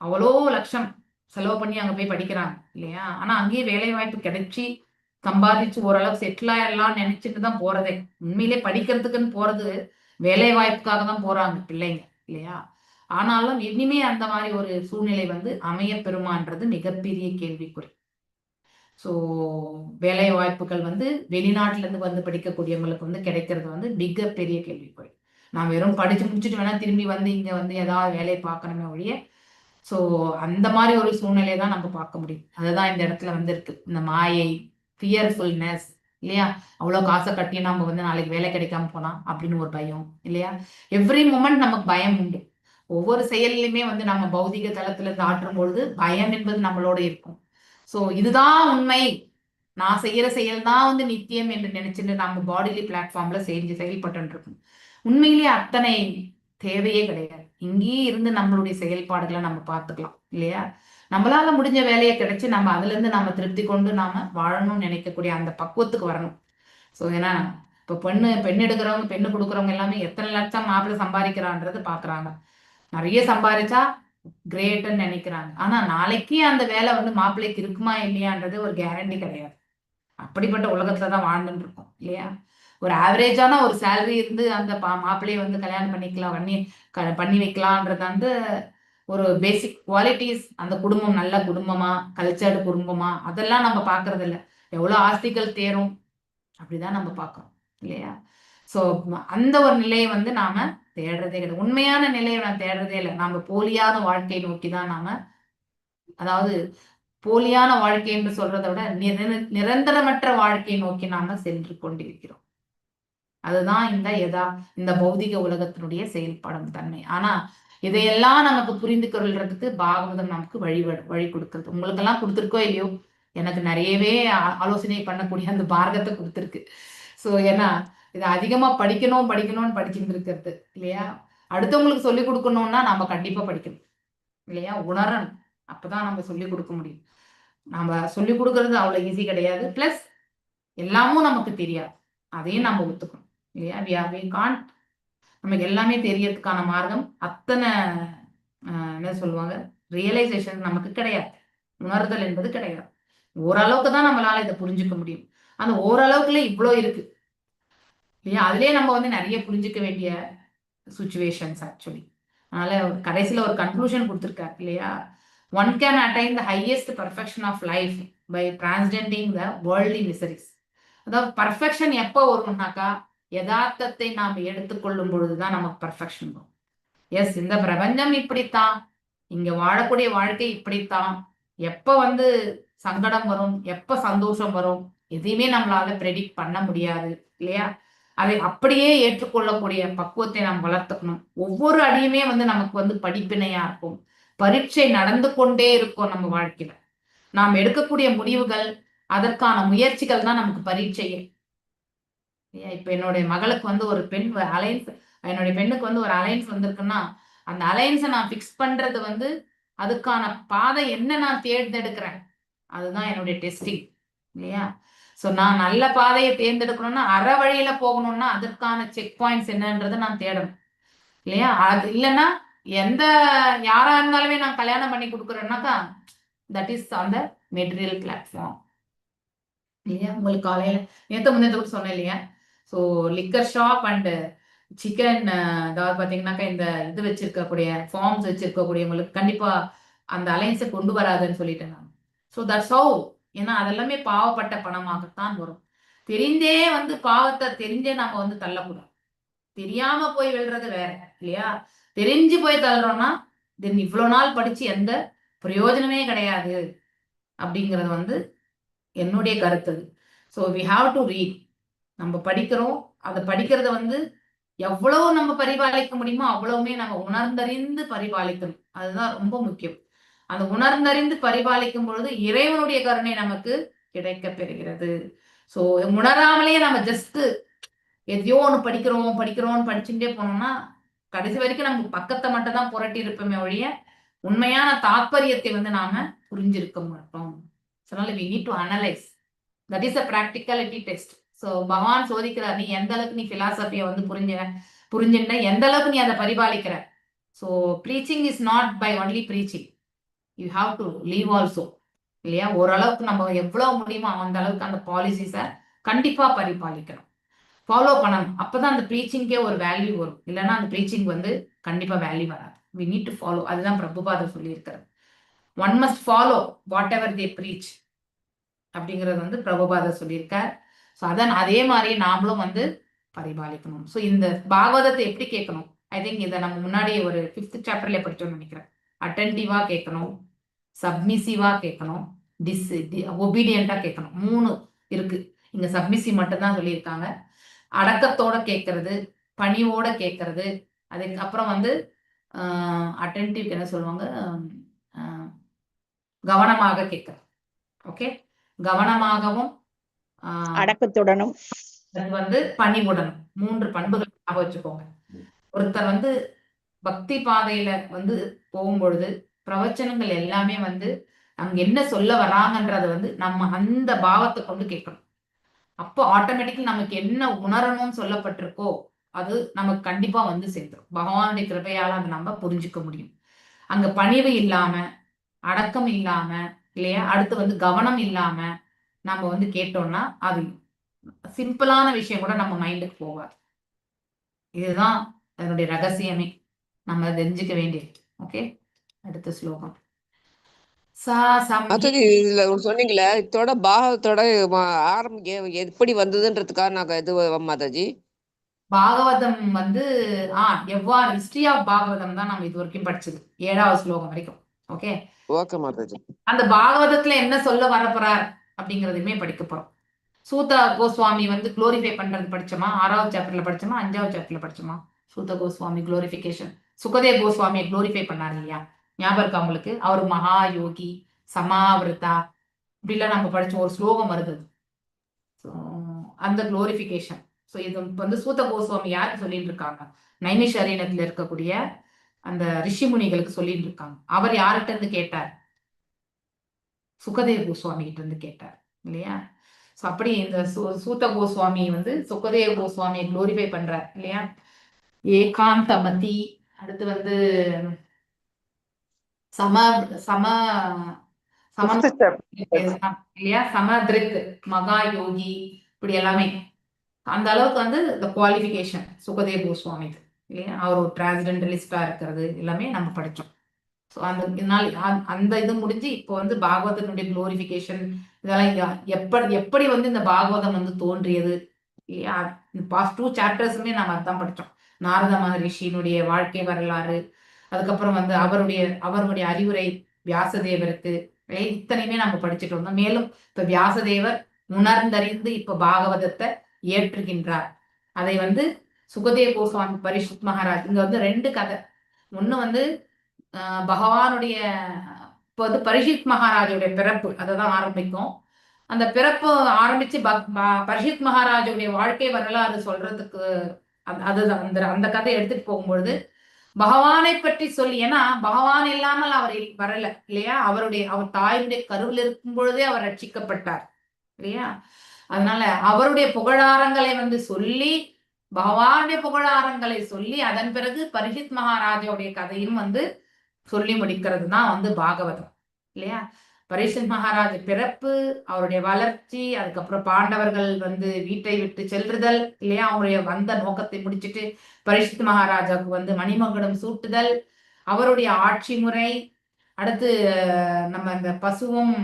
அவ்வளோ லட்சம் செலவு பண்ணி அங்க போய் படிக்கிறாங்க, இல்லையா? ஆனா அங்கேயே வேலை வாய்ப்பு கிடைச்சி சம்பாதிச்சு ஓரளவு செட்டில் ஆயிடலாம்னு நினைச்சிட்டு தான் போறதே. உண்மையிலே படிக்கிறதுக்குன்னு போறது வேலை வாய்ப்புக்காக தான் போறாங்க பிள்ளைங்க, இல்லையா? ஆனாலும் இனிமே அந்த மாதிரி ஒரு சூழ்நிலை வந்து அமைய பெறுமான்றது மிகப்பெரிய கேள்விக்குறி. ஸோ வேலை வாய்ப்புகள் வந்து வெளிநாட்டுல இருந்து வந்து படிக்கக்கூடியவங்களுக்கு வந்து கிடைக்கிறது வந்து மிகப்பெரிய கேள்விக்குறி. நான் வெறும் படிச்சு முடிச்சுட்டு வேணா திரும்பி வந்து இங்க வந்து ஏதாவது வேலையை பார்க்கணுமே ஒழிய, ஸோ அந்த மாதிரி ஒரு சூழ்நிலையை தான் நம்ம பார்க்க முடியும். அதுதான் இந்த இடத்துல வந்து இருக்கு. இந்த மாயை, ஃபியர்ஃபுல்னஸ், இல்லையா? அவ்வளோ காசை கட்டி நம்ம வந்து நாளைக்கு வேலை கிடைக்காம போனா அப்படின்னு ஒரு பயம், இல்லையா? எவ்ரி மூமெண்ட் நமக்கு பயம் உண்டு. ஒவ்வொரு செயலிலுமே வந்து நம்ம பௌதிக தளத்துல இருந்து ஆற்றும் பொழுது பயம் என்பது நம்மளோட இருக்கும். ஸோ இதுதான் உண்மை, நான் செய்யற செயல் தான் வந்து நித்தியம் என்று நினைச்சிட்டு நம்ம பாடிலி பிளாட்ஃபார்ம்ல செஞ்சு செயல்பட்டு இருக்கும். உண்மையிலேயே அத்தனை தேவையே கிடையாது. இங்கேயே இருந்து நம்மளுடைய செயல்பாடுகளை நம்ம பார்த்துக்கலாம், இல்லையா? நம்மளால முடிஞ்ச வேலையை கிடைச்சு நம்ம அதுல இருந்து நாம திருப்தி கொண்டு நாம வாழணும்னு நினைக்கக்கூடிய அந்த பக்குவத்துக்கு வரணும். ஸோ ஏன்னா இப்ப பெண் எடுக்கிறவங்க, பெண்ணு கொடுக்குறவங்க எல்லாமே எத்தனை லட்சம் மாப்பிள்ளை சம்பாதிக்கிறான்றது பாக்குறாங்க. நிறைய சம்பாதிச்சா கிரேட்டுன்னு நினைக்கிறாங்க. ஆனா நாளைக்கு அந்த வேலை வந்து மாப்பிள்ளைக்கு இருக்குமா இல்லையான்றது ஒரு கேரண்டி கிடையாது. அப்படிப்பட்ட உலகத்துலதான் வாழ்ந்துட்டு இருக்கோம், இல்லையா? ஒரு ஆவரேஜான ஒரு சேலரி இருந்து அந்த மாப்பிள்ளையை வந்து கல்யாணம் பண்ணிக்கலாம், பண்ணி வைக்கலான்றது வந்து ஒரு பேசிக் குவாலிட்டிஸ். அந்த குடும்பம் நல்ல குடும்பமா, கல்ச்சர்டு குடும்பமா, அதெல்லாம் நம்ம பாக்குறது இல்ல. எவ்வளவு ஆஸ்திகள் தேரும் அப்படிதான் நம்ம பாக்குறோம், இல்லையா? சோ அந்த ஒரு நிலையை வந்து நாம தேடுறதே கிடையாது. உண்மையான நிலையை நான் தேடுறதே இல்லை. நாம போலியான வாழ்க்கை நோக்கி தான் நாம, அதாவது போலியான வாழ்க்கை என்று சொல்றதை விட நிரந்தரமற்ற வாழ்க்கையை நோக்கி நாம சென்று கொண்டிருக்கிறோம். அதுதான் இந்த பௌதிக உலகத்தினுடைய செயல்படும் தன்மை. ஆனா இதையெல்லாம் நமக்கு புரிந்து கொள்றதுக்கு பாகவதம் நமக்கு வழி வழி கொடுக்கிறது. உங்களுக்கெல்லாம் கொடுத்துருக்கோ இல்லையோ, எனக்கு நிறையவே ஆலோசனை பண்ணக்கூடிய அந்த மார்க்கத்தை கொடுத்துருக்கு. ஸோ ஏன்னா இதை அதிகமா படிக்கணும் படிக்கணும்னு படிச்சுட்டு இருக்கிறது, இல்லையா? அடுத்தவங்களுக்கு சொல்லிக் கொடுக்கணும்னா நாம கண்டிப்பா படிக்கணும், இல்லையா? உணரணும், அப்பதான் நம்ம சொல்லிக் கொடுக்க முடியும். நாம சொல்லிக் கொடுக்கறது அவ்வளவு ஈஸி கிடையாது. பிளஸ் எல்லாமும் நமக்கு தெரியாது, அதையும் நம்ம ஒத்துக்கணும், இல்லையா? We are we Khan, நமக்கு எல்லாமே தெரியறதுக்கான மார்க்கம் அத்தனை என்ன சொல்லுவாங்க, ரியலைசேஷன் நமக்கு கிடையாது, உணர்தல் என்பது கிடையாது. ஓரளவுக்கு தான் நம்மளால இதை புரிஞ்சுக்க முடியும். அந்த ஓரளவுக்குள்ள இவ்வளோ இருக்கு, இல்லையா? அதுலயே நம்ம வந்து நிறைய புரிஞ்சுக்க வேண்டிய சுச்சுவேஷன்ஸ் ஆக்சுவலி. அதனால கடைசியில ஒரு கன்க்ளூஷன் கொடுத்துருக்காரு, இல்லையா? One can attain the highest perfection of life by transcending the worldly miseries. அதாவது பர்ஃபெக்ஷன் எப்போ வரும்னாக்கா, யதார்த்தத்தை நாம் எடுத்துக்கொள்ளும் பொழுதுதான் நமக்கு பர்ஃபெக்ஷன் வரும். எஸ், இந்த பிரபஞ்சம் இப்படித்தான், இங்க வாழக்கூடிய வாழ்க்கை இப்படித்தான், எப்ப வந்து சங்கடம் வரும், எப்ப சந்தோஷம் வரும், எதையுமே நம்மளால ப்ரெடிக்ட் பண்ண முடியாது, இல்லையா? அதை அப்படியே ஏற்றுக்கொள்ளக்கூடிய பக்குவத்தை நாம் வளர்த்துக்கணும். ஒவ்வொரு அடியுமே வந்து நமக்கு வந்து படிப்பினையா இருக்கும். பரீட்சை நடந்து கொண்டே இருக்கும் நம்ம வாழ்க்கையில. நாம் எடுக்கக்கூடிய முடிவுகள், அதற்கான முயற்சிகள் தான் நமக்கு பரீட்சையே. இப்ப என்னுடைய மகளுக்கு வந்து ஒரு பெண் அலைன்ஸ், என்னுடைய பெண்ணுக்கு வந்து ஒரு அலைன்ஸ் வந்திருக்குன்னா, அந்த அலைன்ஸை நான் ஃபிக்ஸ் பண்றது வந்து அதுக்கான பாதை என்ன நான் தேர்ந்தெடுக்கிறேன், அதுதான் என்னுடைய டெஸ்டிங், இல்லையா? ஸோ நான் நல்ல பாதையை தேர்ந்தெடுக்கணும்னா, அற வழியில போகணும்னா அதற்கான செக் பாயிண்ட்ஸ் என்னன்றதை நான் தேடணும், இல்லையா? அது இல்லைன்னா எந்த யாரா இருந்தாலுமே நான் கல்யாணம் பண்ணி கொடுக்குறேன்னாக்கா, that is on the material platform, இல்லையா? உங்களுக்கு காலையில நேற்று முன்னேற்ற கூட சொன்னேன், இல்லையா? So liquor shop and chicken, அதாவது பார்த்தீங்கன்னாக்கா இந்த இது வச்சிருக்கக்கூடிய ஃபார்ம்ஸ் வச்சிருக்கக்கூடியவங்களுக்கு கண்டிப்பா அந்த அலைன்ஸை கொண்டு வராதுன்னு சொல்லிட்டேன் நான். So that's how. ஏன்னா அதெல்லாமே பாவப்பட்ட பணமாகத்தான் வரும். தெரிந்தே வந்து பாவத்தை தெரிஞ்சே நம்ம வந்து தள்ளக்கூடாது. தெரியாம போய் விழுறது வேற, இல்லையா? தெரிஞ்சு போய் தள்ளுறோம்னா தென் இவ்வளவு நாள் படிச்சு எந்த பிரயோஜனமே கிடையாது அப்படிங்கிறது வந்து என்னுடைய கருத்து. So we have to read. நம்ம படிக்கிறோம், அதை படிக்கிறத வந்து எவ்வளவு நம்ம பரிபாலிக்க முடியுமோ அவ்வளவுமே நம்ம உணர்ந்தறிந்து பரிபாலிக்கணும். அதுதான் ரொம்ப முக்கியம். அந்த உணர்ந்தறிந்து பரிபாலிக்கும் பொழுது இறைவனுடைய கருணை நமக்கு கிடைக்க பெறுகிறது. ஸோ உணராமலேயே நம்ம ஜஸ்ட் எதையோ ஒன்று படிக்கிறோம் படிக்கிறோம்னு படிச்சுட்டே போனோம்னா கடைசி வரைக்கும் நம்ம பக்கத்தை மட்டும் தான் புரட்டி இருப்போமே ஒழிய உண்மையான தாத்பரியத்தை வந்து நாம புரிஞ்சிருக்க மாட்டோம். அதனால we need to analyse. That is a practicality test. So பகவான் சோதிக்கிறார், நீ எந்த அளவுக்கு நீ பிலாசபியை வந்து புரிஞ்சுட்ட, எந்த அளவுக்கு நீ அதை பரிபாலிக்கிற. So preaching is not by only preaching, you have to live also, இல்லையா? ஓரளவுக்கு நம்ம எவ்வளவு முடியுமோ அந்த அளவுக்கு அந்த பாலிசிஸை கண்டிப்பா பரிபாலிக்கணும். ஃபாலோ பண்ணணும். அப்பதான் அந்த ப்ரீச்சிங்கே ஒரு வேல்யூ வரும். இல்லைன்னா அந்த ப்ரீச்சிங் வந்து கண்டிப்பா வேல்யூ வராது. We need to follow. அதுதான் பிரபுபாதர் சொல்லியிருக்காரு. One must follow whatever they preach அப்படிங்கிறது வந்து பிரபுபாதர் சொல்லியிருக்கார். ஸோ அதான் அதே மாதிரி நாமளும் வந்து பரிபாலிக்கணும். ஸோ இந்த பாகவதத்தை எப்படி கேட்கணும்? I think இதை நம்ம முன்னாடி ஒரு ஃபிஃப்த் சாப்டர்ல படிச்சோம்னு நினைக்கிறேன். அட்டன்டிவா கேட்கணும், சப்மிசிவா கேட்கணும், டிஸ் ஒபீடியண்டா கேட்கணும். மூணு இருக்கு இங்க. சப்மிசிவ் மட்டும் தான் சொல்லியிருக்காங்க. அடக்கத்தோட கேட்கறது, பணிவோட கேட்கறது, அதுக்கப்புறம் வந்து அட்டென்டிவ் என்ன சொல்லுவாங்க, கவனமாக கேட்கறது. ஓகே, கவனமாகவும் அடக்கத்துடனும் அது வந்து பணிவுடனும். மூன்று பண்புகள் ஞாபகம் வச்சுக்கோங்க. ஒருத்தர் வந்து பக்தி பாதையில வந்து போகும்பொழுது பிரவச்சனங்கள் எல்லாமே வந்து அங்க என்ன சொல்ல வராங்கன்றத வந்து நம்ம அந்த பாவத்தை கொண்டு கேட்கணும். அப்போ ஆட்டோமேட்டிக்கலி நமக்கு என்ன உணரணும்னு சொல்லப்பட்டிருக்கோ அது நமக்கு கண்டிப்பா வந்து சேர்ந்துரும். பகவானுடைய கிருபையால அதை நம்ம புரிஞ்சுக்க முடியும். அங்க பணிவு இல்லாம, அடக்கம் இல்லாம, இல்லையா, அடுத்து வந்து கவனம் இல்லாம நம்ம வந்து கேட்டோம்னா அது சிம்பிளான விஷயம் கூட நம்ம மைண்டுக்கு போகாது. இதுதான் அதனுடைய ரகசியமே, நம்ம தெரிஞ்சுக்க வேண்டியது. ஓகே, அடுத்த ஸ்லோகம். சா சம்ஹி மாதாஜி, இதுல ஒண்ணு சொன்னீங்களே, இதோட பாகவதத்தோட ஆரம்பிக்க எப்படி வந்ததுன்றதுக்காக நாங்க இது மாதாஜி. பாகவதம் வந்து எவ்வாறு ஹிஸ்டரி ஆஃப் பாகவதம் தான் நம்ம இது வரைக்கும் படிச்சது, ஏழாவது ஸ்லோகம் வரைக்கும். ஓகே. ஓகே மாதாஜி. அந்த பாகவதத்துல என்ன சொல்ல வரப்போறார் அப்படிங்கறதையுமே படிக்க போறோம். சூத கோஸ்வாமி வந்து குளோரிஃபை பண்றது படிச்சோமா? ஆறாவது சாப்டர்ல படிச்சோமா? அஞ்சாவது சாப்டர்ல படிச்சோமா? சூத கோஸ்வாமி குளோரிஃபிகேஷன், சுகதேவ் கோஸ்வாமியை குளோரிஃபை பண்ணாரு இல்லையா? ஞாபகம் இருக்கா உங்களுக்கு? அவர் மகா யோகி, சமாவிரதா, இப்படிலாம் நம்ம படிச்ச ஒரு ஸ்லோகம் வருது. ஸோ அந்த குளோரிஃபிகேஷன். ஸோ இது வந்து சூத கோஸ்வாமி யாருக்கு சொல்லிட்டு இருக்காங்க? நைமிஷாரண்யத்துல இருக்கக்கூடிய அந்த ரிஷிமுனிகளுக்கு சொல்லிட்டு இருக்காங்க. அவர் யார்கிட்ட இருந்து கேட்டார்? சுகதேவ் கோஸ்வாமி கிட்ட இருந்து கேட்டார் இல்லையா? ஸோ அப்படி இந்த சூத கோஸ்வாமி வந்து சுகதேவ கோஸ்வாமியை குளோரிஃபை பண்றார் இல்லையா? ஏகாந்தமதி, அடுத்து வந்து சம சம சம Fifth chapter. இல்லையா, சமதிருக், மகா யோகி, இப்படி எல்லாமே அந்த அளவுக்கு வந்து இந்த குவாலிஃபிகேஷன் சுகதேவ் கோஸ்வாமி இல்லையா? அவர் ஒரு டிரான்சென்டலிஸ்டா இருக்கிறது எல்லாமே நம்ம படிச்சோம். ஸோ அந்த நாள் அந்த இது முடிஞ்சு இப்போ வந்து பாகவதனுடைய குளோரிஃபிகேஷன் இதெல்லாம் எப்படி எப்படி வந்து இந்த பாகவதம் வந்து தோன்றியது இல்லையா? பாஸ்ட் டூ சாப்டர்ஸுமே நம்ம அதான் படிச்சோம். நாரத மகரிஷியினுடைய வாழ்க்கை வரலாறு, அதுக்கப்புறம் வந்து அவருடைய அவருடைய அறிவுரை வியாசதேவருக்கு, இத்தனையுமே நம்ம படிச்சுட்டு வந்தோம். மேலும் இப்ப வியாசதேவர் உணர்ந்தறிந்து இப்ப பாகவதத்தை இயற்றுகின்றார். அதை வந்து சுகதேவ கோஸ்வாமி பரிஷித் மகாராஜ். இங்க வந்து ரெண்டு கதை. ஒண்ணு வந்து பகவானுடைய இப்போ வந்து பரிஷித் மகாராஜுடைய பிறப்பு, அதை தான் ஆரம்பிக்கும். அந்த பிறப்பு ஆரம்பிச்சு பரிஷித் மகாராஜுடைய வாழ்க்கை வரலாறு சொல்றதுக்கு அதுதான் அந்த அந்த கதை எடுத்துட்டு போகும்பொழுது பகவானை பற்றி சொல்லி, ஏன்னா பகவான் இல்லாமல் அவர் வரல இல்லையா? அவருடைய அவர் தாயினுடைய கருவில் இருக்கும் பொழுதே அவர் ரட்சிக்கப்பட்டார் இல்லையா? அதனால அவருடைய புகழாரங்களை வந்து சொல்லி, பகவானுடைய புகழாரங்களை சொல்லி, அதன் பிறகு பரிஷித் மகாராஜாவுடைய கதையும் வந்து சொல்லி முடிக்கிறது தான் வந்து பாகவதம் இல்லையா? பரிஷித் மகாராஜ பிறப்பு, அவருடைய வளர்ச்சி, அதுக்கப்புறம் பாண்டவர்கள் வந்து வீட்டை விட்டு செல்றுதல் இல்லையா? அவருடைய வந்த நோக்கத்தை முடிச்சிட்டு பரிஷித் மகாராஜாவுக்கு வந்து மணிமகுடம் சூட்டுதல், அவருடைய ஆட்சி முறை, அடுத்து நம்ம அந்த பசுவும்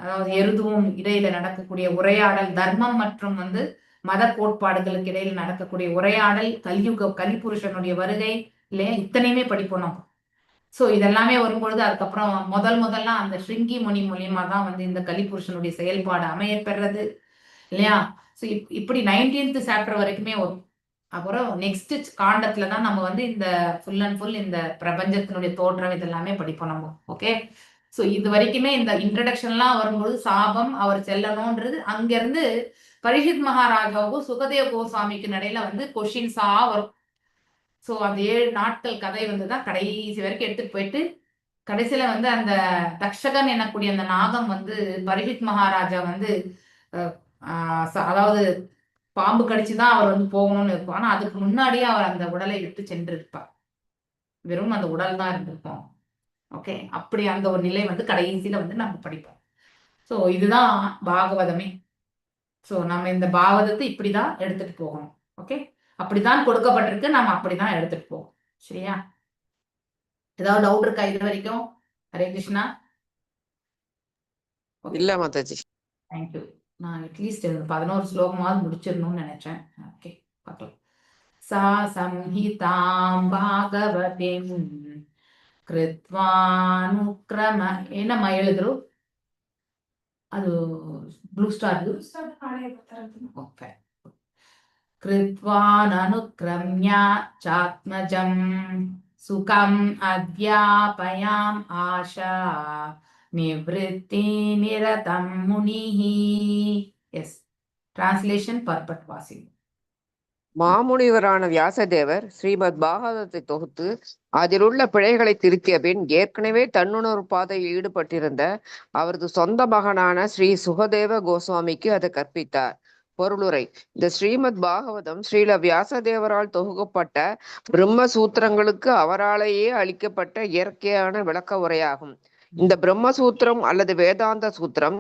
அதாவது எருதுவும் இடையில நடக்கக்கூடிய உரையாடல், தர்மம் மற்றும் வந்து மத கோட்பாடுகளுக்கு இடையில நடக்கக்கூடிய உரையாடல், கலியுக கலிபுருஷனுடைய வருகை இல்லையா? இத்தனையுமே படிப்போம் நம்ம. ஸோ இதெல்லாமே வரும்பொழுது அதுக்கப்புறம் முதல் முதல்ல அந்த ஸ்ருங்கி முனி மூலியமா தான் வந்து இந்த கலிபுருஷனுடைய செயல்பாடு அமைய பெறது இல்லையா? ஸோ இப்படி 19th chapter வரைக்குமே வரும். அப்புறம் நெக்ஸ்ட் காண்டத்துல தான் நம்ம வந்து இந்த ஃபுல் அண்ட் ஃபுல் இந்த பிரபஞ்சத்தினுடைய தோற்றம் இதெல்லாமே படிப்போம் நம்ம. ஓகே, ஸோ இது வரைக்குமே இந்த இன்ட்ரடக்ஷன்லாம் வரும்பொழுது சாபம், அவர் செல்லணும்ன்றது, அங்கிருந்து பரிஷித் மகாராஜாவுக்கும் சுகதேவ கோஸ்வாமிக்கு இடையில வந்து கொஷின்ஸா வரும். ஸோ அந்த 7 நாட்கள் கதை வந்து தான் கடைசி வரைக்கும் எடுத்துட்டு போயிட்டு கடைசியில வந்து அந்த தக்ஷகன் எனக்கூடிய அந்த நாகம் வந்து பரிஷித் மகாராஜா வந்து அதாவது பாம்பு கடிச்சுதான் அவர் வந்து போகணும்னு இருக்கும். ஆனா அதுக்கு முன்னாடியே அவர் அந்த உடலை விட்டு சென்றிருப்பார். வெறும் அந்த உடல் தான் இருந்திருக்கும். ஓகே, அப்படி அந்த ஒரு நிலை வந்து கடைசியில வந்து நம்ம படிப்போம். ஸோ இதுதான் பாகவதமே. ஸோ நம்ம இந்த பாகவதத்தை இப்படிதான் எடுத்துட்டு போகணும். ஓகே, அப்படிதான் கொடுக்கப்பட்டிருக்கு, நாம அப்படிதான் எடுத்துட்டு போகணும். சரியா? ஏதாவது டவுட் இருக்கா இது வரைக்கும்? ஹரே கிருஷ்ணா. ஓகே, இல்ல மாதாஜி. Thank you. நான் அட்லீஸ்ட் 11 ஸ்லோகமாவது முடிச்சிடணும்னு நினைச்சேன். ஓகே, பார்க்கலாம். சா சம்ஹிதாம் பாகவதிம் கிருத்வானுக்ரம ಏನಮ್ಮ ಹೇಳಿದ್ರು ಅದು ಬ್ಲೂ ಸ್ಟಾರ್. ಓಕೆ, ಕೃತ್ವಾನನುಕ್ರಮ್ಯ ಚಾತ್ಮಜಂ ಸುಖಂ ಅಧ್ಯಾಪಯಾಂ ಆಶಾ ನಿವೃತ್ತಿ ನಿರತಂ ಮುನಿಃ. எஸ், டிரான்ஸ்லேஷன் பர்பட் வாசி. மாமுனிவரான வியாசதேவர் ஸ்ரீமத் பாகவதத்தை தொகுத்து அதிலுள்ள பிழைகளை திருத்திய பின் ஏற்கனவே தன்னுணர்வு பாதையில் ஈடுபட்டிருந்த அவரது சொந்த மகனான ஸ்ரீ சுகதேவ கோஸ்வாமிக்கு அதை கற்பித்தார். பொருளுரை: இந்த ஸ்ரீமத் பாகவதம் ஸ்ரீல வியாசதேவரால் தொகுக்கப்பட்ட பிரம்ம சூத்திரங்களுக்கு அவராலேயே அளிக்கப்பட்ட இயற்கையான விளக்க உரையாகும். இந்த பிரம்மசூத்திரம் அல்லது வேதாந்த சூத்திரம்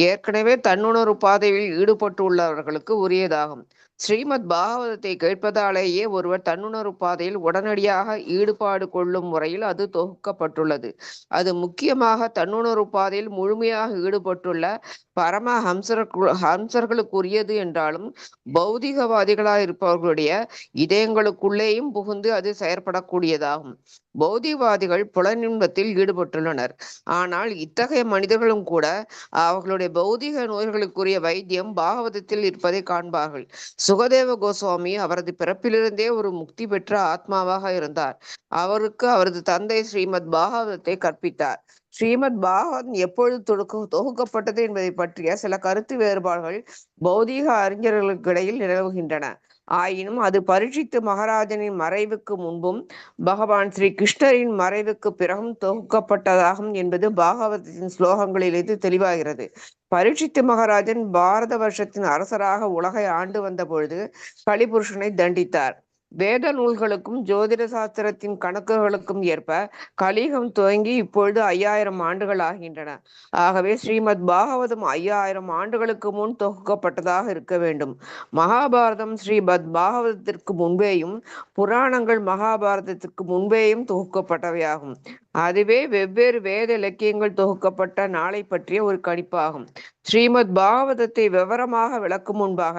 ஏற்கனவே தன்னுணர்வு பாதையில் ஈடுபட்டுள்ளவர்களுக்கு உரியதாகும். ஸ்ரீமத் பாகவதத்தை கேட்பதாலேயே ஒருவர் தன்னுணர்வு பாதையில் உடனடியாக ஈடுபாடு கொள்ளும் முறையில் அது தொகுக்கப்பட்டுள்ளது. அது முக்கியமாக தன்னுணர்வு பாதையில் முழுமையாக ஈடுபட்டுள்ள பரம ஹம்சர்களுக்குரியது என்றாலும், பௌதிகவாதிகளாக இருப்பவர்களுடைய இதயங்களுக்குள்ளேயும் புகுந்து அது செயற்படக்கூடியதாகும். பௌதிகவாதிகள் புலனின்பத்தில் ஈடுபட்டுள்ளனர். ஆனால் இத்தகைய மனிதர்களும் கூட அவர்களுடைய பௌதிக நோய்களுக்குரிய வைத்தியம் பாகவதத்தில் இருப்பதை காண்பார்கள். சுகதேவ கோஸ்வாமி அவரது பிறப்பிலிருந்தே ஒரு முக்தி பெற்ற ஆத்மாவாக இருந்தார். அவருக்கு அவரது தந்தை ஸ்ரீமத் பாகவதத்தை கற்பித்தார். ஸ்ரீமத் பாகவதம் எப்பொழுது தொகுக்கப்பட்டது என்பதை பற்றிய சில கருத்து வேறுபாடுகள் பௌதீக அறிஞர்களுக்கு இடையில் நிலவுகின்றன. ஆயினும் அது பரீட்சித்து மகாராஜனின் மறைவுக்கு முன்பும் பகவான் ஸ்ரீ கிருஷ்ணரின் மறைவுக்கு பிறகும் தொகுக்கப்பட்டதாகும் என்பது பாகவதத்தின் ஸ்லோகங்களிலிருந்து தெளிவாகிறது. பரீட்சித்து மகாராஜன் பாரத வருஷத்தின் அரசராக உலகை ஆண்டு வந்த பொழுது கலிபுருஷனை தண்டித்தார். வேத நூல்களுக்கும் ஜோதிட சாஸ்திரத்தின் கணக்குகளுக்கும் ஏற்ப கலியுகம் துவங்கி இப்பொழுது 5000 ஆண்டுகள் ஆகின்றன. ஆகவே ஸ்ரீமத் பாகவதம் 5000 ஆண்டுகளுக்கு முன் தொகுக்கப்பட்டதாக இருக்க வேண்டும். மகாபாரதம் ஸ்ரீமத் பாகவதத்திற்கு முன்பேயும் புராணங்கள் மகாபாரதத்திற்கு முன்பேயும் தொகுக்கப்பட்டவையாகும். அதுவே வெவ்வேறு வேத இலக்கியங்கள் தொகுக்கப்பட்ட நாளை பற்றிய ஒரு கணிப்பாகும். ஸ்ரீமத் பாகவதத்தை விவரமாக விளக்கும் முன்பாக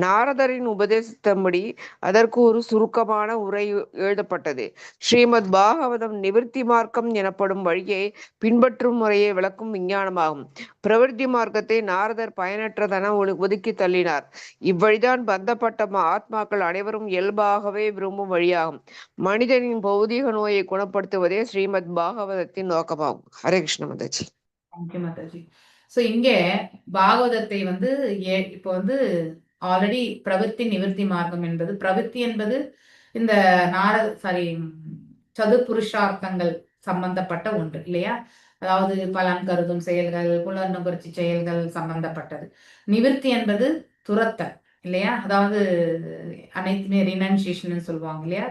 நாரதரின் உபதேசத்தபடி அதற்கு ஒரு சுருக்கமான உரை எழுதப்பட்டது. ஸ்ரீமத் பாகவதம் நிவிர்த்தி மார்க்கம் எனப்படும் வழியை பின்பற்றும் முறையை விளக்கும் விஞ்ஞானமாகும். பிரவிற்த்தி மார்க்கத்தை நாரதர் பயனற்றதென ஒதுக்கி தள்ளினார். இவ்வழிதான் பந்தப்பட்ட ஆத்மாக்கள் அனைவரும் இயல்பாகவே விரும்பும் வழியாகும். மனிதனின் பௌதீக நோயை குணப்படுத்துவதே ஸ்ரீமத் பாகவதத்தின் நோக்கமாகும். Hare Krishna Mataji. Thank you Mataji. So இங்கே பாகவதத்தை வந்து இப்போ வந்து ஆல்ரெடி பிரவிற்த்தி நிவிர்த்தி மார்க்கம் என்பது, பிரவிற்த்தி என்பது இந்த நார சாரி சதுர்புருஷார்த்தங்கள் சம்பந்தப்பட்ட ஒன்று இல்லையா? அதாவது பலன் கருதும் செயல்கள், புலன் நுகர்ச்சி செயல்கள் சம்பந்தப்பட்டது. நிவிர்த்தி என்பது துரத்தல் இல்லையா? அதாவது அனைத்துமே ரினன்சியேஷன் சொல்லுவாங்க இல்லையா?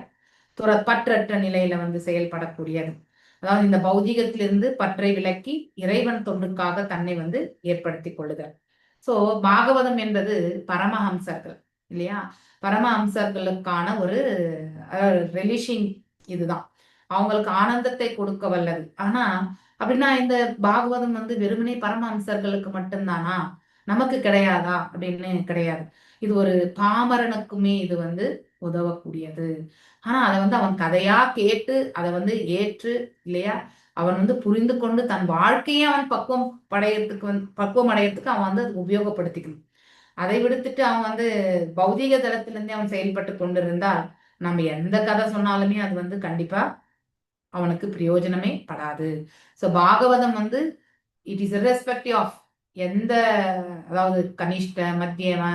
பற்றற்ற நிலையில வந்து செயல்படக்கூடியது. அதாவது இந்த பௌதிகத்திலிருந்து பற்றை விலக்கி இறைவன் தொண்டுக்காக தன்னை வந்து ஏற்படுத்திக் கொள்ளுதல். சோ பாகவதம் என்பது பரமஹம்சர்கள் இல்லையா? பரமஹம்சர்களுக்கான ஒரு ரிலீஷிங் இதுதான். அவங்களுக்கு ஆனந்தத்தை கொடுக்க வல்லது. ஆனா அப்படின்னா இந்த பாகவதம் வந்து வெறுமனே பரமஹம்சர்களுக்கு மட்டும்தானா, நமக்கு கிடையாதா அப்படின்னு கிடையாது. இது ஒரு பாமரனுக்குமே இது வந்து உதவக்கூடியது. ஆனா அதை வந்து அவன் கதையா கேட்டு அதை வந்து ஏற்று இல்லையா, அவன் வந்து புரிந்து கொண்டு தன் வாழ்க்கையை அவன் பக்குவம் அடையறதுக்கு அவன் வந்து அதை உபயோகப்படுத்திக்கணும். அதை விடுத்துட்டு அவன் வந்து பௌதீக தளத்திலிருந்தே அவன் செயல்பட்டு கொண்டிருந்தால் நம்ம எந்த கதை சொன்னாலுமே அது வந்து கண்டிப்பா அவனுக்கு பிரயோஜனமே படாது. ஸோ பாகவதம் வந்து it is irrespective of எந்த, அதாவது கனிஷ்ட மத்தியம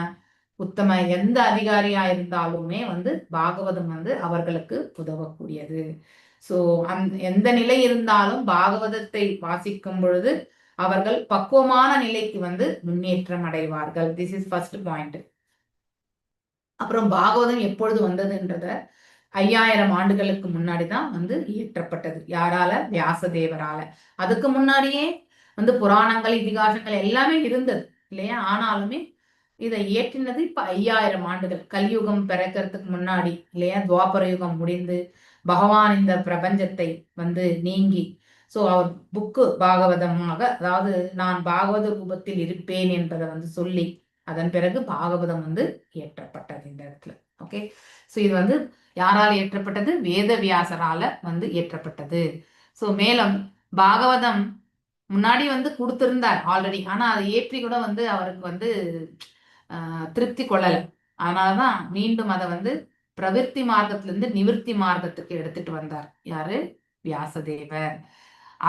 உத்தம எந்த அதிகாரியா இருந்தாலுமே வந்து பாகவதம் வந்து அவர்களுக்கு உதவக்கூடியது. ஸோ எந்த நிலை இருந்தாலும் பாகவதத்தை வாசிக்கும் பொழுது அவர்கள் பக்குவமான நிலைக்கு வந்து முன்னேற்றம் அடைவார்கள். This is first point. அப்புறம் பாகவதம் எப்பொழுது வந்ததுன்றத 5000 ஆண்டுகளுக்கு முன்னாடி தான் வந்து இயற்றப்பட்டது. யாரால? வியாசதேவரால. அதுக்கு முன்னாடியே வந்து புராணங்கள் இதிகாசங்கள் எல்லாமே இருந்தது இல்லையா? ஆனாலுமே இதை இயற்றினது இப்ப 5000 ஆண்டுகள், கலியுகம் பிறக்கிறதுக்கு முன்னாடி இல்லையா? துவாபர யுகம் முடிந்து பகவான் இந்த பிரபஞ்சத்தை வந்து நீங்கி, ஸோ அவர் புக்கு பாகவதமாக, அதாவது நான் பாகவத ரூபத்தில் இருப்பேன் என்பதை வந்து சொல்லி அதன் பிறகு பாகவதம் வந்து இயற்றப்பட்டது இந்த இடத்துல. ஓகே, ஸோ இது வந்து யாரால் இயற்றப்பட்டது? வேதவியாசரால வந்து இயற்றப்பட்டது. ஸோ மேலும் பாகவதம் முன்னாடி வந்து கொடுத்திருந்தார் ஆல்ரெடி, ஆனா அதை ஏற்றி கூட வந்து அவருக்கு வந்து திருப்தி கொள்ளலை. அதனாலதான் மீண்டும் அதை வந்து பிரவிற்த்தி மார்க்கத்திலிருந்து நிவிற்த்தி மார்க்கத்துக்கு எடுத்துட்டு வந்தார். யாரு? வியாசதேவர்.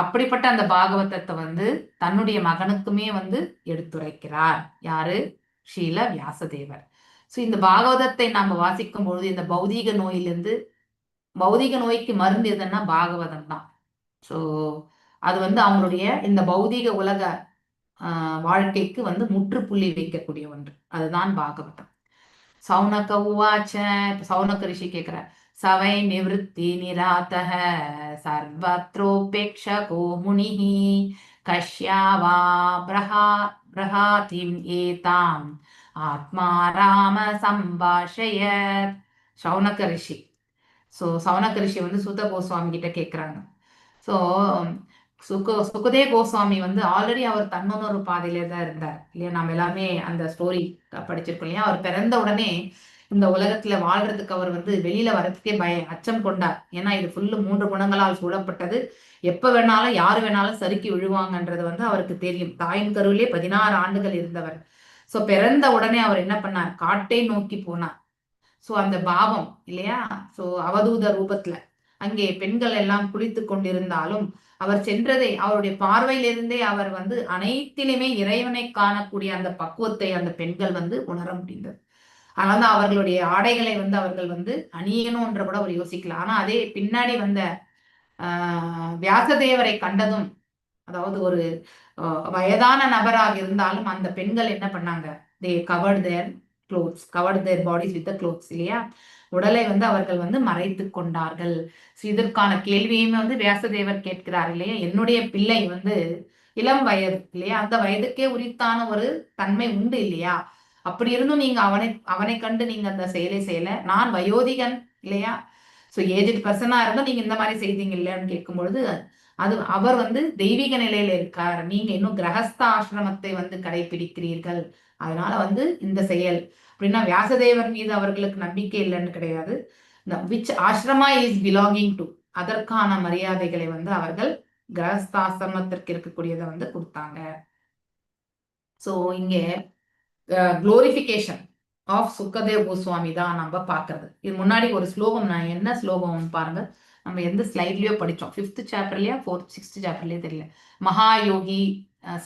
அப்படிப்பட்ட அந்த பாகவதத்தை வந்து தன்னுடைய மகனுக்குமே வந்து எடுத்துரைக்கிறார். யாரு? ஸ்ரீல வியாசதேவர். ஸோ இந்த பாகவதத்தை நாம வாசிக்கும் பொழுது இந்த பௌதீக நோயிலிருந்து, பௌதீக நோய்க்கு மருந்து எதுன்னா பாகவதம் தான். ஸோ அது வந்து அவங்களுடைய இந்த பௌதீக உலக வாழ்க்கைக்கு வந்து முற்றுப்புள்ளி வைக்கக்கூடிய ஒன்று. அதுதான் பாகவதம். சௌனக உவாச்ச, சௌனக ரிஷி கேட்கிறார், சவை நிவத்தி நிராதः சர்வத்ரோபேக்ஷகோ முனிः கஷ்யாவா பிரஹா பிரஹாதிம் ஏதாம் ஆத்மா ராம சம்பாஷய. சௌனக ரிஷி. ஸோ சௌனக ரிஷி வந்து சுத கோஸ்வாமி கிட்ட கேட்குறாங்க. ஸோ சுகதேவ் கோஸ்வாமி வந்து ஆல்ரெடி அவர் தன்னுணர்வு பாதையிலே தான் இருந்தார் இல்லையா? நம்ம எல்லாருமே அந்த ஸ்டோரி படிச்சிருக்கோம் இல்லையா? அவர் பிறந்த உடனே இந்த உலகத்துல வாழ்றதுக்கு அவர் வந்து வெளியில வர்றதுக்கே அச்சம் கொண்டார். ஏன்னா இது ஃபுல்லு 3 குணங்களால் சூழப்பட்டது. எப்ப வேணாலும் யாரு வேணாலும் சறுக்கி விழுவாங்கன்றது வந்து அவருக்கு தெரியும். தாயின் கருவிலே 16 ஆண்டுகள் இருந்தவர். ஸோ பிறந்த உடனே அவர் என்ன பண்ணார்? காட்டை நோக்கி போனார். ஸோ அந்த பாவம் இல்லையா? ஸோ அவதூத ரூபத்துல அங்கே பெண்கள் எல்லாம் குளித்து கொண்டிருந்தாலும் அவர் சென்றதை அவருடைய பார்வையிலிருந்தே அவர் வந்து அனைத்திலுமே இறைவனை காணக்கூடிய அந்த பக்குவத்தை அந்த பெண்கள் வந்து உணர முடிந்தது. அதனால அவர்களுடைய ஆடைகளை வந்து அவர்கள் வந்து அணியணும்ன்ற கூட அவர் யோசிக்கல. ஆனா அதே பின்னாடி வந்த வியாசதேவரை கண்டதும், அதாவது ஒரு வயதான நபராக இருந்தாலும் அந்த பெண்கள் என்ன பண்ணாங்க? They covered their clothes, covered their bodies with clothes இல்லையா? உடலை வந்து அவர்கள் வந்து மறைத்து கொண்டார்கள். இதற்கான கேள்வியுமே வந்து வியாசதேவர் கேட்கிறார் இல்லையா? என்னுடைய பிள்ளை வந்து இளம் வயது இல்லையா? அந்த வயதுக்கே உரித்தான ஒரு தன்மை உண்டு இல்லையா? அப்படி இருந்தும் நீங்க அவனை அவனை கண்டு நீங்க அந்த செயலை செய்யல. நான் வயோதிகன் இல்லையா? ஸோ ஏஜ்ட் பர்சனா இருந்தும் நீங்க இந்த மாதிரி செய்தீங்க இல்லையான்னு கேட்கும் பொழுது அது அவர் வந்து தெய்வீக நிலையில இருக்கார், நீங்க இன்னும் கிரகஸ்த ஆசிரமத்தை வந்து கடைபிடிக்கிறீர்கள், அதனால வந்து இந்த செயல் அப்படின்னா வியாசதேவர் மீது அவர்களுக்கு நம்பிக்கை இல்லைன்னு கிடையாது. Which ashrama is belonging to, அதற்கான மரியாதைகளை வந்து அவர்கள் கிரகஸ்தாசிரமத்திற்கு இருக்கக்கூடியதை வந்து கொடுத்தாங்க. ஸோ இங்கே குளோரிஃபிகேஷன் ஆஃப் சுக்கதேவ் கோஸ்வாமி தான் நம்ம பார்க்கறது. இது முன்னாடி ஒரு ஸ்லோகம், நான் என்ன ஸ்லோகம் பாருங்க, நம்ம எந்த ஸ்லைட்லயோ படிச்சோம், 5th சாப்டர்லயா 4th 6th சாப்டர்லயே தெரியல. மகாயோகி,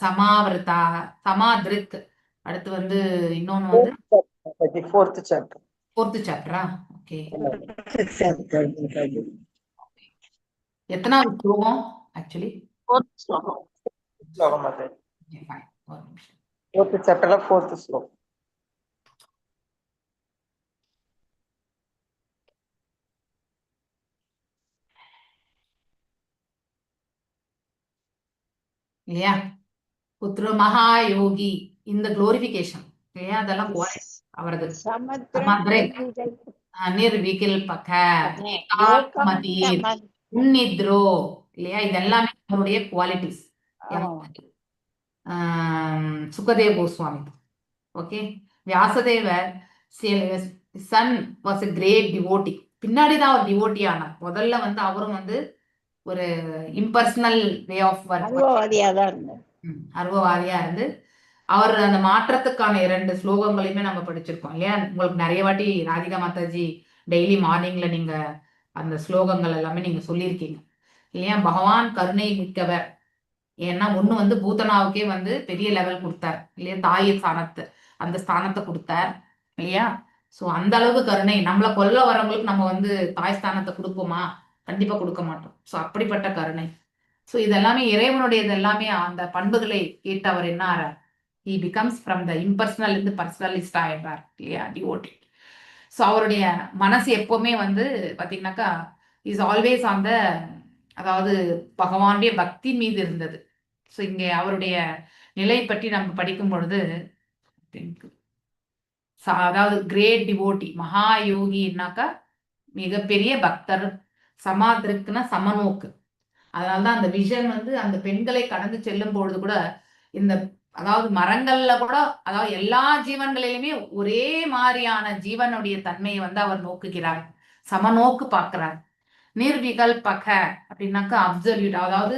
சமாவிரதா, சமாதிருக், அடுத்து வந்து இன்னொன்னு வந்து ஃபோர்த் சாப்டர். 4th சாப்டரா? ஓகே, எத்தனாவது ஸ்லோகம் ஆக்சுவலி? ஸ்லோகம் ஒரு நிமிஷம். ஃபோர்த் சாப்டர்ல ஃபோர்த் ஸ்லோகம். இல்லையா? புத்ர மகாயோகி, இந்த குளோரிபிகேஷன் இல்லையா? அதெல்லாம் அவரது நிர்விகல்பக உன்னித்ரோ இல்லையா? இதெல்லாமே அவருடைய குவாலிட்டிஸ். சுகதேவ் கோஸ்வாமி. ஓகே, வியாசதேவர் son was a great devotee. பின்னாடிதான் அவர் டிவோட்டி ஆனார். முதல்ல வந்து அவரும் வந்து ஒரு இம்பர்சனல் வே ஆஃப் ஒர்க், அருவவாதியா இருந்து அவர் அந்த மாற்றத்துக்கான 2 ஸ்லோகங்களையுமே நம்ம படிச்சிருக்கோம் இல்லையா? உங்களுக்கு நிறைய வாட்டி ராதிகா மாதாஜி டெய்லி மார்னிங்ல நீங்க அந்த ஸ்லோகங்கள் எல்லாமே நீங்க சொல்லியிருக்கீங்க இல்லையா? பகவான் கருணை மிக்கவர். ஏன்னா ஒண்ணு வந்து பூதனாவுக்கே வந்து பெரிய லெவல் கொடுத்தார் இல்லையா? தாய் ஸ்தானத்தை, அந்த ஸ்தானத்தை கொடுத்தார் இல்லையா? சோ அந்த அளவுக்கு கருணை. நம்மளை கொல்ல வரவங்களுக்கு நம்ம வந்து தாய் ஸ்தானத்தை கொடுப்போமா? கண்டிப்பா கொடுக்க மாட்டோம். சோ அப்படிப்பட்ட கருணை. சோ இதெல்லாமே இறைவனுடைய எல்லாமே அந்த பண்புகளை கேட்டு அவர் என்ன ஆறார்? He becomes from the impersonal இருந்து பர்சனலிஸ்ட் ஆயிடுறார் இல்லையா? டிவோட்டி. ஸோ அவருடைய மனசு எப்பவுமே வந்து பார்த்தீங்கன்னாக்கா is always on the, அதாவது பகவானுடைய பக்தி மீது இருந்தது. ஸோ இங்கே அவருடைய நிலை பற்றி நம்ம படிக்கும் பொழுது அதாவது கிரேட் டிவோட்டி, மகா யோகின்னாக்கா மிகப்பெரிய பக்தர். சமாதிருக்குன்னா சமநோக்கு. அதனாலதான் அந்த விஷன் வந்து அந்த பெண்களை கடந்து செல்லும் பொழுது கூட இந்த அதாவது மரங்கள்ல கூட அதாவது எல்லா ஜீவன்களிலுமே ஒரே மாதிரியான ஜீவனுடைய தன்மையை வந்து அவர் நோக்குகிறார், சமநோக்கு பார்க்கிறார். நிர்விகல்பக அப்படின்னாக்கா அப்சல்யூட், அதாவது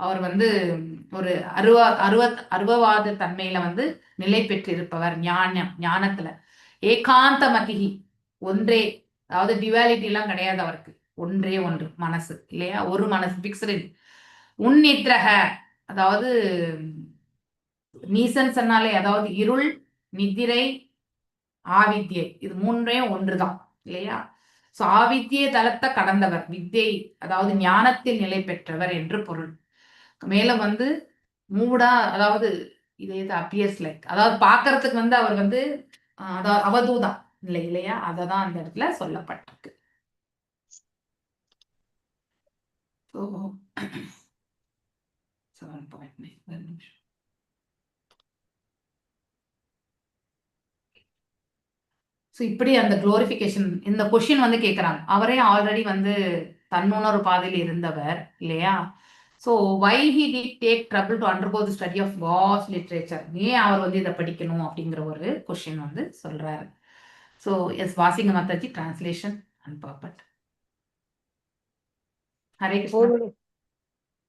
அவர் வந்து ஒரு அருவவாத தன்மையில வந்து நிலை பெற்றிருப்பவர் ஞானத்துல. ஏகாந்த மதிகி ஒன்றே, அதாவது டியூவாலிட்டி எல்லாம் கிடையாது அவருக்கு, ஒன்றே ஒன்று மனசு இல்லையா, ஒரு மனசு பிக்சடு. உன்னித்ரக அதாவது நீசன் சொன்னாலே அதாவது இருள், நித்திரை, ஆவித்யை, இது மூன்றே ஒன்றுதான் இல்லையா. சோ ஆவித்ய தலத்தை கடந்தவர், வித்யை அதாவது ஞானத்தில் நிலை பெற்றவர் என்று பொருள். மேலும் வந்து மூடா அதாவது இது எது அப்பியர்ஸ் லைக் அதாவது பாக்குறதுக்கு வந்து அவர் வந்து அதாவது அவதூதா இல்லை இல்லையா, அததான் அந்த இடத்துல சொல்லப்பட்டிருக்கு. ஸோ 7.9 ஒரு நிமிஷம். ஸோ இப்படி அந்த குளோரிஃபிகேஷன் இந்த கொஷின் வந்து கேட்குறாங்க. அவரே ஆல்ரெடி வந்து தன்னுணர்வு பாதையில் இருந்தவர் இல்லையா. So why he did take trouble to undergo the study of vast literature, ஏன் அவர் வந்து இதை படிக்கணும் அப்படிங்கிற ஒரு கொஷின் வந்து சொல்றாரு. ஸோ எஸ் வாசிங்க மாதாஜி, டிரான்ஸ்லேஷன் அண்ட் பர்பட். ஹரே கிருஷ்ணா.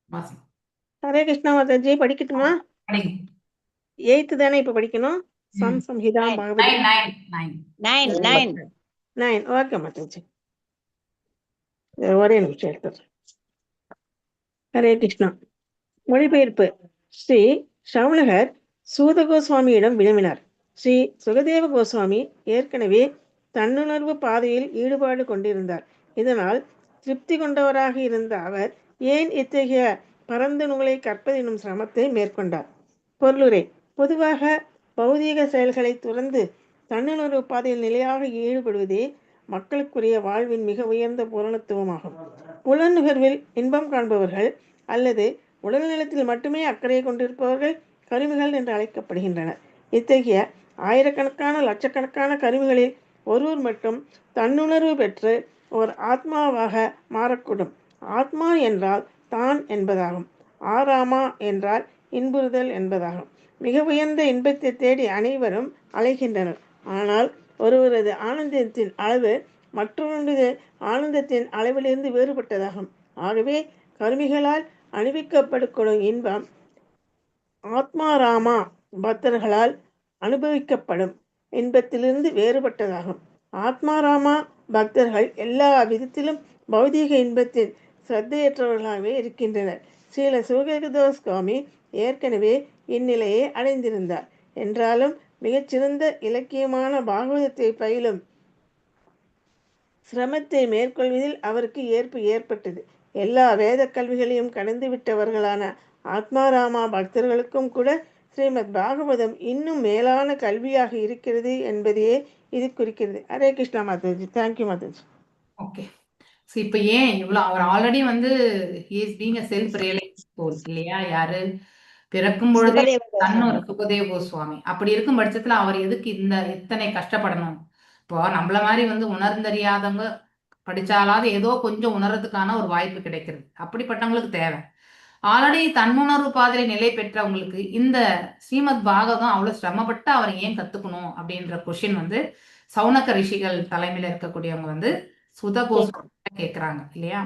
வாசிங்க. ஹரே கிருஷ்ணா மாதாஜி, படிக்கட்டுமா? படிங்க. எயித்து தானே இப்ப படிக்கணும்? சம் சம்ஹிதா பகவதி 9 9 9 9 9. ஓகே மாதாஜி, ஒரே நிமிஷம் எடுத்துறேன். ஹரே கிருஷ்ணா. மொழிபெயர்ப்பு. ஸ்ரீ சவுனகர் சூத கோஸ்வாமியிடம் வினவினார். ஸ்ரீ சுகதேவ கோஸ்வாமி ஏற்கனவே தன்னுணர்வு பாதையில் ஈடுபாடு கொண்டிருந்தார். இதனால் திருப்தி கொண்டவராக இருந்த அவர் ஏன் இத்தகைய பரந்த நூலை கற்பது என்னும் சிரமத்தை மேற்கொண்டார்? பொருளுரை. பொதுவாக பௌதீக செயல்களை துறந்து தன்னுணர்வு பாதையில் நிலையாக ஈடுபடுவதே மக்களுக்குரிய வாழ்வின் மிக உயர்ந்த பூரணத்துவமாகும். புலனுகர்வில் இன்பம் காண்பவர்கள் அல்லது உடல் நலத்தில் மட்டுமே அக்கறை கொண்டிருப்பவர்கள் கருமிகள் என்று அழைக்கப்படுகின்றனர். இத்தகைய ஆயிரக்கணக்கான லட்சக்கணக்கான கருவிகளில் ஒருவர் மட்டும் தன்னுணர்வு பெற்று ஒரு ஆத்மாவாக மாறக்கூடும். ஆத்மா என்றால் தான் என்பதாகும். ஆராமா என்றால் இன்புறுதல் என்பதாகும். மிக உயர்ந்த இன்பத்தை தேடி அனைவரும் அலைகின்றனர். ஆனால் ஒருவரது ஆனந்தத்தின் அளவு மற்றொருவரது ஆனந்தத்தின் அளவிலிருந்து வேறுபட்டதாகும். ஆகவே கருமிகளால் அனுபவிக்கப்படக்கூடும் இன்பம் ஆத்மாராமா பக்தர்களால் அனுபவிக்கப்படும் இன்பத்திலிருந்து வேறுபட்டதாகும். ஆத்மாராமா பக்தர்கள் எல்லா விதத்திலும் பௌதீக இன்பத்தில் சிரத்தையற்றவர்களாகவே இருக்கின்றனர். ஸ்ரீல சுகதேவ சுவாமி ஏற்கனவே இந்நிலையை அடைந்திருந்தார். என்றாலும் மிகச்சிறந்த இலக்கியமான பாகவதத்தை பயிலும் சிரமத்தை மேற்கொள்வதில் அவருக்கு ஏற்பு ஏற்பட்டது. எல்லா வேத கல்விகளையும் கடந்து விட்டவர்களான ஆத்மாராமா பக்தர்களுக்கும் கூட ஸ்ரீமத் பாகவதம் இன்னும் மேலான கல்வியாக இருக்கிறது என்பதையே இது குறிக்கிறது. Hare Krishna Mataji. Thank you Mataji. Okay. So இப்போ ஏன் இவ்வளோ அவர் ஆல்ரெடி வந்து is being a self realise soul இல்லையா? யாரு பிறக்கும் பொழுதே தன்னொரு சுகதேவ கோஸ்வாமி. அப்படி இருக்கும் பட்சத்துல அவர் எதுக்கு இந்த இத்தனை கஷ்டப்படணும்? இப்போ நம்மள மாதிரி வந்து உணர்ந்தறியாதவங்க படிச்சாலாவது ஏதோ கொஞ்சம் உணர்றதுக்கான ஒரு வாய்ப்பு கிடைக்கிறது. அப்படிப்பட்டவங்களுக்கு தேவை. ஆல்ரெடி தன்னுணர்வு பாதையில நிலை பெற்றவங்களுக்கு இந்த ஸ்ரீமத் பாகவதம் அவ்வளவு சிரமப்பட்டு அவர் ஏன் கத்துக்கணும் அப்படின்ற கொஷின் வந்து சௌனக ரிஷிகள் தலைமையில இருக்கக்கூடியவங்க வந்து சுத கோஸ்வாமி கேட்கிறாங்க இல்லையா?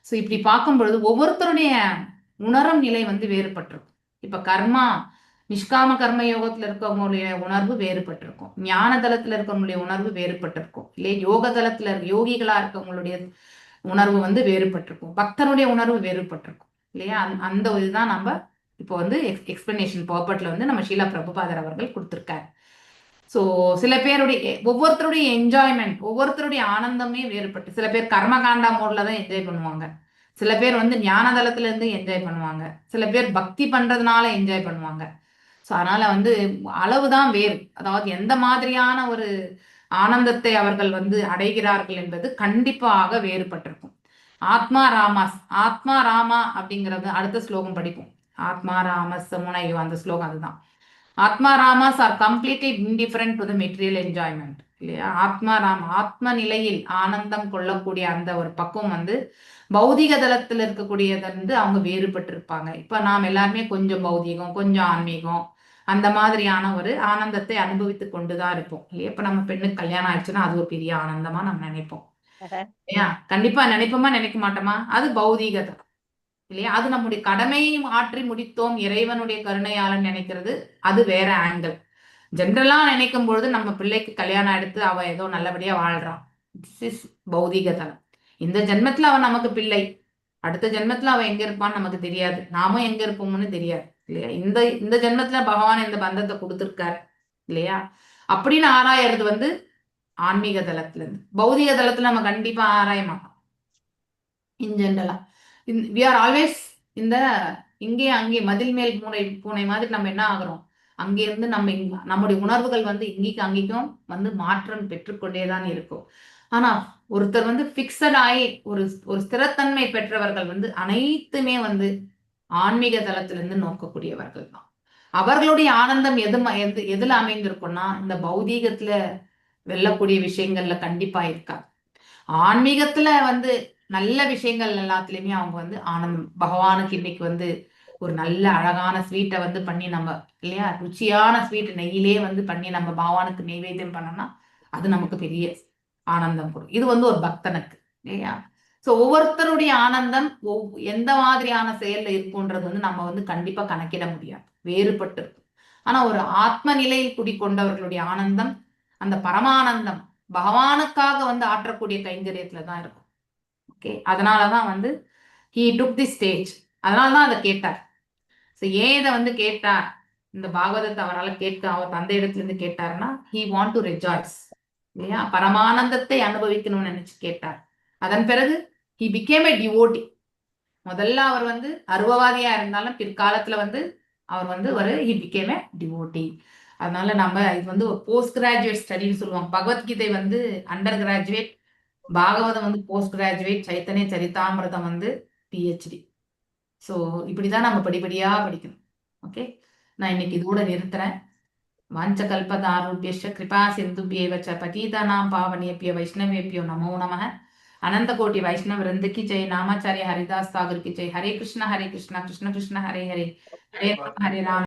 சோ இப்படி பார்க்கும் பொழுது ஒவ்வொருத்தருடைய உணரும் நிலை வந்து வேறுபட்டிருக்கும். இப்ப கர்மா நிஷ்காம கர்ம யோகத்துல இருக்கவங்களுடைய உணர்வு வேறுபட்டிருக்கும், ஞான தளத்துல இருக்கவங்களுடைய உணர்வு வேறுபட்டிருக்கும் இல்லையா? யோக தளத்துல யோகிகளா இருக்கவங்களுடைய உணர்வு வந்து வேறுபட்டிருக்கும், பக்தனுடைய உணர்வு வேறுபட்டிருக்கும் இல்லையா? அந்த இதுதான் நம்ம இப்போ வந்து எக்ஸ்பிளனேஷன் பர்பட்ல வந்து நம்ம ஷீலா பிரபுபாதர் அவர்கள் கொடுத்திருக்காரு. ஸோ சில பேருடைய ஒவ்வொருத்தருடைய என்ஜாய்மெண்ட், ஒவ்வொருத்தருடைய ஆனந்தமே வேறுபட்டு, சில பேர் கர்மகாண்டா மோட்ல தான் என்ஜாய் பண்ணுவாங்க, சில பேர் வந்து ஞானதளத்துல இருந்து என்ஜாய் பண்ணுவாங்க, சில பேர் பக்தி பண்றதுனால என்ஜாய் பண்ணுவாங்க. ஸோ அதனால வந்து அளவுதான் வேறு. அதாவது எந்த மாதிரியான ஒரு ஆனந்தத்தை அவர்கள் வந்து அடைகிறார்கள் என்பது கண்டிப்பாக வேறுபட்டிருக்கும். ஆத்மா ராமாஸ், ஆத்மா ராமா அப்படிங்கிறது அடுத்த ஸ்லோகம் படிப்போம். ஆத்மா ராமஸ் முனையோ அந்த ஸ்லோகம் அதுதான். Atmaramas are completely indifferent to the material enjoyment, இல்லையா? ஆத்மாராம், ஆத்ம நிலையில் ஆனந்தம் கொள்ளக்கூடிய அந்த ஒரு பக்குவம் வந்து பௌதிக தளத்தில் இருக்கக்கூடியது வந்து அவங்க வேறுபட்டிருப்பாங்க. இப்ப நாம் எல்லாருமே கொஞ்சம் பௌதிகம், கொஞ்சம் ஆன்மீகம், அந்த மாதிரியான ஒரு ஆனந்தத்தை அனுபவித்துக் கொண்டுதான் இருப்போம், இல்லையா? இப்ப நம்ம பெண்ணுக்கு கல்யாணம் ஆயிடுச்சுன்னா அது ஒரு பெரிய ஆனந்தமா நம்ம நினைப்போம், இல்லையா? கண்டிப்பா நினைப்போமா, நினைக்க மாட்டோமா? அது பௌதீக தளம், இல்லையா? அது நம்முடைய கடமையும் ஆற்றி முடித்தோம் இறைவனுடைய கருணையாளன் நினைக்கிறது, அது வேற ஆங்கிள். ஜென்ரலா நினைக்கும் பொழுது நம்ம பிள்ளைக்கு கல்யாணம் எடுத்து அவ ஏதோ நல்லபடியா வாழ்றான், this is பௌதீக தளம். இந்த ஜென்மத்துல அவன் நமக்கு பிள்ளை, அடுத்த ஜென்மத்துல அவன் எங்க இருப்பான்னு நமக்கு தெரியாது, நாமும் எங்க இருப்போம்னு தெரியாது, இல்லையா? இந்த இந்த ஜென்மத்துல பகவான் இந்த பந்தத்தை கொடுத்துருக்கார், இல்லையா? அப்படின்னு ஆராயறது வந்து ஆன்மீக தளத்துல இருந்து. பௌதிக தளத்துல நம்ம கண்டிப்பா ஆராய மாட்டோம். இன் ஜென்ரலா we are always இந்த இங்கே அங்கே மதில் மேல் பூனை பூனை மாதிரி நம்ம என்ன ஆகுறோம்? அங்கிருந்து நம்ம நம்முடைய உணர்வுகள் வந்து இங்கேக்கும் அங்கேக்கும் வந்து மாற்றம் பெற்றுக்கொண்டேதான் இருக்கும். ஆனா ஒருத்தர் வந்து பிக்சட் ஆகி ஒரு ஒரு ஸ்திரத்தன்மை பெற்றவர்கள் வந்து அனைத்துமே வந்து ஆன்மீக தளத்திலிருந்து நோக்கக்கூடியவர்கள் தான். அவர்களுடைய ஆனந்தம் எது எது எதுல அமைந்திருக்கும்னா, இந்த பௌதீகத்துல வெல்லக்கூடிய விஷயங்கள்ல கண்டிப்பா இருக்காது. ஆன்மீகத்துல வந்து நல்ல விஷயங்கள் எல்லாத்துலயுமே அவங்க வந்து ஆனந்தம். பகவானுக்கு இன்னைக்கு வந்து ஒரு நல்ல அழகான ஸ்வீட்டை வந்து பண்ணி நம்ம, இல்லையா, ருச்சியான ஸ்வீட் நெய்யிலே வந்து பண்ணி நம்ம பகவானுக்கு நெய்வேத்தியம் பண்ணோம்னா அது நமக்கு பெரிய ஆனந்தம் கொடுக்கும். இது வந்து ஒரு பக்தனுக்கு, இல்லையா? சோ ஒவ்வொருத்தருடைய ஆனந்தம் எந்த மாதிரியான செயல்ல இருக்கும்ன்றது வந்து நம்ம வந்து கண்டிப்பா கணக்கிட முடியாது, வேறுபட்டு இருக்கும். ஆனா ஒரு ஆத்ம நிலையில் குடிக்கொண்டவர்களுடைய ஆனந்தம் அந்த பரமானந்தம் பகவானுக்காக வந்து ஆற்றக்கூடிய கைங்கரியத்துல தான் இருக்கும். ஓகே, அதனாலதான் வந்து he took the stage. அதனாலதான் அதை கேட்டார். ஸோ ஏன் இதை வந்து கேட்டார்? இந்த பாகவதத்தை அவரால் கேட்க அவர் தந்தை இடத்துல இருந்து கேட்டாருன்னா, he want to rejoice, இல்லையா? பரமானந்தத்தை அனுபவிக்கணும்னு நினைச்சு கேட்டார். அதன் பிறகு he became a devotee. முதல்ல அவர் வந்து அருவவாதியா இருந்தாலும் பிற்காலத்துல வந்து அவர் வந்து ஒரு he became a devotee. அதனால நம்ம இது வந்து ஒரு போஸ்ட் கிராஜுவேட் ஸ்டடின்னு சொல்லுவாங்க. பகவத்கீதை வந்து அண்டர் கிராஜுவேட், பாகவதம் வந்து போஸ்ட் கிராஜுவேட், சைத்தன்ய சரிதாமிரதம் வந்து பிஹெச்டி. ஸோ இப்படிதான் நம்ம படிப்படியா படிக்கணும். ஓகே, நான் இன்னைக்கு இதோட நிறுத்துறேன். வாஞ்சகல்பதருபியச்ச கிருபா சிந்துபியேவ ச பதீதானாம் பாவனேபியோ வைஷ்ணவேபியோ நமோ நமः. அனந்த கோட்டி வைஷ்ணவ விருந்த கி ஜெய். நாமாச்சாரிய ஹரிதாஸ் தாகூர் கி ஜெய். ஹரே கிருஷ்ண ஹரே கிருஷ்ணா கிருஷ்ண கிருஷ்ண ஹரே ஹரே, ஹரே ராம ஹரே ராம.